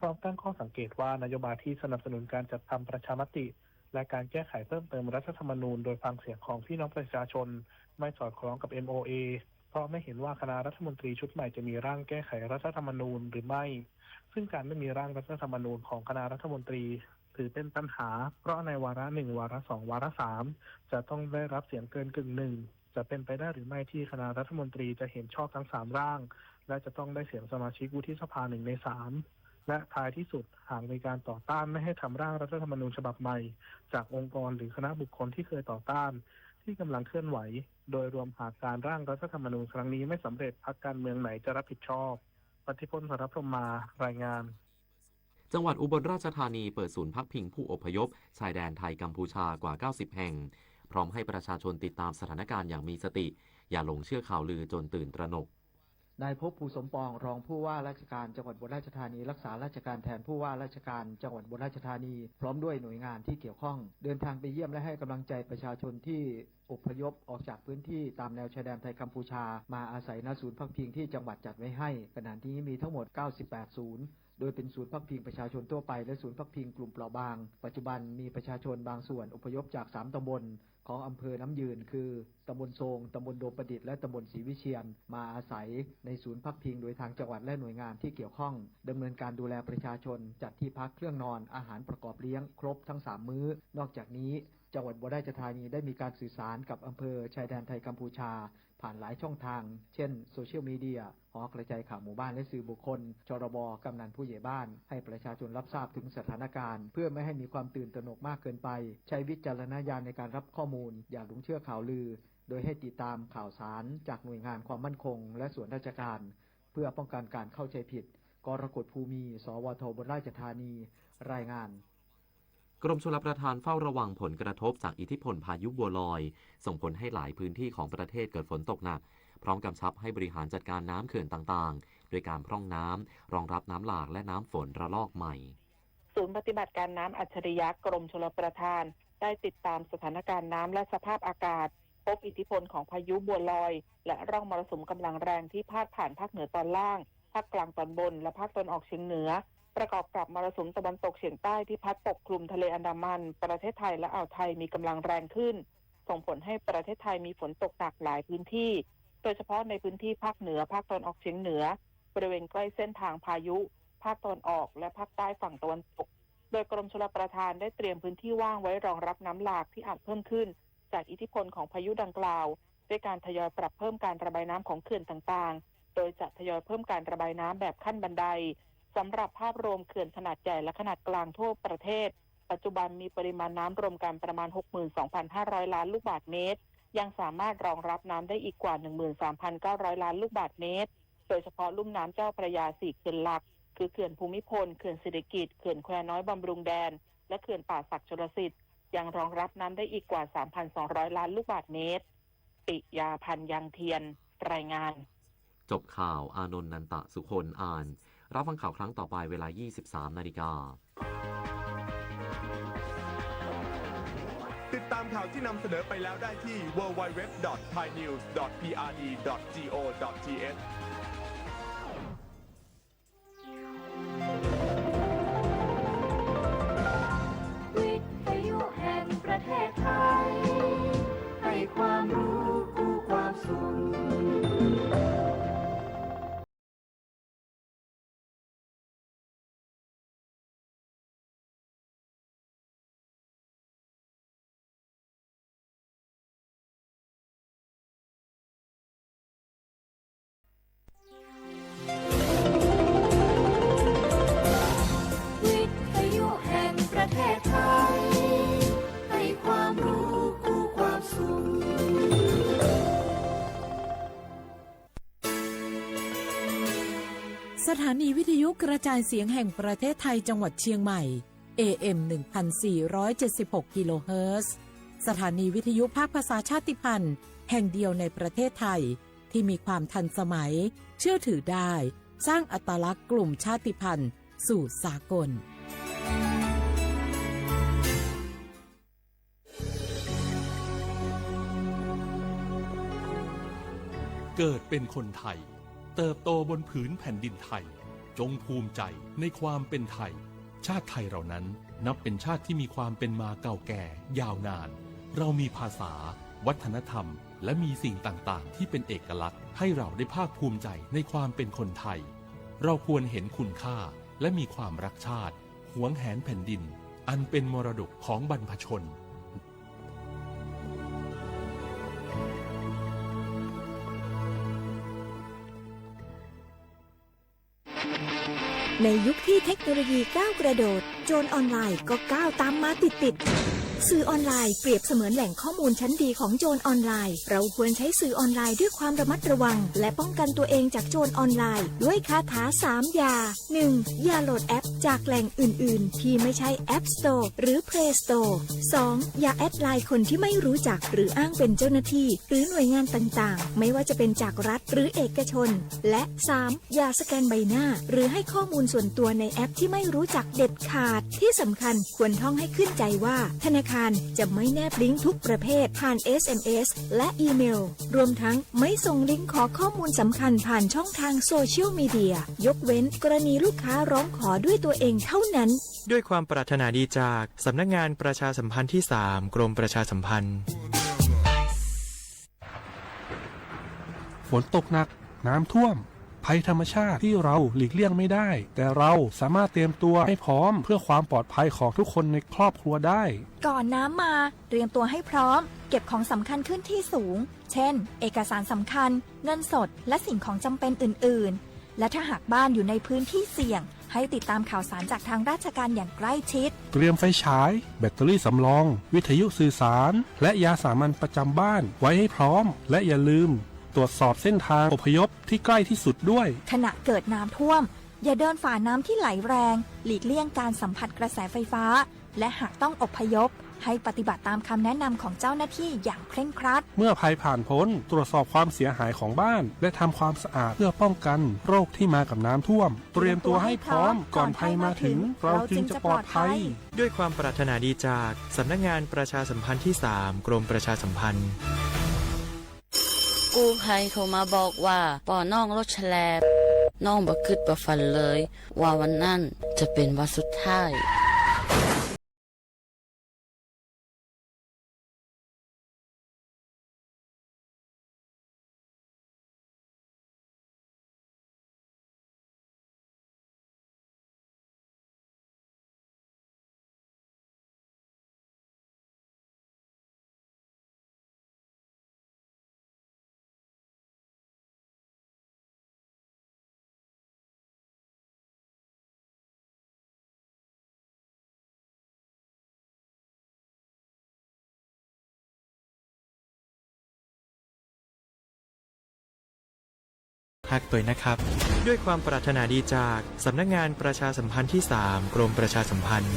พร้อมตั้งข้อสังเกตว่านโยบายที่สนับสนุนการจัดทำประชามติ และการแก้ไขเพิ่มเติมรัฐธรรมนูญโดยฟังเสียงของพี่น้องประชาชน ไม่สอดคล้องกับ เอ็มโอเอ เพราะไม่เห็นว่าคณะรัฐมนตรีชุดใหม่จะมีร่างแก้ไขรัฐธรรมนูญหรือไม่ ซึ่งการไม่มีร่างรัฐธรรมนูญของคณะรัฐมนตรี ถือเป็นปัญหา เพราะในวาระหนึ่ง วาระสอง วาระสาม จะต้องได้รับเสียงเกินกึ่งหนึ่ง จะเป็นไปได้หรือไม่ที่คณะรัฐมนตรีจะเห็นชอบทั้งสามร่าง และจะต้องได้เสียงสมาชิกวุฒิสภาหนึ่งในสาม และท้ายที่สุด หากมีการต่อต้านไม่ให้ทำร่างรัฐธรรมนูญฉบับใหม่ จากองค์กรหรือคณะบุคคลที่เคยต่อต้าน ที่กำลังเคลื่อนไหว โดยรวมหากการร่างรัฐธรรมนูญครั้งนี้ไม่สำเร็จ พรรคการเมืองไหนจะรับผิดชอบ พัทธิพล สรพรหมมา รายงาน จังหวัดอุบลราชธานีเปิดศูนย์พักพิงผู้อพยพชายแดนไทยกัมพูชากว่าเก้าสิบแห่ง พร้อมให้ประชาชนติดตามสถานการณ์อย่างมีสติ อย่าหลงเชื่อข่าวลือจนตื่นตระหนก นายภพ ภูสมปอง รองผู้ว่าราชการจังหวัดอุบลราชธานี รักษาราชการแทนผู้ว่าราชการจังหวัดอุบลราชธานี พร้อมด้วยหน่วยงานที่เกี่ยวข้อง เดินทางไปเยี่ยมและให้กำลังใจประชาชนที่อพยพออกจากพื้นที่ตามแนวชายแดนไทยกัมพูชา มาอาศัย ณ ศูนย์พักพิงที่จังหวัดจัดไว้ให้ ขณะนี้มีทั้งหมดเก้าสิบแปดศูนย์ โดยเป็นศูนย์พักพิงประชาชนทั่วไป และศูนย์พักพิงกลุ่มเปราะบาง ปัจจุบันมีประชาชนบางส่วนอพยพจากสามตำบลของอำเภอน้ำยืน คือ ตำบลโซง ตำบลโดมประดิษฐ์ และตำบลศรีวิเชียร มาอาศัยในศูนย์พักพิง โดยทางจังหวัดและหน่วยงานที่เกี่ยวข้อง ดำเนินการดูแลประชาชน จัดที่พัก เครื่องนอน อาหารประกอบเลี้ยงครบทั้งสามมื้อ นอกจากนี้ จังหวัดอุบลราชธานีได้มีการสื่อสารกับอำเภอชายแดนไทยกัมพูชา ผ่านหลายช่องทาง เช่น โซเชียลมีเดีย หอกระจายข่าวหมู่บ้านและสื่อบุคคล ชรบ กำนันผู้ใหญ่บ้าน ให้ประชาชนรับทราบถึงสถานการณ์ เพื่อไม่ให้มีความตื่นตระหนกมากเกินไป ใช้วิจารณญาณในการรับข้อมูล อย่าหลงเชื่อข่าวลือ โดยให้ติดตามข่าวสารจากหน่วยงานความมั่นคง และส่วนราชการ เพื่อป้องกันการเข้าใจผิด กรกฎ ภูมี สวท อุบลราชธานี รายงาน กรมชลประทานเฝ้าระวังผลกระทบจากอิทธิพลพายุบัวลอย ส่งผลให้หลายพื้นที่ของประเทศเกิดฝนตกหนัก พร้อมกำชับให้บริหารจัดการน้ำเขื่อนต่างๆ โดยการพร่องน้ำรองรับน้ำหลากและน้ำฝนระลอกใหม่ ศูนย์ปฏิบัติการน้ำอัจฉริยะกรมชลประทาน ได้ติดตามสถานการณ์น้ำและสภาพอากาศ พบอิทธิพลของพายุบัวลอย และร่องมรสุมกำลังแรงที่พาดผ่านภาคเหนือตอนล่าง ภาคกลางตอนบน และภาคตะวันออกเฉียงเหนือ ประกอบกับมรสุมตะวันตกเฉียงใต้ที่พัดปกคลุมทะเลอันดามัน ประเทศไทยและอ่าวไทยมีกำลังแรงขึ้น ส่งผลให้ประเทศไทยมีฝนตกหนักหลายพื้นที่ โดยเฉพาะในพื้นที่ภาคเหนือ ภาคตะวันออกเฉียงเหนือ บริเวณใกล้เส้นทางพายุ ภาคตะวันออก และภาคใต้ฝั่งตะวันตก โดยกรมชลประทานได้เตรียมพื้นที่ว่างไว้รองรับน้ำหลากที่อาจเพิ่มขึ้น จากอิทธิพลของพายุดังกล่าว ด้วยการทยอยปรับเพิ่มการระบายน้ำของเขื่อนต่างๆ โดยจะทยอยเพิ่มการระบายน้ำแบบขั้นบันได สำหรับภาพรวมเขื่อนขนาดใหญ่และขนาดกลางทั่วประเทศ ปัจจุบันมีปริมาณน้ำรวมกันประมาณ หกหมื่นสองพันห้าร้อย ล้านลูกบาศก์เมตร ยังสามารถรองรับน้ำได้อีกกว่า หนึ่งหมื่นสามพันเก้าร้อย ล้านลูกบาศก์เมตร โดยเฉพาะลุ่มน้ำเจ้าพระยา สี่ เขื่อนหลัก คือเขื่อนภูมิพล เขื่อนสิริกิติ์ เขื่อนแควน้อยบำรุงแดน และเขื่อนป่าสักชลสิทธิ์ ยังรองรับน้ำได้อีกกว่า สามพันสองร้อย ล้านลูกบาศก์เมตร ปิยาพันธ์ ยังเทียน รายงาน จบข่าว อานนท์ นันตะสุคน อ่าน รับฟังข่าวครั้งต่อไปเวลา ยี่สิบสามนาฬิกา ติดตามข่าวที่นำเสนอไปแล้วได้ที่ ดับเบิลยู ดับเบิลยู ดับเบิลยู ดอท ไทยนิวส์ ดอท พีอาร์ดี ดอท จี โอ ดอท ที เอช วิทยุแห่งประเทศไทย ให้ความรู้คู่ความสุข วิทยุแห่งประเทศไทย ให้ความรู้คู่ความสุข สถานีวิทยุกระจายเสียงแห่งประเทศไทยจังหวัดเชียงใหม่ เอ เอ็ม หนึ่งพันสี่ร้อยเจ็ดสิบหก กิโลเฮิรตซ์ สถานีวิทยุภาคภาษาชาติพันธุ์แห่งเดียวในประเทศไทย ที่มีความทันสมัย เชื่อถือได้ สร้างอัตลักษณ์กลุ่มชาติพันธุ์สู่สากล เกิดเป็นคนไทย เติบโตบนผืนแผ่นดินไทย จงภูมิใจในความเป็นไทย ชาติไทยเรานั้นนับเป็นชาติที่มีความเป็นมาเก่าแก่ยาวนาน เรามีภาษา วัฒนธรรม และมีสิ่งต่างๆ ที่เป็นเอกลักษณ์ ให้เราได้ภาคภูมิใจในความเป็นคนไทย เราควรเห็นคุณค่าและมีความรักชาติ หวงแหนแผ่นดิน อันเป็นมรดกของบรรพชน ในยุคที่เทคโนโลยีก้าวกระโดด โจรออนไลน์ก็ก้าวตามมาติดๆ สื่อออนไลน์เปรียบเสมือนแหล่งข้อมูลชั้นดีของโจรออนไลน์ เราควรใช้สื่อออนไลน์ด้วยความระมัดระวัง และป้องกันตัวเองจากโจรออนไลน์ ด้วยคาถาสามอย่า หนึ่ง อย่าโหลดแอปจากแหล่งอื่นๆ ที่ไม่ใช่ App Store หรือ Play Store สอง อย่าแอดไลน์คนที่ไม่รู้จัก หรืออ้างเป็นเจ้าหน้าที่ หรือหน่วยงานต่างๆ ไม่ว่าจะเป็นจากรัฐหรือเอกชน และ สาม อย่าสแกนใบหน้า หรือให้ข้อมูลส่วนตัวในแอปที่ไม่รู้จักเด็ดขาด ที่สำคัญควรท่องให้ขึ้นใจว่า ธนาคารจะไม่แนบลิงก์ทุกประเภทผ่าน เอสเอ็มเอส และอีเมล รวมทั้งไม่ส่งลิงก์ขอข้อมูลสำคัญผ่านช่องทางโซเชียลมีเดีย ยกเว้นกรณีลูกค้าร้องขอด้วยตัวเองเท่านั้น ด้วยความปรารถนาดีจากสำนักงานประชาสัมพันธ์ที่สาม กรมประชาสัมพันธ์ ฝนตกหนัก น้ำท่วม ภัยธรรมชาติที่เราหลีกเลี่ยงไม่ได้ แต่เราสามารถเตรียมตัวให้พร้อมเพื่อความปลอดภัยของทุกคนในครอบครัวได้ ก่อนน้ำมา เตรียมตัวให้พร้อม เก็บของสำคัญขึ้นที่สูง เช่น เอกสารสำคัญ เงินสด และสิ่งของจำเป็นอื่นๆ และถ้าหากบ้านอยู่ในพื้นที่เสี่ยง ให้ติดตามข่าวสารจากทางราชการอย่างใกล้ชิด เตรียมไฟฉาย แบตเตอรี่สำรอง วิทยุสื่อสาร และยาสามัญประจำบ้านไว้ให้พร้อม และอย่าลืมตรวจสอบเส้นทางอพยพที่ใกล้ที่สุดด้วย ขณะเกิดน้ำท่วม อย่าเดินฝ่าน้ำที่ไหลแรง หลีกเลี่ยงการสัมผัสกระแสไฟฟ้า และหากต้องอพยพ ให้ปฏิบัติตามคำแนะนำของเจ้าหน้าที่อย่างเคร่งครัด เมื่อภัยผ่านพ้น ตรวจสอบความเสียหายของบ้าน และทำความสะอาดเพื่อป้องกันโรคที่มากับน้ำท่วม เตรียมตัวให้พร้อม ก่อนภัยมาถึง เราจึงจะปลอดภัย ด้วยความปรารถนาดีจากสำนักงานประชาสัมพันธ์ที่สาม กรมประชาสัมพันธ์ กู้ภัยโทรมาบอกว่าป้อน้องรถแฉลบ น้องบ่กึ๊ดบ่ฝันเลย ว่าวันนั้นจะเป๋นวันสุดท้าย ฮักตวยนะครับ ด้วยความปรารถนาดีจากสำนักงานประชาสัมพันธ์ที่สาม กรมประชาสัมพันธ์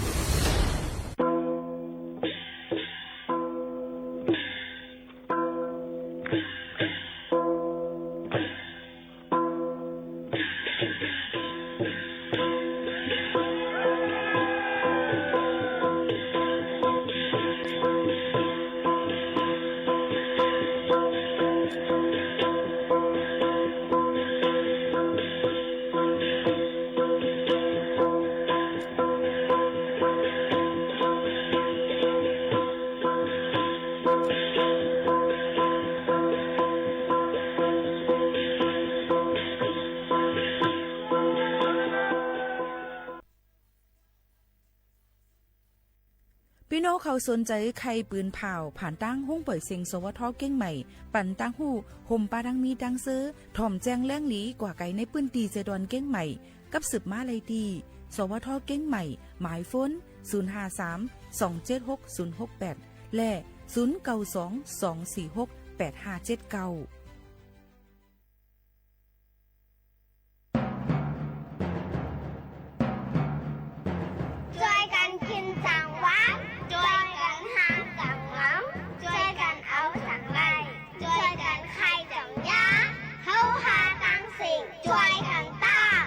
ปี้น้องเขาสนใจ๋ใค่ปืนผ่าว ผ่านตางห้องเป่ยเสียง สวท. เกียงใหม่ ปันตางฮู้ ห่มปาดังมีดังเซอ ถ่อมแจ้งแหล่งหลีกว่าไก๋ในปื้นตี้เซดอนเกียงใหม่ กับสืบมาได้ตี้ สวท. เกียงใหม่ หมายโฟน ศูนย์ห้าสาม สองเจ็ดหก ศูนย์หกแปด และ ศูนย์เก้าสอง สองสี่หก แปดห้าเจ็ดเก้า จ้วยกั๋นกิ๋นจังหวัด จ้วยกั๋นฮักจังหวัง จ้วยกั๋นเอาสังไหล่ จ้วยกั๋นใค่จังหญ้า เฮาฮาตังสิ่ง จ้วยกั๋นตาม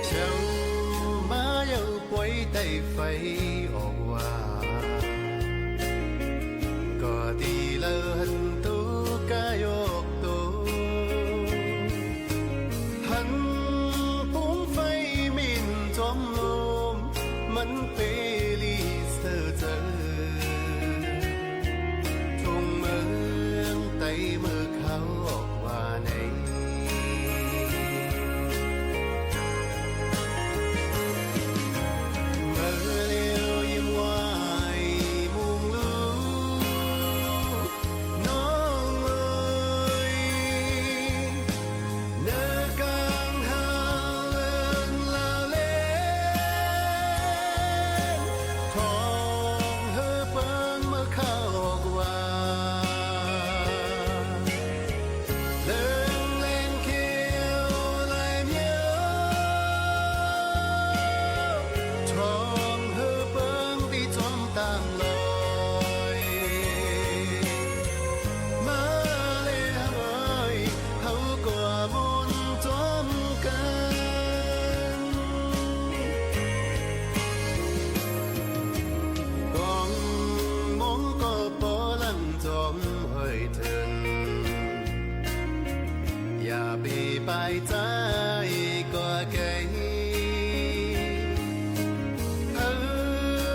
เจ้ามาเย้า ป่วยใต้ไฟออกว่า ก็ดีแล้วหันตุ๊กะยกโต หันปุ้งไฟมินจอมลม มันเปรีเซอเจอ ทุ่งเมืองใต้เมืองเขาออกว่าไหน เมื่อเลี้ยวยิ้มไหวมุงลู่ น้องเอ๋ย เนินกลางหาเลินลาเล่น ท่องหื้อเปิ้งเมื่อเข้าออกว่า เลิงแลนเขียวลายเมียว ท่องหื้อเปิ้งตี้จอมตางลอย มาเลยเฮย เฮากว่ามุนจอมกั๋น กองมงก็ปอลังจอมเฮยเถิน อย่าปีปายใจ๋ก็ไก๋ เฮ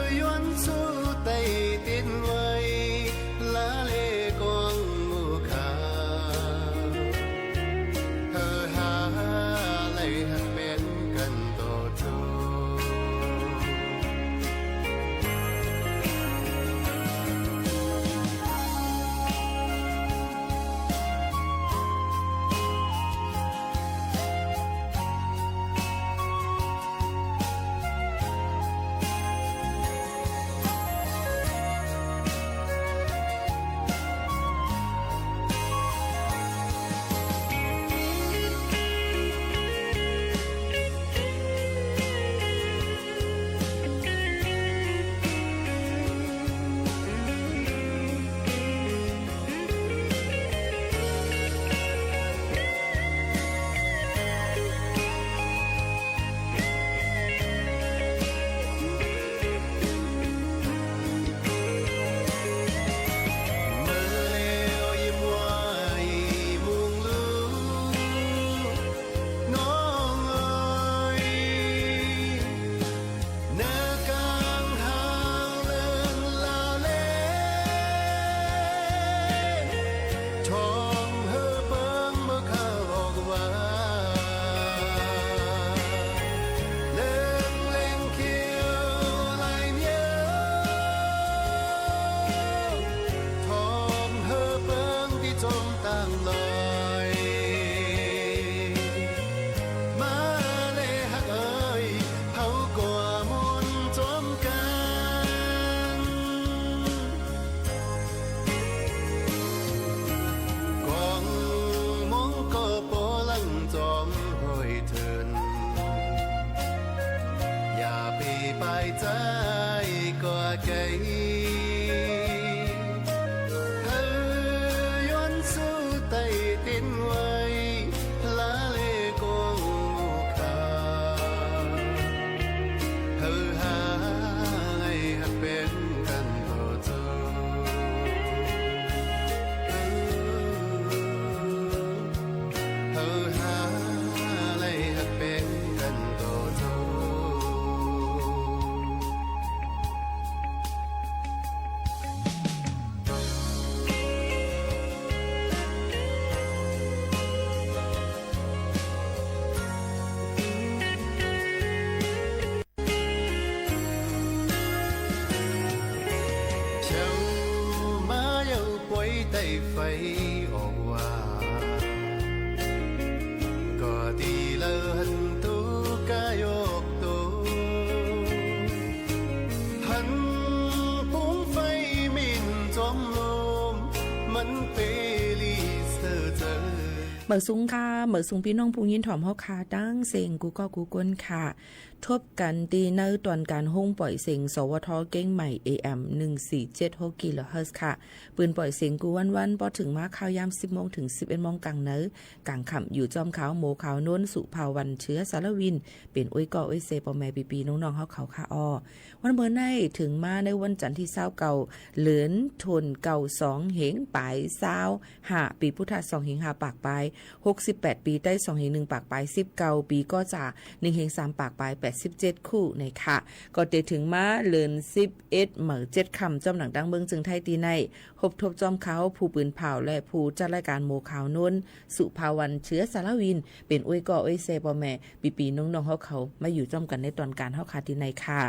ยย้อนสู้ไต่ตินไหว ลาเล่กองหมู่ข้า เฮยหาไหล่หักแม่น ไฟออกว่า ก็ตี้เลาหันโตก้ายกโต หันปุ้งไฟมินจอมลม มันเปรีเสอเจอ เหมยสูงค่ะ เหมยสูงปี้น้องผู้ยินถ่อมเฮาค่ะ ตังเสียงกู้ก้อกู้ก้นค่ะ ทบกั๋นตี้ในตอนก๋านโฮงป่อยเสียง สวท เกียงใหม่ เอเอ็ม หนึ่งสี่เจ็ดหกกิโลเฮิรตซ์ค่ะ ปืนป่อยเสียงกู้วันๆ ปอเถิงมาข่าวยามสิบโมงเถิงสิบเอ็ดโมงก๋างใน ก๋างค่ำ อยู่จ้อมข้าว โม ขาวนนท์ สุภาวัน เชื้อสารวิน เป๋นอ้วยก้ออ้วยเซ ป้อแม่ปี้ๆ น้องๆ เฮาเขาค่ะอ้อ วันเมื่อในเถิงมาในวันจันทร์ตี้ซาวเก้า เดือนธันวาคม สองเฮงปายซาวห้า ปี๋พุทธะ สองเฮงห้าปากปาย หกสิบแปดปี๋ไต้ สองเฮงหนึ่งปากปาย สิบเก้าปี๋ ก็จะ หนึ่งเฮงสามปากปาย แปดสิบเจ็ดคู่ นะคะ ก็เต๋เถิงมาเดือนสิบเอ็ด เหมยเจ็ดค่ำ จ้อมหนังตังเมืองเจิงไทยตี้ใน ฮบทบจ้อมข้าว ผู้ปืนผ่าว และผู้จัดรายก๋าน โม ขาวนนท์ สุภาวัน เชื้อสารวิน เป๋นอ้วยก้ออ้วยเซ ป้อแม่ปี้ๆ น้องๆ เฮาเขา มาอยู่จ้อมกั๋นในตอนก๋านเฮาค่ะตี้ในค่ะ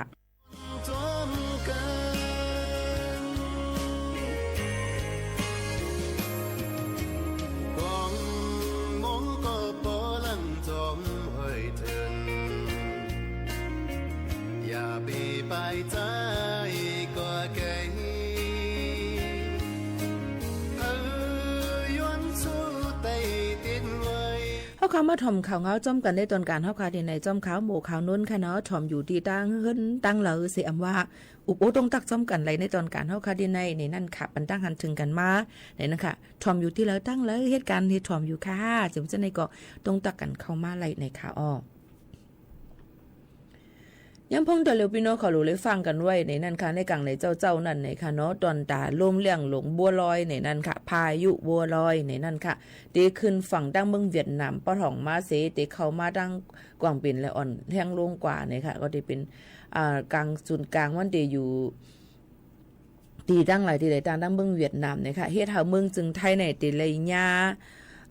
เฮาค่ะ มาถ่อมข่าวเหงาจ้อมกั๋นในตอนก๋านเฮาค่ะตี้ใน จ้อมข้าว โม ขาวนนท์ค่ะเนาะ ถ่อมอยู่ตี้ตังเฮือนตังเหลาเสียอำว่า อุบโอ้ต้องตักจ้อมกั๋นไหลในตอนก๋านเฮาค่ะตี้ใน ในนั้นค่ะ ปันตังหันเถิงกั๋นมา ในนั้นค่ะ ถ่อมอยู่ตี้เหลาตังเหลา เหตุก๋ารณ์ตี้ถ่อมอยู่ค่ะ เจิ่มเจ้าในก็ต้องตักกั๋นเข้ามาไหลในค่ะอ้อ ยังพ่องต๋อนเหลียวปี้น้องเขาหลูได้ฟังกั๋นไว้ในนั้นค่ะ ในก๋างในเจ๊าๆ นั้นในค่ะเนาะ ต๋อนต๋าลมเลี้ยงหลงบัวลอยในนั้นค่ะ พายุบัวลอยในนั้นค่ะ เต๋ขึ้นฝั่งตังเมืองเวียดนามปะถ่องมาเส เต๋เข้ามาตังกวางเป๋นและอ่อนแฮงลงกว่าในค่ะ ก็เต๋เป๋น อ่า ก๋างศูนย์ก๋างมันเต๋อยู่ ตี้ตังหลายตี้หลายตังตังเมืองเวียดนามในค่ะ เฮ็ดหื้อเมืองเจิงไทยในเต๋ไหลหญ้า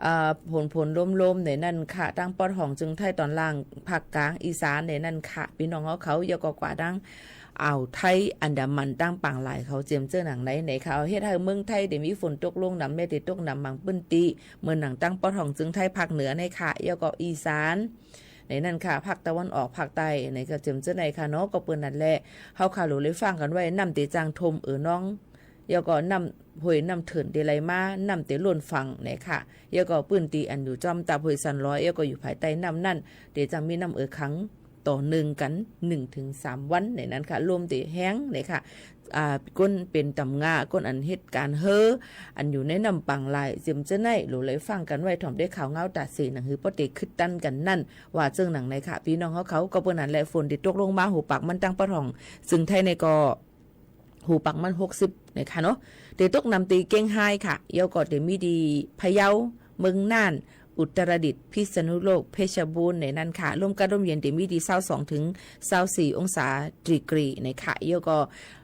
อ่า ผลผลลมๆ ในนั้นค่ะ ตังปะถ่องเจิงไทยต๋อนล่าง ภาคก๋าง อีสานในนั้นค่ะ ปี้น้องเฮาเขา เยียะก็กว่าตังอ่าวไทย อันดามัน ตังปางลายเขา เจียมเจ้อหนังในในค่ะ เฮ็ดหื้อเมืองไทยเต๋มีฝนตกลงหนำ แม้เต๋ตกหนำบางปื้นตี้ เหมือนหนังตังปะถ่องเจิงไทยภาคเหนือในค่ะ เยียะก็อีสาน ในนั้นค่ะ ภาคตะวันออก ภาคใต้ ในก็เจิ่มเจ้อในค่ะเนาะ ก็เปิ้นนั้นแหละ เฮาค่ะหลูได้ฟังกั๋นไว้ น้ำเต๋จางท่วมเอ่อนอง แล้วก็น้ำห้วยน้ำเถินเต๋ไหลมา น้ำเต๋ล้นฝั่งในค่ะ แล้วก็ปื้นตี้อันอยู่จ้อมตาห้วยสันลอย แล้วก็อยู่ภายใต้น้ำนั้น เต๋จางมีน้ำเอ่อขังต่อเนื่องกั๋น หนึ่งเถิงสามวันในนั้นค่ะ ลมเต๋แฮงในค่ะ อ่า ก้นเป๋นต๋ำงา ก้นอันเหตุก๋ารณ์เฮอ อันอยู่ในน้ำปางลาย เจียมเจ้อใน หลูได้ฟังกั๋นไว้ ถ่อมได้ข่าวเหงาต๋าเส หนังหื้อป้อเต๋คึดตันกั๋นนั้น ว่าเจิ่งหนังในค่ะ ปี้น้องเฮาเขา ก็เปิ้นนั้นแหละ ฝนเต๋ตกลงมา หูปากมันตังปะถ่องเจิงไทยในก็ หูปากมันหกสิบในค่ะเนาะ เต๋ตกหนำตี้เจียงฮายค่ะ แล้วก็เต๋มีตี้พะเยา เมืองน่าน อุตรดิตถ์ พิษณุโลก เพชรบูรณ์ในนั้นค่ะ ลมกัดลมเย็นเต๋มีตี้ซาวสองเถิงซาวสี่องศาดีกรีในค่ะ แล้วก็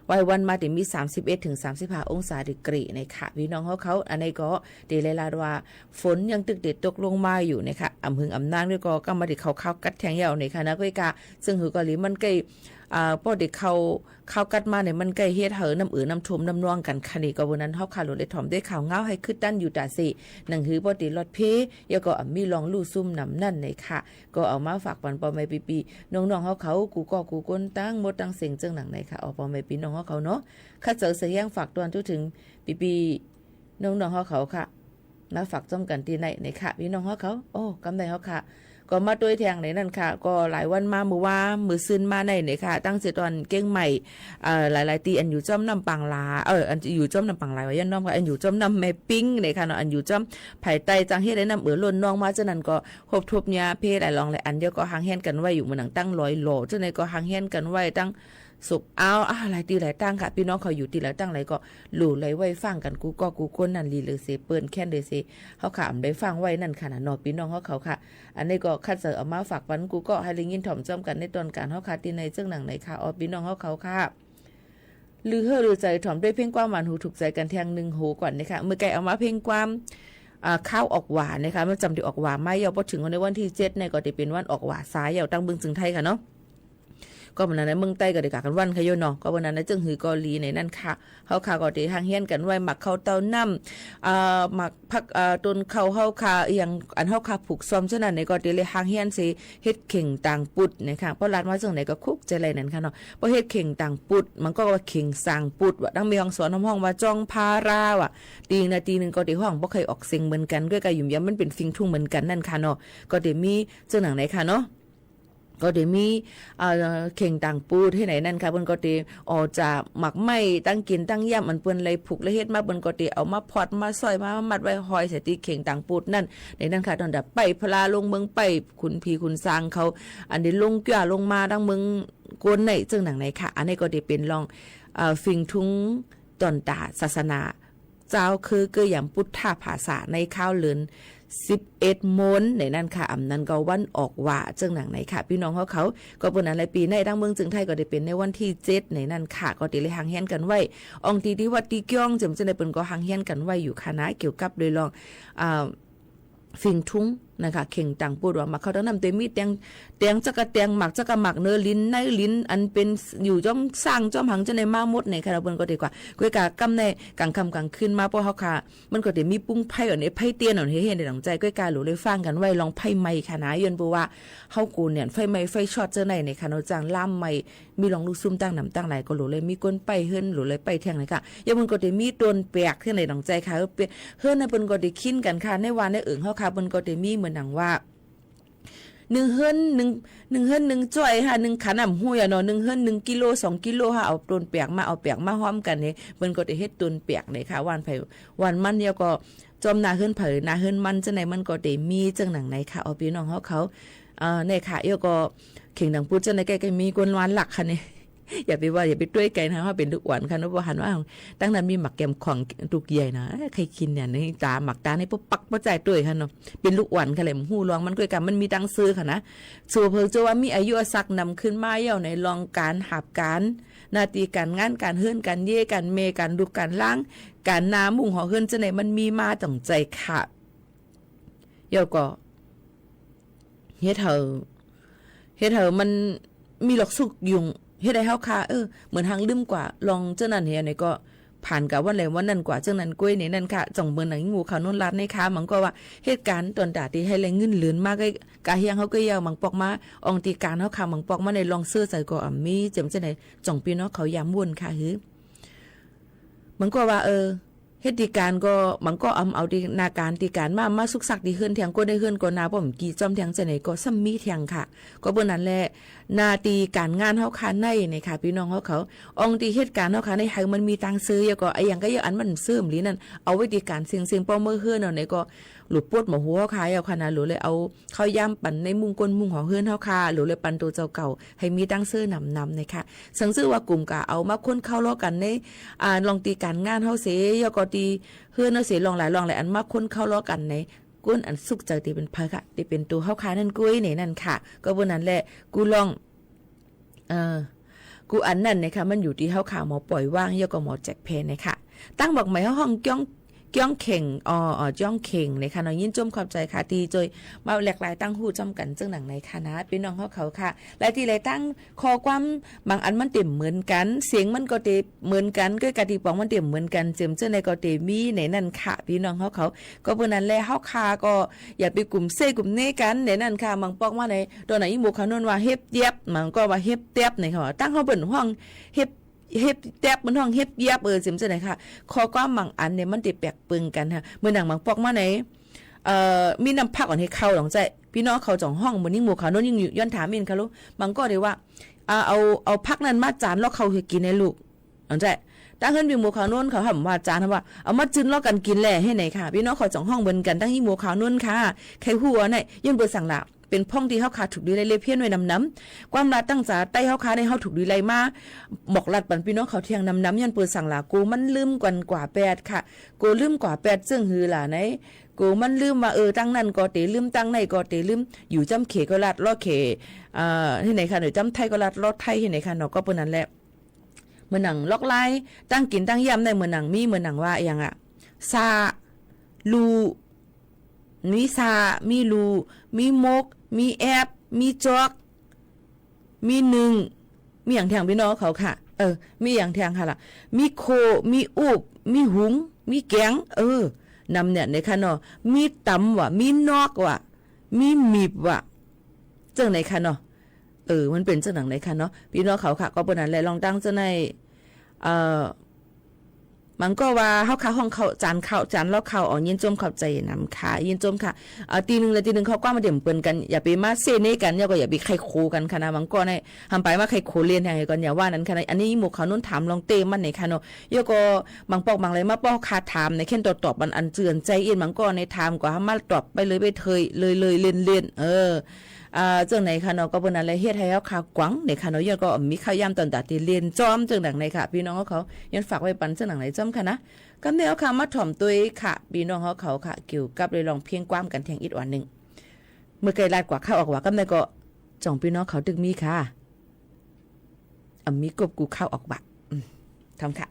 ไหว้วันมาเต๋มีสามสิบเอ็ดเถิงสามสิบห้าองศาดีกรีในค่ะ ปี้น้องเฮาเขา อันนี้ก็เต๋ไหลลาดว่า ฝนยังตึกเต๋ตกลงมาอยู่ในค่ะ อ่ำหึงอ่ำนานก็ก้ำบ่าเต๋เข้าคาวกั๊ดแทงยาวในค่ะนะ ก้อยก่า เซิ่งหื้อเกาหลีมันใก้ อ่า ป้อเต๋เข้าคาวกั๊ดมาในมันใก้เหตุหื้อน้ำเอ่อน้ำท่วมน้ำนองกั๋นค่ะ นี่ก็เปิ้นนั้นเฮาค่ะหลูได้ถ่อมได้ข่าวเหงาหื้อคึดตันอยู่ต๋าเส หนังหื้อป้อเต๋หลอดเพ แล้วก็อ่ำมีลองลู่ซุ่มหนำนั้นในค่ะ ก็เอามาฝากปันป้อแม่ปี้ๆ น้องๆ เฮาเขา กู้ก้อกู้ก้นตังหมดตังเสียงเจิ่งหนังในค่ะ อ้อ ป้อแม่ปี้น้องเฮาเขาเนาะ คัดเสอเสียงฝากตวนทั่วเถิงปี้ๆ น้องๆ เฮาเขาค่ะ มาฝากจ้อมกั๋นตี้ในในค่ะ ปี้น้องเฮาเขา โอ้ กำในเฮาค่ะ ก็มาตวยแทงในนั้นค่ะ ก็หลายวันมา มื้อวา มื้อซืนมาในในค่ะ ตั้งเสียต๋อนเจียงใหม่ เอ่อ หลายๆ ตี้อันอยู่จ้อมน้ำปางลา เอ่อ อันอยู่จ้อมน้ำปางลาย ว่าย้อนน้อมค่ะ อันอยู่จ้อมน้ำแม่ปิงในค่ะเนาะ อันอยู่จ้อมภายใต้จางเหตุหื้อน้ำเอ่อล้นนองมา เจ้านั้นก็ ฮบทบยาเพศหลายหลองหลายอัน เดี๋ยวก็ห่างเหียนกั๋นไว้อยู่ เหมือนหนังตังลอยหล่อ เจ้าไหนก็ห่างเหียนกั๋นไว้ตังศพอ้าว อ่า หลายตี้หลายตังค่ะ ปี้น้องเขาอยู่ตี้หลายตังไหนก็ หลู่ไหลไหว้ฟังกั๋นกู้ก้อกู้ก้นนั้น ลีเลยเส เปิ้นแค้นเลยเส เฮาค่ะ อ่ำได้ฟังไว้นั้นค่ะนะเนาะ ปี้น้องเฮาเขาค่ะ อันนี้ก็คัดเสอเอามาฝากปันกู้ก้อหื้อได้ยินถ่อมจ้อมกั๋นในตอนก๋านเฮาค่ะ ตี้ในเจิ่งหนังในค่ะ อ้อ ปี้น้องเฮาเขาค่ะ ลือเฮ้อลือใจ๋ถ่อมด้วยเพลงความหวานหูถูกใจ๋กั๋นแทงหนึ่งโหก่อนนะคะ เมื่อไก่เอามาเพลงความ อ่า คาวออกหว่านะคะ มันจำได้ออกหว่ามาเยียะ ป้อเถิงในวันตี้เจ็ดในก็เต๋เป๋นวันออกหว่าสาเยียะ ตังเมืองเจิงไทยค่ะเนาะ ก็เปิ้นนั้นในเมืองใต้ก็ได้กากั๋นหว่านค่ะโยเนาะ ก็เปิ้นนั้นในจึ่งหื้อก็ดีในนั้นค่ะ เฮาข้าก็ได้หางเฮียนกั๋นไว้ หมากเข้าเต้าน้ำ อ่า หมากผัก อ่า ต้นเข้าเฮาข้า อะหยังอันเฮาข้าผูกซ่อมเจ้านั้นในก็ได้เลยหางเฮียนเส เฮ็ดเข่งตางปุดนะคะ เพราะลาดมาเจิ่งไหนก็คุกใจ๋แหล่นั้นค่ะเนาะ เพราะเฮ็ดเข่งตางปุด มันก็ว่าเข่งสางปุด ว่าตังแม่ฮ่องสอนฮ้องว่าจ้องพารา ว่า ตี้นึ่งนะ ตี้นึ่งก็ได้ฮ้องบ่ใค่ออกเสียงเหมือนกั๋น ก็กะหยุมยำมันเป๋นฟิงทุงเหมือนกั๋นนั่นค่ะเนาะ ก็ได้มีเจิ่งหนังไหนค่ะเนาะ ก็ได้มี เอ่อ เข่งตางปุดตี้ไหนนั่นค่ะ เปิ้นก็ได้ อ่อ จากหมากไม้ตั้งกิ๋นตั้งยำอันเปิ้นไล่ผูกไล่เฮ็ดมา เปิ้นก็ได้เอามาพอดมาซ้อยมามัดไว้ห้อยใส่ตี้เข่งตางปุดนั่น ในนั้นค่ะ ตอนดาไปพลาลงเมืองไป ขุนผีขุนสางเขา อันได้ลงเกื้อลงมาตังเมืองโกนในเจิ่งหนังไหนค่ะ อันนี้ก็ได้เป๋นลอง เอ่อ ฟิงทุงต๋อนต๋าศาสนา เจ้าคือเกยยำปุทธภาษาในคาวเลินสิบเอ็ดโมนในนั้นค่ะ อำนั้นก็วันออกว่าเจิ่งหนังไหนค่ะ ปี้น้องเฮาเขา ก็เปิ้นนั้นแหละ ปี๋ในตังเมืองเจียงไท้ก็ได้เป๋นในวันตี้เจ็ดในนั้นค่ะ ก็ได้เลยหางเฮียนกั๋นไว้ อ่องตี้ตี้วัดตี้ก้อง เจิ่มเจ้าในเปิ้นก็หางเฮียนกั๋นไว้อยู่ค่ะนะ เกี่ยวกับโดยลอง อ่า ฟิงทุงนะคะ เข่งตางปุดว่าหมากเข้าเต้าน้ำ แต่มีแตง แตงจักกะแตง หมากจักกะหมาก เนอ ลิ้นในลิ้น อันเป๋นอยู่จ้อมซ่างจ้อมหังเจ้าในมาหมดในค่ะ เปิ้นก็ได้กว่า ก้วยกะกำในก๋างค่ำก๋างคืนมา ป้อเฮาข้า มันก็ได้มีปุ้งไฟอ่อน ไอ้ไฟเตียนอ่อน เฮ็ดหื้อได้ดั่งใจ๋ ก้วยกะหลูเลยฟังกั๋นไว้ลองไฟไหม้ค่ะนะ ย้อนเปื้อว่า เฮากูเนี่ย ไฟไหม้ไฟช็อตเจ้าในในค่ะเนาะ จ้างลามไหม้ มีลองลุกซุ่มตั้งหนำตั้งหลาย ก็หลูเลยมีก้นไปเฮือน หลูเลยไปแทงเลยค่ะ ยามเปิ้นก็ได้มีต้นแปกตี้ไหนดั่งใจ๋ค่ะ เออ เป เฮือนนั้นเปิ้นก็ได้ขินกั๋นค่ะ ในว่าในเอิงเฮาข้า เปิ้นก็ได้มีเหมือนหนังว่า นึ่งเฮือนนึ่ง นึ่งเฮือนนึ่งจ้อยค่ะ นึ่งขัน อ่ำ ฮู้อะเนาะ นึ่งเฮือนนึ่งกิโลสองกิโลค่ะ เอาต้นแปกมา เอาแปกมาฮ้อมกั๋นนี่ เปิ้นก็ได้เฮ็ดต้นแปกนี่ค่ะ หว่านไผหว่านมัน แล้วก็จ้อมนาเฮือนไผนาเฮือนมัน เจ้าในมันก็ได้มีเจิ่งหนังไหนค่ะ เอาปี้น้องเฮาเขา เอ่อ นี่ค่ะ แล้วก็เข่งตางปุดเจ้าในใก้ๆ มีก้นหว่านหลักค่ะนี่ อย่าไปว่า อย่าไปต้วยไก๋นะ ว่าเป๋นลูกอ่อนค่ะเนาะ บ่หันว่า ตังนั้นมีหมากแก้มข่องลูกใหญ่นะ เอ้ย ใค่กิ๋นเนี่ย นี่ต๋า หมากต๋านี่ปุ๊บปั๊บบ่จ่ายต้วยค่ะเนาะ เป๋นลูกอ่อนค่ะแหละ ฮู้ลองมัน ก้วยกะมันมีตังซื้อค่ะนะ สัวเผิงจะว่ามีอายุอาสักนำขึ้นมาแล้วในลองก๋านหาบก๋าน หน้าตี้ก๋านงาน ก๋านเฮือน ก๋านเย้ ก๋านแม่ ก๋านลูก ก๋านหล้าน ก๋านนามุ้งหอเฮือนเจ้าในมันมีมาตังใจ๋ค่ะ แล้วก็ เฮ็ดหื้อ เฮ็ดหื้อมันมีลอกสุกยุง เฮ็ดหื้อเฮาข้า เออ เหมือนหางลืมกว่า ลองเจ้านั้นเหีย ไหนก็ผ่านกะวันไหนวันนั้นกว่า เจ้านั้นก้วยในนั้นค่ะ จ่องเหมือนหนังหมู่เขาวโน้นลาดในค่ะ มันก็ว่าเหตุก๋ารณ์ต๋อนต๋าตี้หื้อแลเงินเหลือมา ก็กะเฮียงเฮาก็เยียะ บางปอกมา อ่องตี้ก๋านเฮาข้า บางปอกมาในลองเสื้อใส่ก็อ่ำมี เจิ่มเจ้าใน จ่องปี้น้องเขายามว่นค่ะ หื้อ มันก็ว่า เออ เหตุตี้ก๋านก็ มันก็อำเอาตี้นาก๋านตี้ก๋านมา มาสุกสักตี้เฮือนแทง ก้นในเฮือนก็นาป้อมกี่จ้อมแทง เจ้าในก็ซ้ำมีแทงค่ะ ก็เปิ้นนั้นแหละ หน้าตี้ก๋านงานเฮาข้าใน นี่ค่ะ ปี้น้องเฮาเขา อ่องตี้เหตุก๋ารณ์เฮาข้าใน หื้อมันมีตังซื้อ แล้วก็อะหยังก็เยียะ อันมันเสื่อมหลีนั่น เอาไว้ตี้ก๋านเซ็งๆ ป้อเมื่อเฮือนเอาไหนก็ หลูปวดหมอหัวเฮาข้า เอาขนาดหลูเลยเอา ข้าวยามปั๋นในมุ้งก้นมุ้งหอเฮือนเฮาข้า หลูเลยปั๋นตั๋วเจ้าเก่า หื้อมีตังซื้อนำๆ นี่ค่ะ สังซื่อว่ากุ่มกะเอามาค้นเข้าล้อกั๋นใน อ่า ลองตี้ก๋านงานเฮาเส แล้วก็ตี้เฮือนเฮาเส ลองหลายลองหลายอันมาค้นเข้าล้อกั๋นใน ก้นอันสุขใจ๋ตี้เป๋นใผค่ะ ตี้เป๋นตั๋วเฮาข้านั่นก้วยในนั้นค่ะ ก็เปิ้นนั้นแหละ กู้ลอง เออ กู้อันนั้นนะคะ มันอยู่ตี้เฮาข้าหมอป่อยว่าง แล้วก็หมอแจกแผ่นนะคะ ตังหมากไหมเฮาฮ้องจ้อง จ้องเข่ง อ๋อ อ๋อ จ้องเข่งนะคะเนาะ ยินจมขอบใจ๋ค่ะ ตี้จ้อยมาแลกลายตังฮู้จ้อมกั๋นเจิ่งหนังในค่ะนะ ปี้น้องเฮาเขาค่ะ และตี้ไหลตังข้อความบางอันมันเต็มเหมือนกั๋น เสียงมันก็เต็มเหมือนกั๋น ก้อยกาตี้ป๋องมันเต็มเหมือนกั๋น เจิ่มเจ้าในก็เต็มมีในนั้นค่ะ ปี้น้องเฮาเขา ก็เปิ้นนั้นแหละ เฮาข้าก็อย่าไปกุ่มเซ้กุ่มเน้กั๋นในนั้นค่ะ บางปอกมาใน ต๋อนไหนอีหมู่เขาวโน้นว่าเฮ็บแยบ บางก็ว่าเฮ็บแต๊บในค่ะ ตังเฮาเปิ้นฮ้องเฮ็บ เฮ็บแต๊บ เปิ้นฮ้องเฮ็บแยบ เออ เจิ่มเจ้าในค่ะ ข้อความบางอันเนี่ยมันตี้แปลกเปิงกั๋นค่ะ เหมือนหนังบางปอกมาใน เอ่อ มีน้ำผักอ่อนหื้อเข้า หลองใจ๋ ปี้น้องเขาจ่องฮ้อง เหมือนอีหมู่เขาวโน้น ยิ่งย้อนถามอินค่ะลูก บางก็ได้ว่า อ่า เอา เอาผักนั้นมาจานแล้วเข้าหื้อกิ๋นในลูก หลองใจ๋ ตังเฮือนอีหมู่เขาวโน้นเขาห้ามว่าจาน ว่า เอามาจืนแล้วกั๋นกิ๋นแหละ หื้อไหนค่ะ ปี้น้องเขาจ่องฮ้องเหมือนกั๋น ตังอีหมู่เขาวโน้นค่ะ ใค่ฮู้อันไหน ย้อนเปื้อสังหละ เป๋นพ่องตี้เฮาข้าถูกดีไล่เล่เพี้ยนไว้นำๆ ความลาดตังจ๋าใต้เฮาข้าในเฮาถูกดีไล่มา บอกลัดปั๋นปี้น้องเขาแทงนำๆ ย้อนเปื้อสังหละ กูมันลืมกั๋นกว่าแปดค่ะ กูลืมกว่าแปด เจิ่งหื้อหล่ะไหน กูมันลืมว่า เออ ตังนั้นก็เต๋ลืม ตังในก็เต๋ลืม อยู่จ้ำเขก็ลัดล้อเข เอ่อ หื้อไหนค่ะ อยู่จ้ำไทยก็ลัดล้อไทย หื้อไหนค่ะเนาะ ก็เปิ้นนั้นแหละ เหมือนหนังลอกลาย ตังกิ๋นตังยำใน เหมือนหนังมี เหมือนหนังว่าอะหยังอะ ซา ลู มีซา มีลู มีมก มีแอบ มีจอก มีนึ่ง มีอะหยังแทงปี้น้องเขาค่ะ เออ มีอะหยังแทงค่ะล่ะ มีโค่ มีอูบ มีหุง มีแก๋ง เออ นำเนี่ยไหนคะเนาะ มีต๋ำว่ะ มีนอกว่ะ มีหมีบว่ะ เจิ่งไหนคะเนาะ เออ มันเป๋นเจิ่งหนังไหนคะเนาะ ปี้น้องเขาค่ะ ก็เปิ้นนั้นแหละ ลองตั้งเจ้าใน เอ่อ บางก็ว่าเฮาค่ะ ฮ้องข้าว จานข้าว จานลอกข้าว อ๋อ ยินจมขอบใจ๋นำค่ะ ยินจมค่ะ เอ่อ ตี้นึ่งและตี้นึ่งข้อความมันเดี่ยวเปิ้นกั๋น อย่าไปมาเสน่ห์กั๋น แล้วก็อย่าไปไขโขกั๋นค่ะนะ บางก็ใน หำไปมาไขโขเล่นแหงก่อน อย่าว่านั้นค่ะนะ อันนี้หมู่เขานุ่นถามลองเต้มันไหนคะเนาะ แล้วก็บางปอกบางอะไรมาปอกคาถามในเข่นตอบตอบอัน อันเจือนใจ๋อิน บางก็ในถามก็หำมาตอบไปเลยไปเทย เลยเลยเล่นเล่น เออ อ่า เจิ่งไหนคะเนาะ ก็เปิ้นนั้นแหละเฮ็ดหื้อเฮาค่ะกวางไหนคะเนาะ ย้อนก็มีข้าวยามต๋อนตาตี้เล่นจ้อมเจิ่งหนังไหนค่ะ ปี้น้องเขา ย้อนฝากไว้ปันเจิ่งหนังไหนจ้อมค่ะนะ กำเน่าค่ะ มาถ่อมตวยค่ะ ปี้น้องเขาค่ะ เกี่ยวกับเรื่องเพลงความกั๋นแทงอีกวันนึ่ง เมื่อไกลลาดกว่าข้าวออกว่า กำเน่าก็จ่องปี้น้องเขาตึกมีค่ะ อ่ะ มีกบกูข้าวออกว่า อืม ทำค่ะ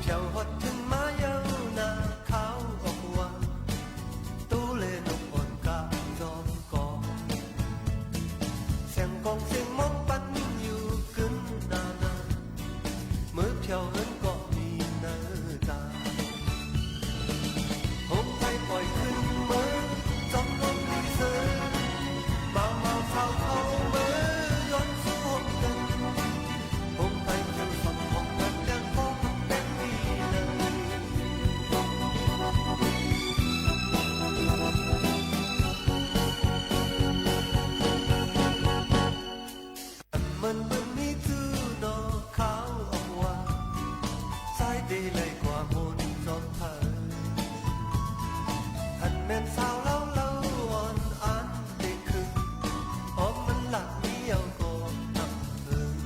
แถวฮอดเถิงมาเย้านาข้าวออกว่า โตและนกอ่อนกาจอมกอ เสียงกองเสียงมองปันอยู่กึ๊นนานา เมื่อแถวเฮิรนก็มีเนอตา หงส์ไพร่ป่อยขึ้นเมื่อ จอมลมลีเซอ บ่าวเมาสาวเฒ่าเมื่อ ย้อนสู่หงส์เกิน หงส์ไพร่เขียวสดหงส์แดงก็แดงดีเนอ อันเหมินเปิ้นมีจื้อหน่อข้าวออกว่า สายเตไหลกว่าหมุนจอมเผย อันแม่นสาวเล้าเล้าอ่อนอันเตขึ้น อ้อมมันหลักเดียวก็หักเถิง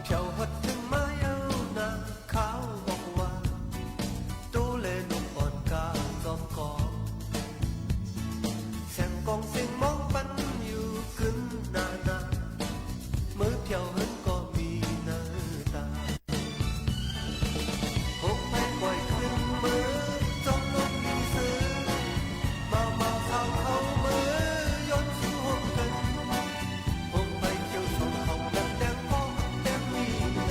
แถวฮอดเถิงมาเย้านาข้าวออกว่า โตและนกอ่อนกาจอมกอ เสียงกองเสียงมองปันอยู่กึ๊นนานา เมื่อแถวเฮิรนก็มีเนอตา หงส์ไพร่ป่อยขึ้นเมื่อ จอมลมลีเซอ บ่าวเมาสาวเฒ่าเมื่อ ย้อนสู่หงส์เกิน หงส์ไพร่เขียวสดหงส์แดงก็แดงดีเนอ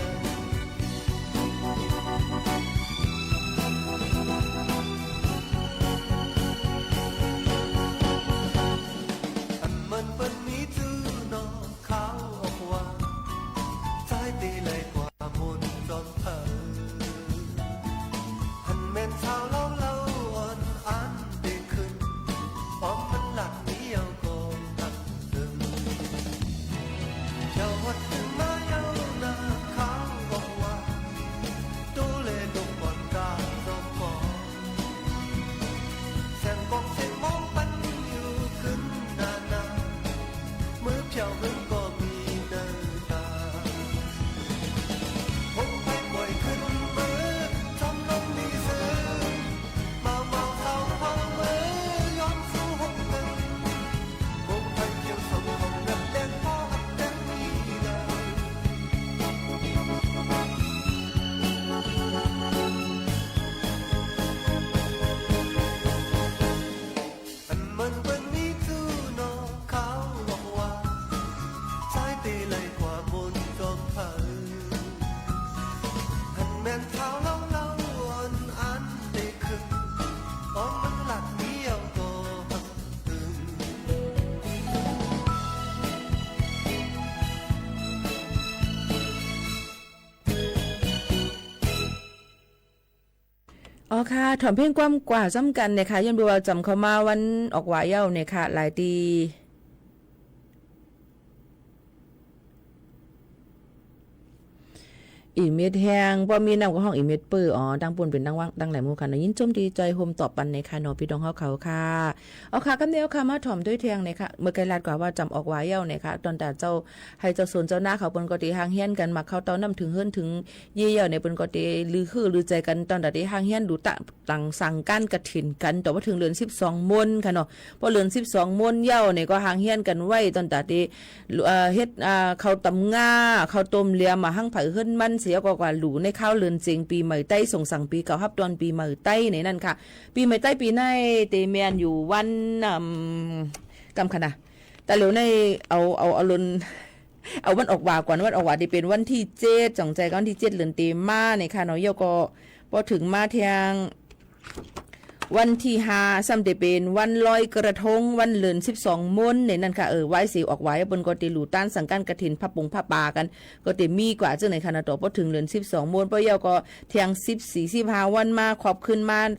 อันเหมินเปิ้นมีจื้อหน่อข้าวออกว่า สายเตไหลกว่าหมุนจอมเผย อันแม่นสาวเล้าเล้าอ่อนอันเตขึ้น อ้อมมันหลักเดียวก็หักเถิง แถวฮอดเถิงมาเย้านาข้าวออกว่า โตและนกอ่อนกาจอมกอ เสียงกองเสียงมองปันอยู่กึ๊นนานา เมื่อแถวเฮิรนก็มีเนอตา หงส์ไพร่ป่อยขึ้นเมื่อ จอมลมลีเซอ บ่าวเมาสาวเฒ่าเมื่อ ย้อนสู่หงส์เกิน หงส์ไพร่เขียวสดหงส์แดงก็แดงดีเนอ อันเหมินเปิ้นมีจื้อหน่อข้าวออกว่า สายเตไหลกว่าหมุนจอมเผย อันแม่นสาวเล้าเล้าอ่อนอันเตขึ้น อ้อมมันหลักเดียวก็หักเถิง อ๋อค่ะ ถ่อมเพลงความกว่าซ้ำกั๋นเนี่ยค่ะ ย้อนบ่าจ๋ำเข้ามาวันออกว่าเย้าเนี่ยค่ะ หลายตี้ เ อีเม็ดแห้ง บ่มีน้ำก็ฮ้องอีเม็ดเปื้อ อ๋อ ตางปู้นเป๋นตางหว่าง ตางหลายหมู่ค่ะเนาะ ยินจมดีจอยโฮมตอบปันในค่ะเนาะ ปี้น้องเฮาเขาค่ะ เอาค่ะ กำเน่าค่ะ มาถ่อมตวยแทงในค่ะ เมื่อไกลลาดกว่าว่าจ๋ำออกหวาเย้าในค่ะ ตอนตาเจ้าไฮ่เจ้าสวนเจ้านาเขาเปิ้นก็เตฮ้างเฮียนกั๋น มาเข้าเต้าน้ำเถิงเฮือนเถิงเย้ยเย้าใน เปิ้นก็เตลือหื้อลือใจ๋กั๋น ตอนตาเตฮ้างเฮียนดูตะ หลังสังก๋านกฐินกั๋น แต่ว่าเถิงเดือนสิบสองม้วนค่ะเนาะ ปอเดือนสิบสองม้วนเย้าในก็ฮ้างเฮียนกั๋นไว้ ตอนตาเต เอ่อ เฮ็ด อ่า ข้าวต๋ำง่า ข้าวต้มเหลือมาหั้งใผเฮือนมัน เสียก็กว่าหลู่ในข้าวเดือนเจ๋งปี๋ใหม่ใต้ ส่งสังปี๋เก่าฮับตอนปี๋ใหม่ใต้ในนั้นค่ะ ปี๋ใหม่ใต้ปี๋ในเตแม่นอยู่วัน อืม กำค่ะนะ ตะเหลียวในเอา เอา เอาเดือน เอาวันออกหว่าก่อน วันออกหว่าเตเป๋นวันตี้เจ็ด จ๋องใจ๋ก็วันตี้เจ็ดเดือนเตมาในค่ะเนาะ เย้าก็ปอเถิงมาแทง วันตี้ห้า ซ้ำเตเป๋นวันลอยกระทง วันเดือนสิบสองม้วนในนั้นค่ะ เออ ไหว้เสียออกหว่า เปิ้นก็เตหลู่ต้านสังก๋านกฐิน ผ้าปงผ้าป่ากั๋น ก็เตมีกว่าเจ้าในค่ะเนาะ ต่อปอเถิงเดือนสิบสองม้วน ปอเย้าก็แทงสิบสี่ สิบห้าวันมา ครอบขึ้นมา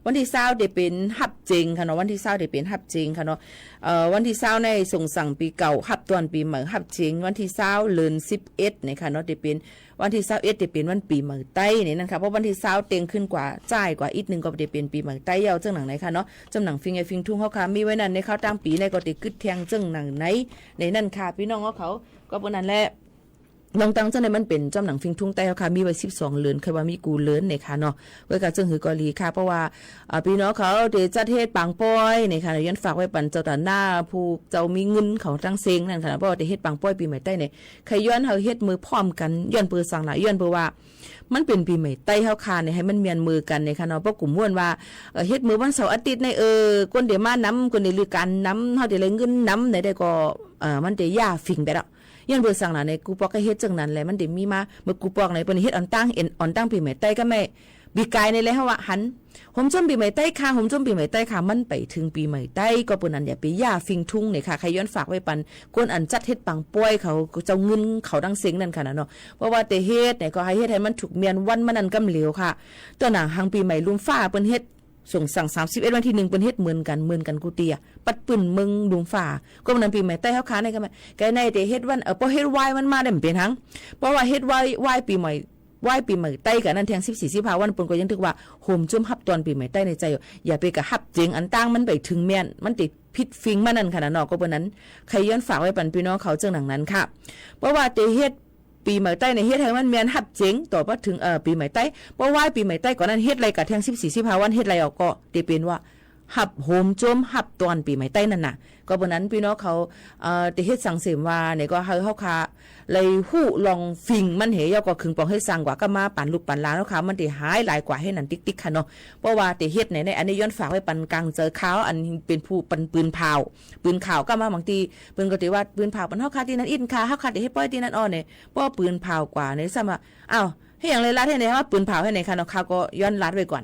วันตี้ซาวเตเป๋นฮับเจ๋งค่ะเนาะ วันตี้ซาวเตเป๋นฮับเจ๋งค่ะเนาะ เอ่อ วันตี้ซาวในส่งสังปี๋เก่าฮับตอนปี๋ใหม่ฮับเจ๋ง วันตี้ซาวเดือนสิบเอ็ดในค่ะเนาะ เตเป๋น วันตี้ซาวเอ็ดเตเป๋นวันปี๋ใหม่ใต้ในนั้นค่ะ ปอวันตี้ซาวเต็งขึ้นกว่า จ้ายกว่าอิดนึ่งก็เตเป๋นปี๋ใหม่ใต้เย้า เจ้าหนังในค่ะเนาะ เจ้าหนังฟิงไอฟิงทุ่งเฮาค่ะ มีไว้นั้นในข้าวตางปี๋ในก็เตกึ๊ดแทงเจ้าหนังใน ในนั้นค่ะ ปี้น้องเฮาเขา ก็เป๋นนั้นแหละ ลองตังเจ้าในมันเป๋นเจ้าหนังฟิงทุ่งใต้เฮาค่ะ มีไว้สิบสองเดือน ใค่ว่ามีกู้เดือนในค่ะเนาะ ไว้กาเจิ่งหื้อก็ดีค่ะ เพราะว่า อ่า ปี้น้องเขาเตจัดเฮ็ดปางป้อยในค่ะ ย้อนฝากไว้ปันเจ้าต๋าหน้า ผู้เจ้ามีเงินเขาตังเซ้งนั้นค่ะ เพราะว่าเตเฮ็ดปางป้อยปี๋ใหม่ใต้ใน ใค่ย้อนหื้อเฮ็ดเมือพร้อมกั๋น ย้อนเปื้อสังหละ ย้อนเปื้อว่า มันเป๋นปี๋ใหม่ใต้เฮาค่ะใน หื้อมันแม่นเมือกั๋นในค่ะเนาะ ปอกุ๋มม่วนว่า เอ่อ เฮ็ดเมือวันเสาร์อาทิตย์ใน เออ คนเตมานำ คนเตลือก๋านนำ เฮาเตได้เงินนำในได้ก็ เอ่อ มันเตย่าฝิ่งไปแล้ว ย้อนเปื้อสังหละใน กูปอกใค่เฮ็ดเจิ่งนั้นแหละ มันเตมีมา เมื่อกูปอกในเปิ้นเฮ็ดอ่อนตั้ง เอ็นอ่อนตั้งปี๋ใหม่ใต้ก็แม่ ปี๋ก๋ายในแหละ เฮาว่าหัน โฮมโจมปี๋ใหม่ใต้ค่ะ โฮมโจมปี๋ใหม่ใต้ค่ะ มันไปเถิงปี๋ใหม่ใต้ ก็เปิ้นนั้นอย่าไปย่าฝิ่งทุ่งเนี่ยค่ะ ใค่ย้อนฝากไว้ปัน คนอันจัดเฮ็ดปางป้อยเขา เจ้าเงินเขาตังเซ้งนั้นค่ะนะเนาะ เพราะว่าเตเฮ็ดเนี่ยก็หื้อเฮ็ดหื้อมันถูกแม่นวันมันนั้นกำเหลียวค่ะ ต๋อนหนังหังปี๋ใหม่ลุมฟ้าเปิ้นเฮ็ด ส่งสังสามสิบเอ็ดวันตี้นึ่งเปิ้นเฮ็ดเหมือนกั๋น เหมือนกั๋นกู้เตื้อ ปัดปื้นเมืองลุมฟ้า ก็มันนั้นปี๋ใหม่ใต้เฮาค่ะในก็แม่ ไก่ในเตเฮ็ดวัน เอ่อ ปอเฮ็ดไหว้มันมาได้มันเป๋นหัง เพราะว่าเฮ็ดไหว้ ไหว้ปี๋ใหม่ ไหว้ปี๋ใหม่ใต้กั๋นนั้นแทงสิบสี่ สิบห้าวัน เปิ้นก็ยังถือว่าโฮมโจมฮับตอนปี๋ใหม่ใต้ในเจ้า อย่าไปกะฮับเจ๋งอันตั้งมันไปเถิงแม่น มันเตผิดฝิ่งมันนั้นค่ะนะเนาะ ก็เปิ้นนั้น ใค่ย้อนฝากไว้ปันปี้น้องเขาเจิ่งหนังนั้นค่ะ เพราะว่าเตเฮ็ดปี๋ใหม่ใต้ในเฮ็ดหื้อมันแม่นฮับเจ๋ง ต่อปอเถิง เอ่อ ปี๋ใหม่ใต้ ปอไหว้ปี๋ใหม่ใต้ก่อนนั้นเฮ็ดไรกะแทงสิบสี่ สิบห้าวัน เฮ็ดไรออกก็เตเป๋นว่า ฮับโฮมโจมฮับตอนปี๋ใหม่ใต้นั้นน่ะ ก็เปิ้นนั้นปี้น้องเขา เอ่อ เตเฮ็ดสังเสริมว่าเนี่ยก็หื้อเฮาค่ะ เลยฮู้ลองฝิ่งมันเหยาะ ก็ขึงปองเฮ็ดสังกว่าก็มาปันลูกปันหลานเฮาค่ะ มันเตหายหลายกว่าเฮานั้นติ๊กๆ ค่ะเนาะ เพราะว่าเตเฮ็ดใน ในอันนี้ย้อนฝากไว้ปันกางเจอข่าว อันเป๋นผู้ปันปืนผ่าว ปืนข่าวก็มาบางตี้ เปิ้นก็เตว่าปืนผ่าวปันเฮาค่ะตี้นั้นอิ้นค่ะ เฮาค่ะเตเฮ็ดป้อยตี้นั้นอ้อเนี่ย ปอปืนผ่าวกว่าเนี่ยซ้ำว่า อ้าว เฮ็ดหยังเลยลาดหื้อใน ว่าปืนผ่าวหื้อในค่ะเนาะ ข่าวก็ย้อนลาดไว้ก่อน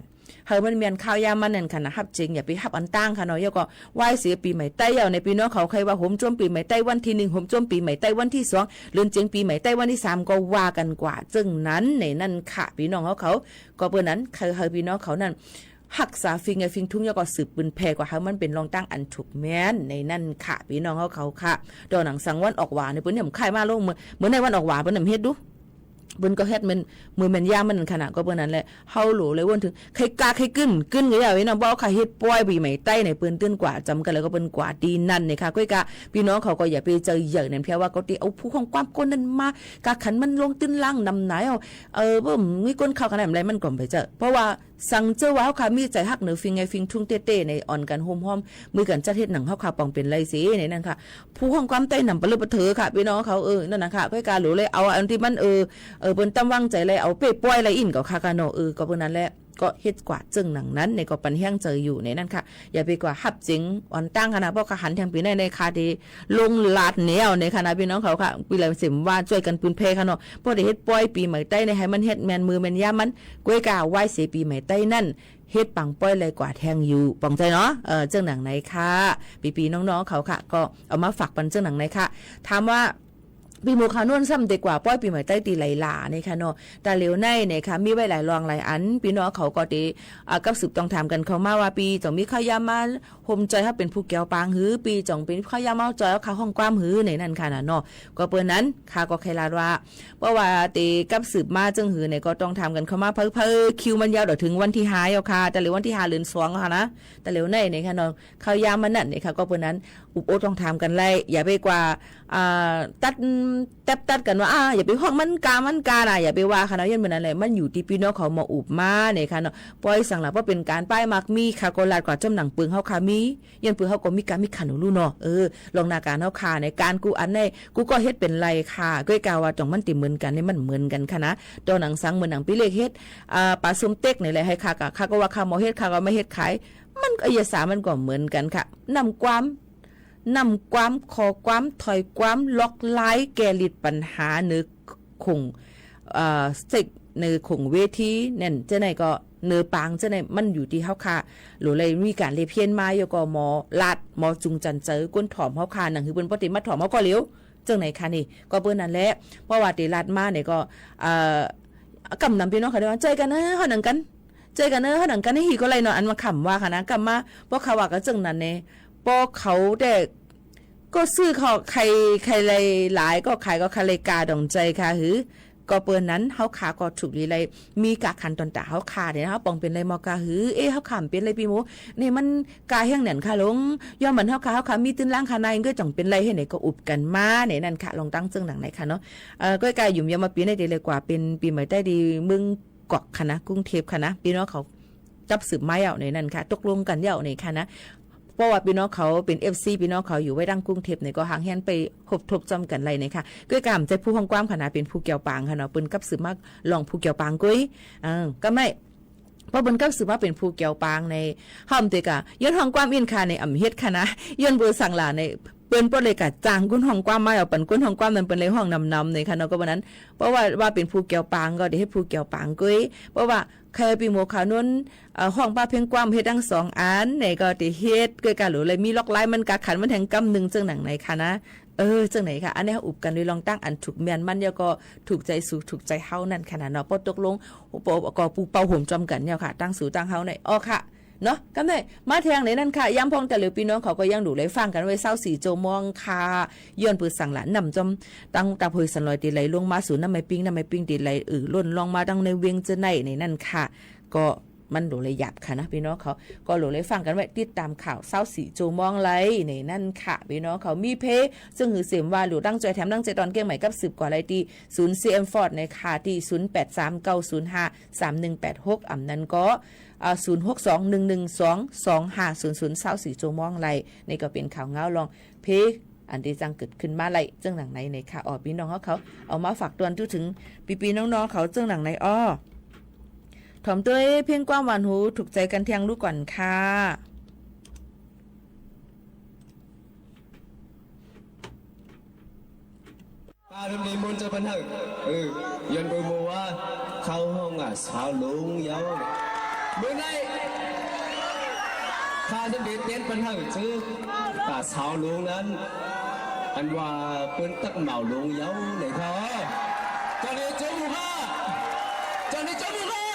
หื้อมันแม่นข่าวยามมันนั้นค่ะนะ ฮับเจ๋งอย่าไปฮับอันตั้งค่ะเนาะ เย้าก็ไหว้เสียปี๋ใหม่ใต้เย้าในปี้น้องเขาใค่ว่าโฮมโจมปี๋ใหม่ใต้วันตี้นึ่ง โฮมโจมปี๋ใหม่ใต้วันตี้สอง เดือนเจ๋งปี๋ใหม่ใต้วันตี้สาม ก็ว่ากั๋นกว่าเจิ่งนั้นในนั้นค่ะ ปี้น้องเฮาเขา ก็เปิ้นนั้นใค่หื้อปี้น้องเขานั้น ฮักษาฝิ่งไงฝิ่งทุ่งเย้าก็สืบปืนแผ่กว่าหื้อมันเป๋นลองตั้งอันถูกแม่นในนั้นค่ะ ปี้น้องเฮาเขาค่ะ ต๋อนหนังสังวันออกหว่าในเปิ้นเนี่ยมันใค่มาลงเมือ เมือในวันออกหว่าเปิ้นเนี่ยเฮ็ดดู เปิ้นก็เฮ็ดแม่น เมือแม่นยามมันนั้นค่ะนะ ก็เปิ้นนั้นแหละ เฮาโหลเลยว่นเถิง ใค่กล้าใค่กึ้น กึ้นก็อย่าไว้นะ บ่เอาใค่เฮ็ดป้อยปี๋ใหม่ใต้ในเปิ้นตื้นกว่า จ๋ำกั๋นแล้วก็เปิ้นกว่าตี้นั้นเนี่ยค่ะ ก้อยกา ปี้น้องเขาก็อย่าไปเจอใหญ่นั่น เพียงว่าก็ตี้เอาผู้ห้องความก้นนั้นมา กาขันมันลงตื้นล่างนำไหนเอา เออ บ่มีก้นเข้าขนาดนั้น มันก็บ่ไปเจอ เพราะว่า สังเจ้าว่าเฮาค่ะมีใจ๋ฮักเหนือฝิ่งไงฝิ่งทุ่งเต๊ๆ ในอ่อนกั๋นโฮมฮ้อม มือกั๋นจัดเฮ็ดหนังเฮาค่ะปองเป๋นไรเสียในนั้นค่ะ ผู้ห้องความใต้หนำปะเลอะปะเถอค่ะ ปี้น้องเขา เออ นั่นน่ะค่ะ ก้อยกาโหลเลยเอาอันตี้มัน เออ เออ เปิ้นตั้งวางใจ๋เลย เอาเป้ป้อยไรอิ้นก็ค่ะ กาเนาะ เออ ก็เปิ้นนั้นแหละ ก็เฮ็ดกว่าเจิ่งหนังนั้น ในก็ปันแฮงใจ๋อยู่ในนั้นค่ะ อย่าไปกว่าฮับเจ๋งอ่อนตั้งค่ะนะ เพราะกาหันแทงปี๋ในในค่ะตี้ลงลาดแนวในค่ะนะ ปี้น้องเขาค่ะ ปี๋ใดเสมว่าจ้วยกั๋นปืนแผ่ค่ะเนาะ ปอเตเฮ็ดป้อยปี๋ใหม่ใต้ในหื้อมันเฮ็ดแม่นเมือแม่นยามมัน ก้อยกาไหว้เสียปี๋ใหม่ใต้นั้น เฮ็ดปางป้อยไรกว่าแทงอยู่ ปองใจ๋เนาะ เออ เจิ่งหนังในค่ะ ปี้ๆ น้องๆ เขาค่ะ ก็เอามาฝากปันเจิ่งหนังในค่ะ ถามว่า ปี้หมู่ข่าวนนท์ซ้ำเต๋กว่าป้อยปี๋ใหม่ใต้ตี๋ไหลหล่านี่ค่ะเนาะ ตะเหลียวในนี่ค่ะ มีไว้หลายรองหลายอัน ปี้น้องเขาก็เต๋ อ่า กับสืบต้องถามกั๋นเข้ามาว่า ปี้จ๋องมีข้าวยามมาห่มจ่อยเฮาเป๋นผู้แก๋วปางหื้อ ปี้จ๋องเป๋นข้าวยามมาจ่อยเฮาข้าห้องความหื้อ ในนั้นค่ะน่ะเนาะ ก็เปิ้นนั้น ข้าก็ใค่ลาดว่า เพราะว่าเต๋กับสืบมาเจิ่งหื้อเนี่ย ก็ต้องถามกั๋นเข้ามา เผลอๆ คิวมันยาวเถิงวันตี้ห้าแล้วค่ะ ตะเหลียววันตี้ห้าเดือนสองแล้วค่ะนะ ตะเหลียวในนี่ค่ะเนาะ ข้าวยามมานั้นนี่ค่ะ ก็เปิ้นนั้น อุบโอ้ต้องถามกั๋นไล่ อย่าไปกว่า อ่า ตัด แต๊บตัดกั๋นว่า อ่า อย่าไปฮ้องมันกา มันกาน่ะ อย่าไปว่าค่ะเนาะ ย้อนเปิ้นนั้นแหละ มันอยู่ตี้ปี้น้องเขามาอุบมานี่ค่ะเนาะ ป้อยสั่งหละ เพราะเป๋นก๋านป้ายมากมีค่ะ ก็ลาดกว่าจ้ำหนังเปิงเฮาค่ะมี ย้อนเปิ้นเฮาก็มีกามีขันฮู้ลู่เนาะ เออ ลองหน้าก๋านเฮาค่ะ ในก๋านกู้อันในกู้ก็เฮ็ดเป๋นไล่ค่ะ ก้อยกาว่าจ๋องมันติเหมือนกั๋นนี่ มันเหมือนกั๋นค่ะนะ ต๋อหนังสังเหมือนหนังปี้เล็กเฮ็ด อ่า ป๋าส้มเต็กนี่แหละ หื้อข้าก็ ข้าก็ว่าข้าบ่เฮ็ด ข้าก็บ่เฮ็ดขาย มันก็เยียะสามันก็เหมือนกั๋นค่ะ นำความ นำความ ข้อความ ถ้อยความ ลอกลาย แก้ฤทธิ์ปัญหา เนินโขง เอ่อ เสก เนินโขงเวที แน่น เจ้าไหนก็ เนินปาง เจ้าไหน มันอยู่ตี้เฮาค่ะ หรือไล่มีก๋านเรียบเฮียนมา แล้วก็หมอลาด หมอจุงจันเจิง ก้นถ่อมเฮาค่ะ หนังหื้อเปิ้นบ่ติมาถ่อมเฮาก็เหลียว เจิ่งไหนค่ะนี่ ก็เปิ้นนั้นแหละ เพราะว่าเต๋ลาดมาเนี่ยก็ เอ่อ กำนำปี้น้องเขาได้ว่า จ่อยกั๋นเน่อ เฮาหนังกั๋น จ่อยกั๋นเน่อ เฮาหนังกั๋น หื้อก็ไล่เนาะ อันว่าคำว่าค่ะนะ กำมา ป้อเขาว่าก็เจิ่งนั้นแน่ ป้อเขาแต่ ก็ซื้อเขา ใค่ ใค่ไล่หลายก็ขายก็ใค่ไล่กาดองจ่อยค่ะหื้อ ก็เปิ้นนั้น เฮาข้าก็ถูกลีไล่ มีกาขันต๋อนต๋าเฮาข้าเนี่ยนะ เฮาป๋องเป๋นไล่หมอกาหื้อ เอ๊ะ เฮาข้าเป๋นไล่ปี้หมู่ นี่มันกาแฮงแหน่นค่ะหลง ย้อนเหมือนเฮาข้า เฮาข้ามีตื้นล้างข้างใน ก็จ๋องเป๋นไล่หื้อไหนก็อุบกั๋นมาเนี่ยนั่นค่ะ ลองตั้งเจิ่งหนังไหนค่ะเนาะ เอ่อ ก้อยกายุ่มยามมาปี๋ในเต๋เลยกว่าเป๋นปี๋ใหม่ใต้ตี้เมืองกอกค่ะนะ กรุงเทพฯค่ะนะ ปี้น้องเขา กับสืบมาแล้วในนั้นค่ะ ตกลงกั๋นแล้วในค่ะนะ เพราะว่าปี้น้องเขาเป๋น เอฟซี ปี้น้องเขาอยู่ไว้ดั้งกรุงเทพฯเนี่ย ก็ห่างเหินไปพบทบจ้อมกั๋นไล่ในค่ะ ก้อยกาบ่ใจ้ผู้ห้องความค่ะนะ เป๋นผู้แก๋วปางค่ะเนาะ เปิ้นกับสืบมาลองผู้แก๋วปางก้อย เออ ก็ไม่ เพราะเปิ้นกับสืบมาเป๋นผู้แก๋วปางใน เฮาเต๋กา ย้อนห้องความอิ้นค่ะใน อ่ำเฮ็ดค่ะนะ ย้อนเปิ้นสั่งหลาใน เปิ้นป้อเลยกาจ้างก้นห้องความมา เอาปันก้นห้องความนั้นเปิ้นเลยห้องนำๆ ในค่ะเนาะ ก็วันนั้น เพราะว่า ว่าเป๋นผู้แก๋วปางก็เต๋เฮ็ดผู้แก๋วปางก้อย เพราะว่า ใค่ปี้หมู่ข่าวนนท์ เอ่อ ฮ้องป้าเพลงความ เฮ็ดตังสองอัน ไหนก็เต๋เฮ็ด ก้อยกาหลูเลยมีลอกลายมันกาขันมันแฮงกำนึ่ง เจิ่งหนังไหนค่ะนะ เออ เจิ่งไหนค่ะ อันนี้อุบกั๋นโดยลองตั้งอันถูกแม่นมัน แล้วก็ถูกใจ๋สู ถูกใจ๋เฮานั่นค่ะนะเนาะ ป้อตกลง ป้อก็ปูเป่าโหมจ้อมกั๋นเนี่ยค่ะ ตังสูตังเฮาไหน อ้อค่ะ เนาะ กำไหน มาแทงไหนนั่นค่ะ ยามพ่องตะเหลียวปี้น้องเขาก็ยังหลูเลยฟังกั๋นไว้ซาวสี่จั่วโมงค่ะ ย้อนเปิ้นสั่งหลานนำจ้อม ตังตาโพยสันลอยเต๋ไหลลงมาสู่น้ำไม้ปิ้ง น้ำไม้ปิ้งเต๋ไหลเอ่อล้นลงมาตังในเวียงเจ้าไหนในนั่นค่ะ ก็มันหลูเลยหยาบค่ะนะ ปี้น้องเขา ก็หลูเลยฟังกั๋นไว้ ติดต๋ามข่าวซาวสี่จั่วโมงไล่ในนั่นค่ะ ปี้น้องเขา มีเพลง เซิ่งหื้อเสียมว่าหลูดังจ่อยแถมดังจ่อยต๋อนเกียงใหม่กับสืบกว่าไล่ตี้ศูนย์ ซีเอ็ม ฟอร์ด ในค่ะ ตี้ศูนย์แปดสามเก้าศูนย์ห้าสามหนึ่งแปดหก อ่ำนั้นก็ อ่า ศูนย์หกสองหนึ่งหนึ่งสองสองห้าศูนย์ศูนย์ ซาวสี่จั่วโมงไล่ นี่ก็เป๋นข่าวเงาลองเพลง อันตี้จังเกิดขึ้นมาไล่ เจิ่งหนังไหนในค่ะ อ้อ ปี้น้องเขา เอามาฝากตวนจุเถิง ปี้ๆ น้องๆ เขา เจิ่งหนังไหน อ้อ ถ่อมตวยเพลงความหวานหู ถูกใจ๋กั๋นแทงลูกก่อนค่ะ ข้าทำดีมนต์จะปันเถอะ เออ ย้อนเปิ้นหมู่ว่า เข้าห้องอ่ะ สาวหลงเยาว์ เมื่อไหร่ ข้าทำดีเต้นปันเถอะ จื้อ ต๋าสาวหลงนั้น อันว่าเปิ้นตักเหมาหลงเยาว์ไหนเถาะ จอห์นนี่จงหมู่ข้า จอห์นนี่จงหมู่ข้า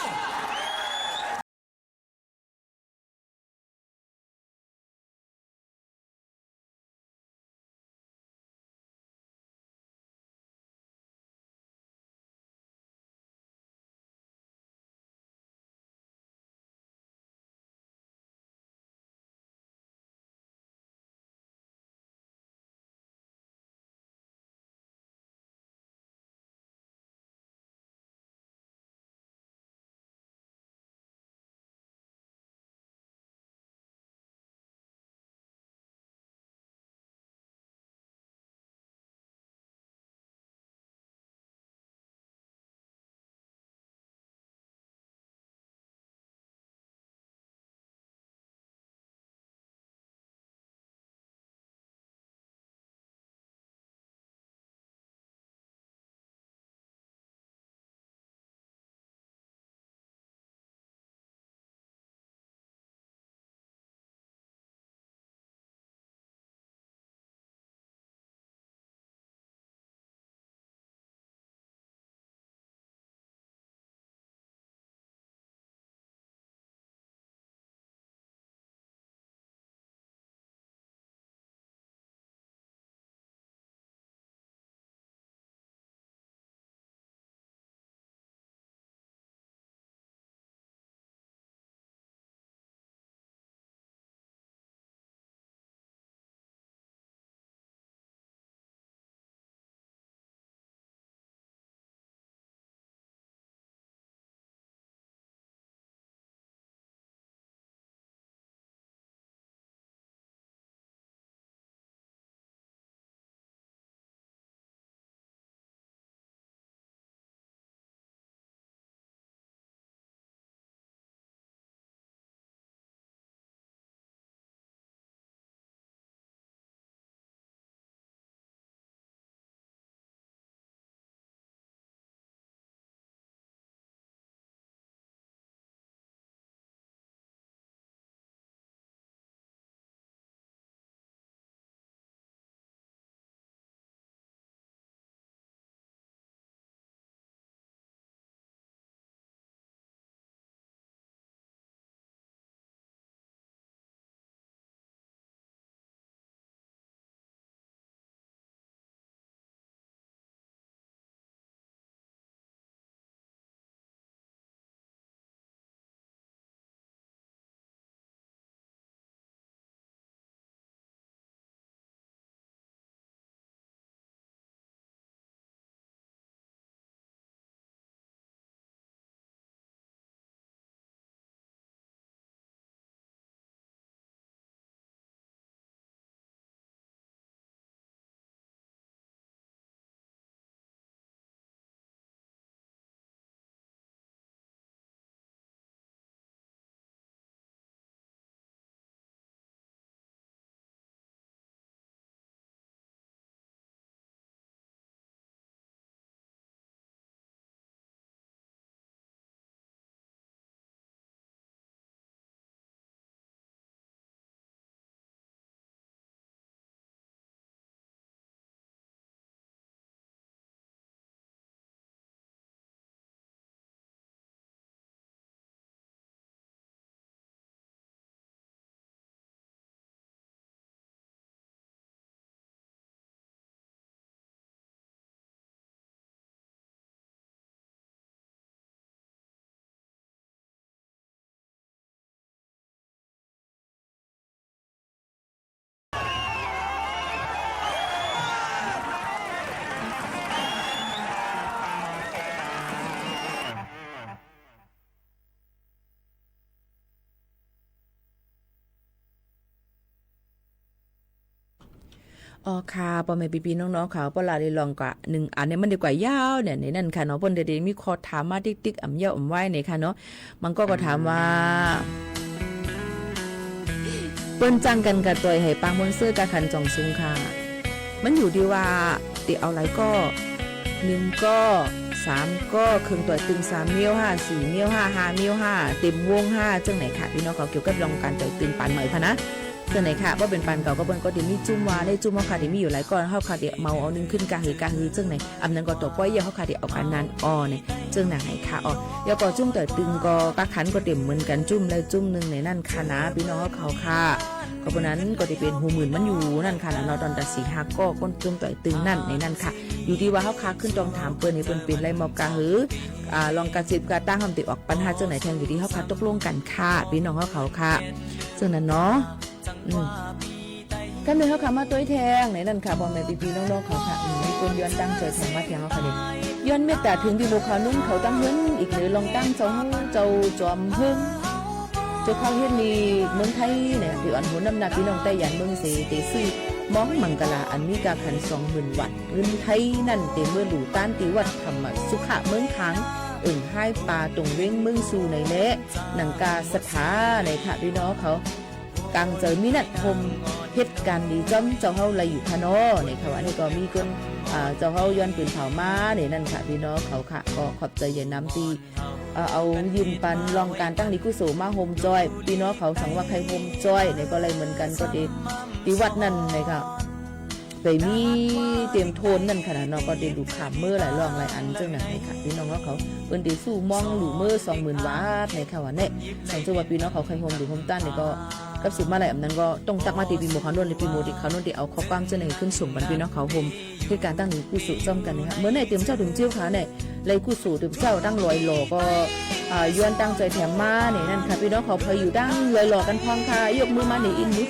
อ๋อค่ะ ป้อแม่ปี้ๆน้องๆ เขา ป้อละได้ลองกว่านึ่งอันเนี่ย มันได้กว่ายาวเนี่ย ในนั้นค่ะเนาะ เปิ้นได้ ได้มีข้อถามมาติ๊กๆ อ่ำเย้าอ่ำไว้เนี่ยค่ะเนาะ บางก้อก็ถามว่า เปิ้นจ้างกั๋นกาต่อยหื้อปางม่วนเซอร์ กาขันจ่องสูงค่ะ มันอยู่ตี้ว่า ตี้เอาหลายก้อ นึ่งก้อ สามก้อ เกิ่งต่อยตึงสามเมี้ยวห้า สี่เมี้ยวห้า ห้าเมี้ยวห้า เต็มวงห้า เจิ่งไหนค่ะ ปี้น้องเขา เกี่ยวกับเรื่องก๋านต่อยตึงปานใหม่ค่ะนะ เจิ่งไหนค่ะ บ่เป๋นปานเก่า ก็เปิ้นก็ตี้มีจุ้มว่า ในจุ้มเฮาค่ะตี้มีอยู่หลายก้อ เฮาค่ะตี้เหมาเอานึ่งขึ้นกาหื้อกาหื้อ เจิ่งไหน อ่ำนั้นก็ตั๋วป้อยเย้า เฮาค่ะตี้เอาก๋านนั้น อ้อ เนี่ย เจิ่งหนังไหนค่ะ อ้อ แล้วก็จุ้มต่อยตึงก็กาขันก็เต็มเหมือนกั๋น จุ้มใดจุ้มนึ่งในนั้นค่ะนะ ปี้น้องเขาค่ะ ก็เปิ้นนั้นก็ตี้เป๋นฮูหมื่นมันอยู่นั่นค่ะนะเนาะ ต๋อนตะสี่ห้าก้อ ก้นจุ้มต่อยตึงนั่นในนั้นค่ะ อยู่ตี้ว่าเฮาค่ะขึ้นต้องถามเปิ้น หื้อเปิ้นเป๋นไรหมอกกาหื้อ อ่า ลองกาสิบกาตั้ง เฮาตี้ออกปัญหาเจิ่งไหนแทน อยู่ตี้เฮาค่ะตกลงกั๋นค่ะ ปี้น้องเขาค่ะ เจิ่งนั้นเนาะ อืม ก้าเฮาค่ะมาตวยแทงในนั้นค่ะ ป้อแม่ปี้ๆน้องๆเขาค่ะ อืม มีคนย้อนตั้งใจ๋แถมมาแทงเฮาค่ะเนี่ย ย้อนเมตต๋าเถิงปี้หมู่ขาวนุ่นเขาตั้งเฮิ้น อีกเหนือลองตั้งเจ้าเฮา เจ้าจอมเฮิ้น เจ้าข้าวเฮ็ดนี่เมืองไทยเนี่ย ตี้อ่อนโหนน้ำหน้าปี้น้องใต้หยานเมืองเส เตซื้อมองมังกรา อันมีกาขันสองหมื่นวาท เงินไทยนั่น เตเมื่อหลู่ต้านตี้วัดธรรมสุขะเมืองขาง เอิ่งฮ้ายปาตรงเว้งเมืองสูในแล หนังกาศรัทธาในค่ะ ปี้น้องเขา ก๋างเจิญมีนัดโฮมเฮ็ดก๋านดีจ้อมเจ้าเฮาไรอยู่ค่ะเนาะ ในค่ะ ว่านี่ก็มีคน อ่า เจ้าเฮาย้อนปืนเผามาในนั้นค่ะ ปี้น้องเขาค่ะ ก็ขอบใจ๋ใหญ่น้ำตี้ เอ่อ เอายืมปันลองก๋านตั้งดีกุศลมาโฮมจอย ปี้น้องเขาสังว่าใค่โฮมจอย ในก็ไรเหมือนกั๋น ก็ตี้ ตี้วัดนั่นในค่ะ ไปมีเตรียมโทนนั่นค่ะนะเนาะ ก็ตี้ดูข่าวเมื่อหลายร่องหลายอันเจิ่งนั้นในค่ะ ปี้น้องเขา เปิ้นตี้สู้มองหลู่เมื่อสองหมื่นวาทในค่ะ ว่าเนี่ย สังเจ้าว่าปี้น้องเขาใค่โฮมดูโฮมต้านในก็ กับสืบมาหลายอันนั้นก็ต้องตักมาตี้ปี้หมู่ขาวนุ่น ปี้หมู่ตี้ขาวนุ่นตี้เอาข้อความเจิ่งนั้นขึ้นส่งปันปี้น้องเขาโฮม เฮ็ดก๋านตั้งดีกุศลจ้อมกั๋นนะคะ เมื่อในเต๋มเจ้าเต๋มเจี้ยวค่ะเนี่ย ไรกุศลเต๋มเจ้าตั้งลอยหล่อก็ อ่า ย้อนตั้งใจ๋แถมมาในนั้นค่ะ ปี้น้องเขาใผอยู่ตั้งลอยหล่อกั๋นพ่องค่ะ ยกมือมาในอินมุด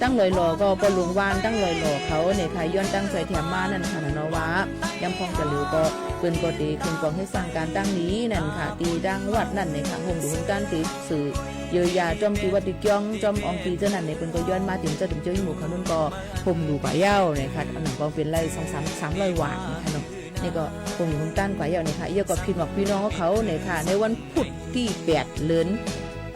ตั้งลอยหล่อก็ป้อหลวงวานตั้งลอยหล่อเขาเนี่ยค่ะ ย้อนตั้งใจ๋แถมมานั่นค่ะนะเนาะ ว่าย้ำพ่องจะเหลือก็เปิ้นก็ตี้เคิ่งกองเฮ็ดสร้างก๋านตั้งดีนั่นค่ะ ตี้ตั้งวัดนั่นเนี่ยค่ะ โฮมดูโฮมต้านตี้สื่อเยียวยาจ้อมตี้วัดตี้ก้อง จ้อมอองตี้เจ้านั่นเนี่ย เปิ้นก็ย้อนมาเต๋มเจ้าเต๋มเจี้ยว หมู่ขาวนุ่นก็ โฮมดูกว่าเย้าเนี่ยค่ะ อันนั้นก็เป๋นไรสองสาม สามร้อยวาทเนี่ยค่ะเนาะ นี่ก็โฮมดูโฮมต้านกว่าเย้าเนี่ยค่ะ เย้าก็ผิดหวังปี้น้องเขาเนี่ยค่ะ ในวันพุธตี้แปดเดือน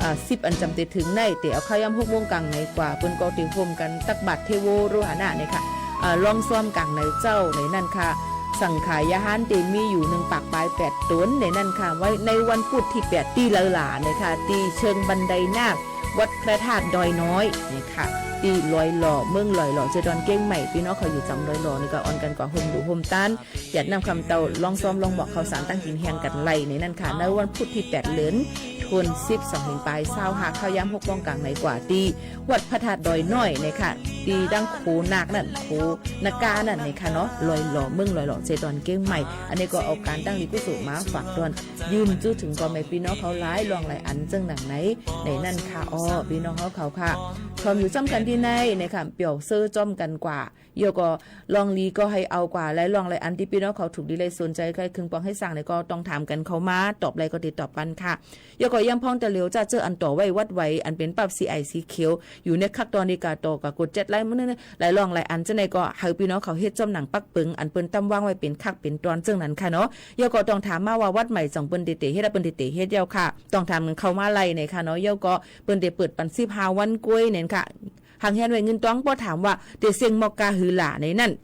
อ่า สิบอันจำเต๋เถิงใน เต๋เอาข้าวย้ำหกโมงก๋างในกว่า เปิ้นก็ตี้โฮมกั๋นตักบาตรเทโวโรหะนะเนี่ยค่ะ อ่า ล่องซ้อมก๋างในเจ้าในนั้นค่ะ สังฆายาหารเต๋มีอยู่นึ่งปากปายแปดต๋นในนั้นค่ะ ไว้ในวันพุธตี้แปดตี้เลินหลาเนี่ยค่ะ ตี้เชิงบันไดนาค วัดพระธาตุดอยน้อยเนี่ยค่ะ ตี้ลอยหล่อ เมืองลอยหล่อ เจดอนเก้งใหม่ ปี้น้องเขาอยู่จ๋ำลอยหล่อนี่ก็อ่อนกั๋นกว่าโฮมดูโฮมต้าน หยาดน้ำคำเต้า ล่องซ้อมล่องหมอกข้าวสารตั้งกิ๋นแฮงกั๋นไรในนั้นค่ะ ในวันพุธตี้แปดเดือนธันวาคม สองเป๋นปายซาวห้า ข้าวย้ำหกโมงก๋างในกว่า ตี้วัดพระธาตุดอยน้อยเนี่ยค่ะ ตี้ดั้งโขนาคนั่น โขนาคานั่นเนี่ยค่ะเนาะ ลอยหล่อ เมืองลอยหล่อ เจดอนเก้งใหม่ อันนี้ก็เอาก๋านตั้งดีกุศลมาฝากต้อน ยืนจื้อเถิงป้อแม่ปี้น้องเขาหลายร่องหลายอันเจิ่งหนังใน ในนั้นค่ะ อ้อ ปี้น้องเขาเขาค่ะ พร้อมอยู่จ้อมกั๋นตี้ในเนี่ยค่ะ เปียวเซอร์จ้อมกั๋นกว่า เย้าก็ร่องดีก็หื้อเอากว่า หลายร่องหลายอันตี้ปี้น้องเขาถูกดีเลยสนใจ๋ใค่เคิ่งปองเฮ็ดสร้างเนี่ยก็ต้องถามกั๋นเข้ามา ตอบได้ก็ติดต่อปันค่ะ เย้าก็ย้ำพ่องตะเหลียวจ้า เจ้าอันต่อไว้วัดไว้ อันเป๋นปั๊บสีไอสีเขียว อยู่ในคักตอนนี้กาต่อกับกดเจ็ดไลค์มื้อนี้ หลายร่องหลายอันเจ้าในก็หื้อปี้น้องเขาเฮ็ดจ้อมหนังปักเปิง อันเปิ้นตำวางไว้เป๋นคักเป๋นตอนเจิ่งนั้นค่ะเนาะ เย้าก็ต้องถามมาว่าวัดใหม่จ่องเปิ้นเต๋เต๋เฮ็ด เปิ้นเต๋เต๋เฮ็ดเย้าค่ะ ต้องถามกั๋นเข้ามาไล่เนี่ยค่ะเนาะ เย้าก็เปิ้นเต๋เปิดปันสิบห้าวันก้วยเนี่ยค่ะ หังแฮนไว้เงินตอง ป้อถามว่าเต๋เซ็งหมอกกาหื้อหล่าในนั้น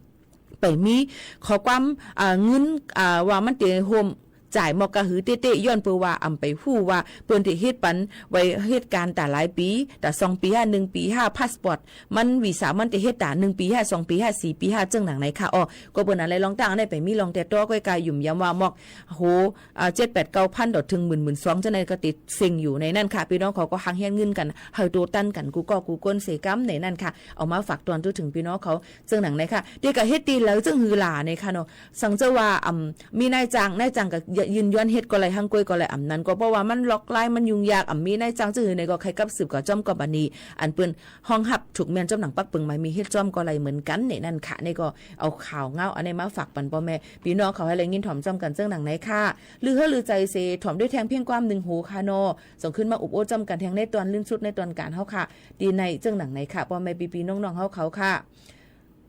ไปมีข้อความ อ่า เงิน อ่า ว่ามันเต๋โฮมจ่ายหมอกกาหื้อเต๊ะๆ ย้อนเปื้อว่าอ่ำไปฮู้ว่าเปิ้นเต๋เฮ็ดปันไว้เฮ็ดก๋านต๋าหลายปี๋ ต๋าสองปี๋ห้า นึ่งปี๋ห้า พาสปอร์ต มันวีซ่ามันเต๋เฮ็ดต๋านึ่งปี๋ห้า สองปี๋ห้า สี่ปี๋ห้า เจิ่งหนังในค่ะ อ้อ ก็เปิ้นอันไลร่องตั้งอันนี้ไปมีร่องแต๊ต้อก้อยกายุ่มยำว่าหมอก โห อ่า เจ็ดแปดเก้าพันต่อเถิงหมื่น หมื่นสองเจ้าในก็เต๋เซ็งอยู่ในนั้นค่ะ ปี้น้องเขาก็หังแฮนเงินกั๋น หื้อโตตันกั๋น กู้ก้อกู้ก้นเสก๋ำในนั้นค่ะ เอามาฝากต้อนเถิงปี้น้องเขา เจิ่งหนังในค่ะ เต๋ก็เฮ็ดตี้เหลอเจิ่งหื้อหล่าในค่ะเนาะ สังเจ้าว่า อ่ำ มีนายจ้าง นายจ้างก็ยืนย้อนเฮ็ดก็ไล่ หังก้วยก็ไล่ อ่ำนั้นก็เปื้อว่ามันหลอกหลาย มันยุ่งยาก อ่ำ มีนายจ้างเจิ่งหื้อในก็ใค่กับสืบกับจ้อมก็บ่านี้ อันเปิ้นฮองฮับถูกแม่นจ้อมหนังปักเปิงหมายมีเฮ็ดจ้อมก็ไล่เหมือนกั๋นในนั้นค่ะ นี่ก็เอาข่าวเงาอันนี้มาฝากปันป้อแม่ปี้น้องเขาหื้อไล่ยินถ่อมจ้อมกั๋นเจิ่งหนังในค่ะ ลือเฮ้อลือใจ๋เส ถ่อมด้วยแทงเพียงความนึ่งโหค่ะเนาะ ส่งขึ้นมาอุบโอ้จ้อมกั๋นแทงในตอนลื่นสุดในตอนก๋านเฮาค่ะ ตี้ในเจิ่งหนังในค่ะ ป้อแม่ปี้ๆน้องๆเฮาเขาค่ะ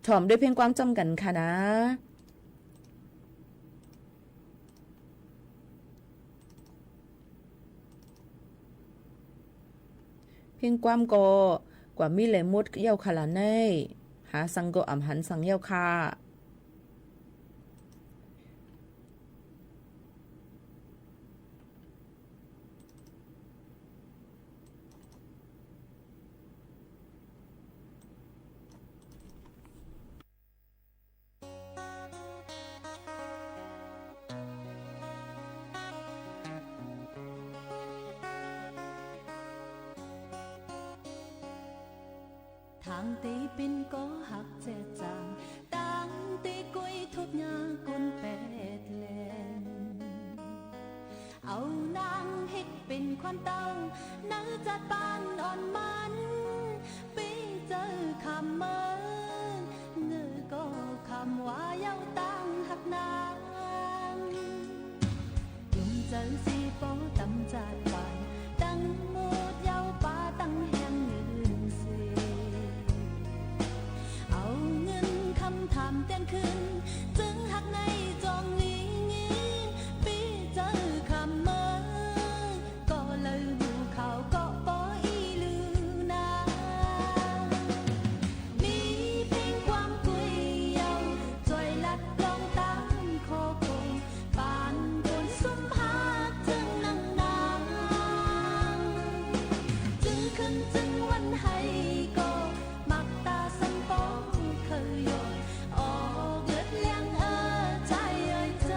ถ่อมด้วยเพลงความจ้ำกั๋นค่ะนะ เพลงความก็กว่ามีแลหมดเย้าค่ะละเน่ย หาสังก็อ่ำหันสังเย้าค่ะ ทางเตเป๋นก็ฮักแจ๊ดจ๋าง ตางเตก้วยทุบยาคนแปดแหลม เอานางเฮ็ดเป๋นขวัญเต้า ในจัดปานอ่อนมัน ปี้เจอคำเมิน เงอก็คำว่าเย้าตางฮักนาง จุ่มเจอสีปอตำจัดปาน ตังหมดเย้าปาตังแหมเงินเส เอาเงินคำถามเตียงคืน จึงฮักในจองหลีงิง ปี้เจอคำเมิน ก็เลยหูข่าวก็ปออีลือนา มีเพลงความกุ้ยเย้า จ้อยลัดลองตางคอคง ปานคนสุมฮักเจิงนางนาง จึงคืนจึงวันไห้ก็ มักตาสันปองเคยยอย ออกเลือดเลี้ยงเออใจเอ้ยใจ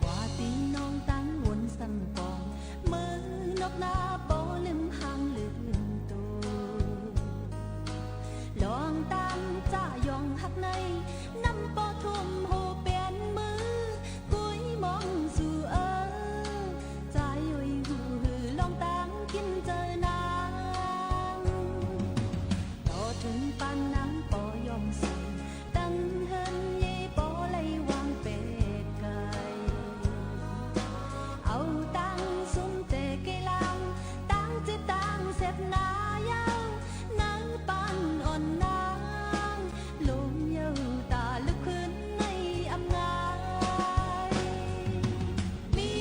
ว่าตี้น้องตังวนสันปอง เมินนอกหน้าปอลืมหางลืมตั๋ว ลองตางจะยองฮักใน นำปอทุ่มหูเป๋นมือ กุ้ยมองสู่เออ จะยอยหูหื้อลองตางกิ๋นเจอนาง ต่อเถิงปานนางปอยอมสิ้น ตังเฮิรนเย่ปอไล่วางเป๋ไก๋ เอาตังสุมเจเกลาง ตังจิตตังเสพนาเย้า ในปานอ่อนนาง ลงเย้าตาลึกขึ้นในอำงาย มี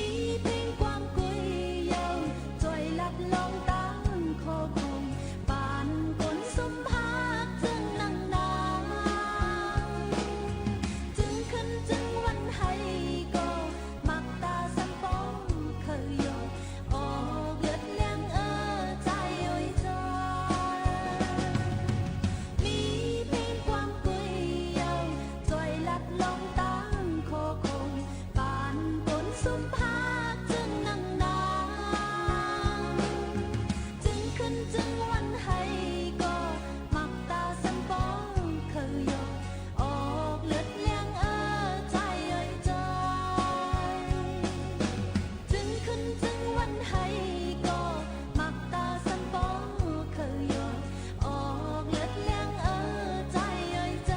เพลงความกุ้ยเย้า จ้อยลัดลองตางคอคง ปานคนสุมฮักเจิงนางนาง จึงคืนจึงวันไห้ก็ มักตาสันปองเคยยอย ออกเลือดเลี้ยงเออใจเอ้ยใจ มีเพลงความกุ้ยเย้า จ้อยลัดลองตางคอคง ปานคนสุมฮักเจิงนางนาง จึงคืนจึงวันไห้ก็ มักตาสันปองเคยยอย ออกเลือดเลี้ยงเออใจเอ้ยใจ จึงคืนจึงวันไห้ก็ มักตาสันปองเคยยอย ออกเลือดเลี้ยงเออใจเอ้ยใจ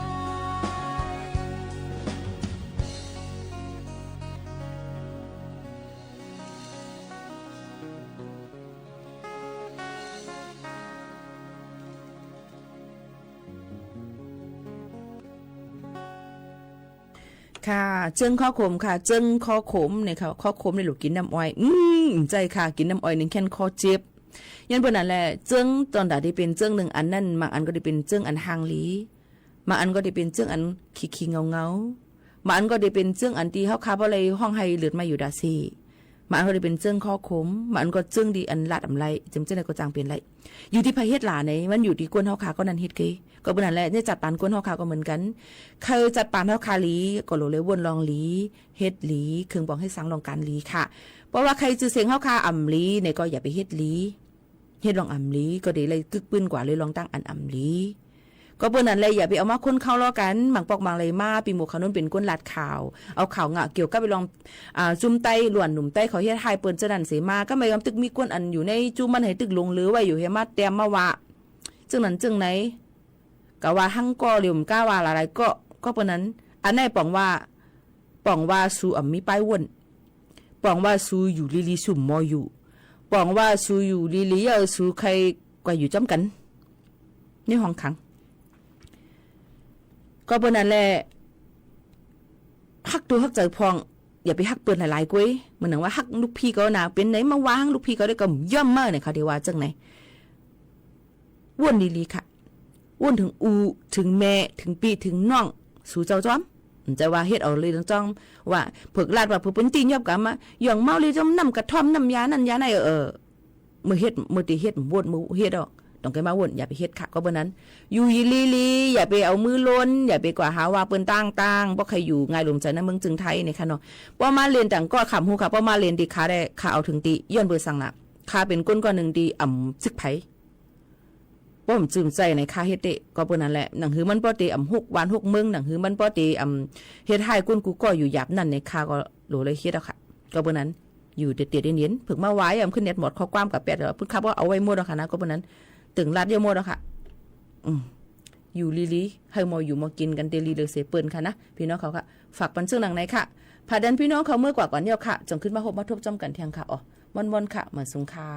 ค่ะ เจิงคอขมค่ะ เจิงคอขมเนี่ยค่ะ คอขมเนี่ยลูกกิ๋นน้ำอ้อย อืม ใจ้ค่ะ กิ๋นน้ำอ้อยนึ่งแค่นคอเจ็บ ย้อนเปิ้นนั่นแหละ เจิงตอนใดตี้เป๋นเจิงนึ่งอันนั้น บางอันก็ได้เป๋นเจิงอันห่างหลี บางอันก็ได้เป๋นเจิงอันขี้ๆ เหงาๆ บางอันก็ได้เป๋นเจิงอันตี้เฮาข้าบ่ได้ฮ้องไห้เลือดไหม้อยู่ดาเซ่ บางอันก็ได้เป๋นเจิงคอขม บางอันก็เจิงตี้อันลาดอำไล เจิงเจ้าใดก็จางเป๋นไล อยู่ตี้ใผเฮ็ดหลาไหน มันอยู่ตี้ก้นเฮาข้าก็นั้นเฮ็ดเกย ก็เปิ้นนั่นแหละ ในจัดปานก้นเฮาข้าก็เหมือนกั๋น ใค่จัดปานเฮาข้าหลี ก็โหลเลยว่นลองหลี เฮ็ดหลี เคิงปองเฮ็ดสังลองก๋านหลีค่ะ เพราะว่าใค่จื้อเสียงเฮาข้าอ่ำหลีเนี่ยก็อย่าไปเฮ็ดหลี เฮ็ดลองอ่ำหลี ก็ได้ไล่กึ๊กปื้นกว่าเลยลองตั้งอันอ่ำหลี ก็เปิ้นนั้นแหละ อย่าไปเอามาคนเข้าล้อกั๋น บางปอกบางแหล่มา ปี้หมวกขาวนุ่นเป๋นก้นลาดข่าว เอาข่าวเกี่ยวกับไอ้เรื่อง อ่า จุมไต้ล้วน หนุ่มไต้เขาเฮ็ดฮ้ายเปิ้นเจ้านั้นเสียมา ก็หมายความตึกมีก้นอันอยู่ในจุมมันหื้อตึกหลงเหลือไว้อยู่หื้อมาแต้มมาว่า เจ้านั้นเจ้าไหน ก็ว่าหั้งก่อ หรือบ่ก้าว่าหลายๆ ก็ ก็เปิ้นนั้น อันไหนป๋องว่า ป๋องว่าสูอำมีป้ายว่น ป๋องว่าสูอยู่ลีๆ สูบ่อยู่ ป๋องว่าสูอยู่ลีๆ เย้อ สูใค่กว่าอยู่จ้ำกั๋น ในห้องขัง ก็เปิ้นนั้นแหละ ฮักตั๋วฮักใจ๋พ่อง อย่าไปฮักเปิ้นหลายๆ กวย เหมือนหนังว่าฮักลูกพี่เขานะ เป๋นไหนมาว่าหั้งลูกพี่เขาได้ก็ย่อมเม้อเนี่ย เขาเตียวว่าจั่งไหน ว่นลีๆ ค่ะ ว่นเถิงอู่ เถิงแม่ เถิงปี้ เถิงน้อง สูเจ้าจ้อม บ่ใจ้ว่าเฮ็ดเอาเลยจ้อม ว่าเผิกลาดว่าเผิกเปิ้นตี้ยอบกำมา หย่องเมาลีจ้อม น้ำกระท่อม น้ำยานั่นยาไหน เออ เมื่อเฮ็ด เมื่อตี้เฮ็ด ว่น เมื่อเฮ็ดออก ต้องใค่มาว่น อย่าไปเฮ็ดค่ะ ก็เปิ้นนั้น อยู่ลีๆ อย่าไปเอามือลน อย่าไปกว่าหาว่าเปิ้นต่างๆ บ่ใค่อยู่ง่ายหลวมใจ๋นะ เมืองจึงไทยเนี่ยค่ะเนาะ ป้อมาเล่นต่างก็ขำฮู้ค่ะ ป้อมาเล่นตี้ข้าได้ ข้าเอาเถิงตี้ ย้อนเปิ้นสั่งละ ข้าเป๋นก้นก้อนนึ่งตี้อำจึกใผ ป้อบ่จื้มใจ๋ในข้าเฮ็ดเต๊ะ ก็เปิ้นนั้นแหละ หนังหื้อมันป้อเต๋อำฮกวานฮกเมือง หนังหื้อมันป้อเต๋อำเฮ็ดฮ้ายก้นกูก็อยู่หยาบนั่นในข้าก็โหลเลยเฮ็ดเอาค่ะ ก็เปิ้นนั้น อยู่เตียดๆ เย็นๆ เผิกมาว่าอำขึ้นเน็ตหมด ข้อความกับแปด เปิ้นขับว่าเอาไว้หมดเอาค่ะนะ ก็เปิ้นนั้น ตึงลาดเย้อหมดเอาค่ะ อืม อยู่ลีๆ หื้อหมออยู่หมอกิ๋นกั๋นเตลีเลยเสเปิ้นค่ะนะ ปี้น้องเขาค่ะ ฝากปันเซิ่งหนังในค่ะ ผ่าดันปี้น้องเขาเมื่อกว่าก่อนเย้าค่ะ จ่องขึ้นมาฮบมาทบจ้อมกั๋นเทียงค่ะ อ๋อ ม่วนๆ ค่ะ หมานสุงค่ะ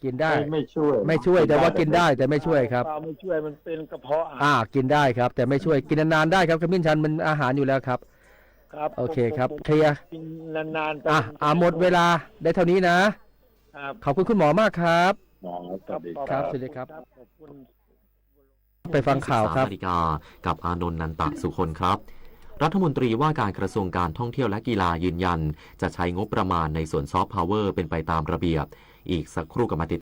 กิ๋นได้ ไม่ ไม่ช่วย ไม่ช่วย แต่ว่ากิ๋นได้ แต่ไม่ช่วยครับ เปล่าไม่ช่วย มันเป๋นกระเพาะอาหาร อ่า กิ๋นได้ครับ แต่ไม่ช่วย กิ๋นนานๆ ได้ครับ ขมิ้นชันมันอาหารอยู่แล้วครับ ครับ โอเคครับ ผม ผม เคลียร์ กิ๋นนานๆ อ่ะ อ่ะ หมดเวลาได้เท่านี้นะ ครับ ขอบคุณคุณหมอมากครับ หมอ สวัสดีครับ ครับ สวัสดีครับ ขอบคุณ ไปฟังข่าวครับ สิบสามนาฬิกา กับอานนท์ นันตะสุคนครับ รัฐมนตรีว่าการกระทรวงการท่องเที่ยวและกีฬายืนยัน จะใช้งบประมาณในส่วนซอฟต์พาวเวอร์เป็นไปตามระเบียบ อีกสักครู่กลับมาติด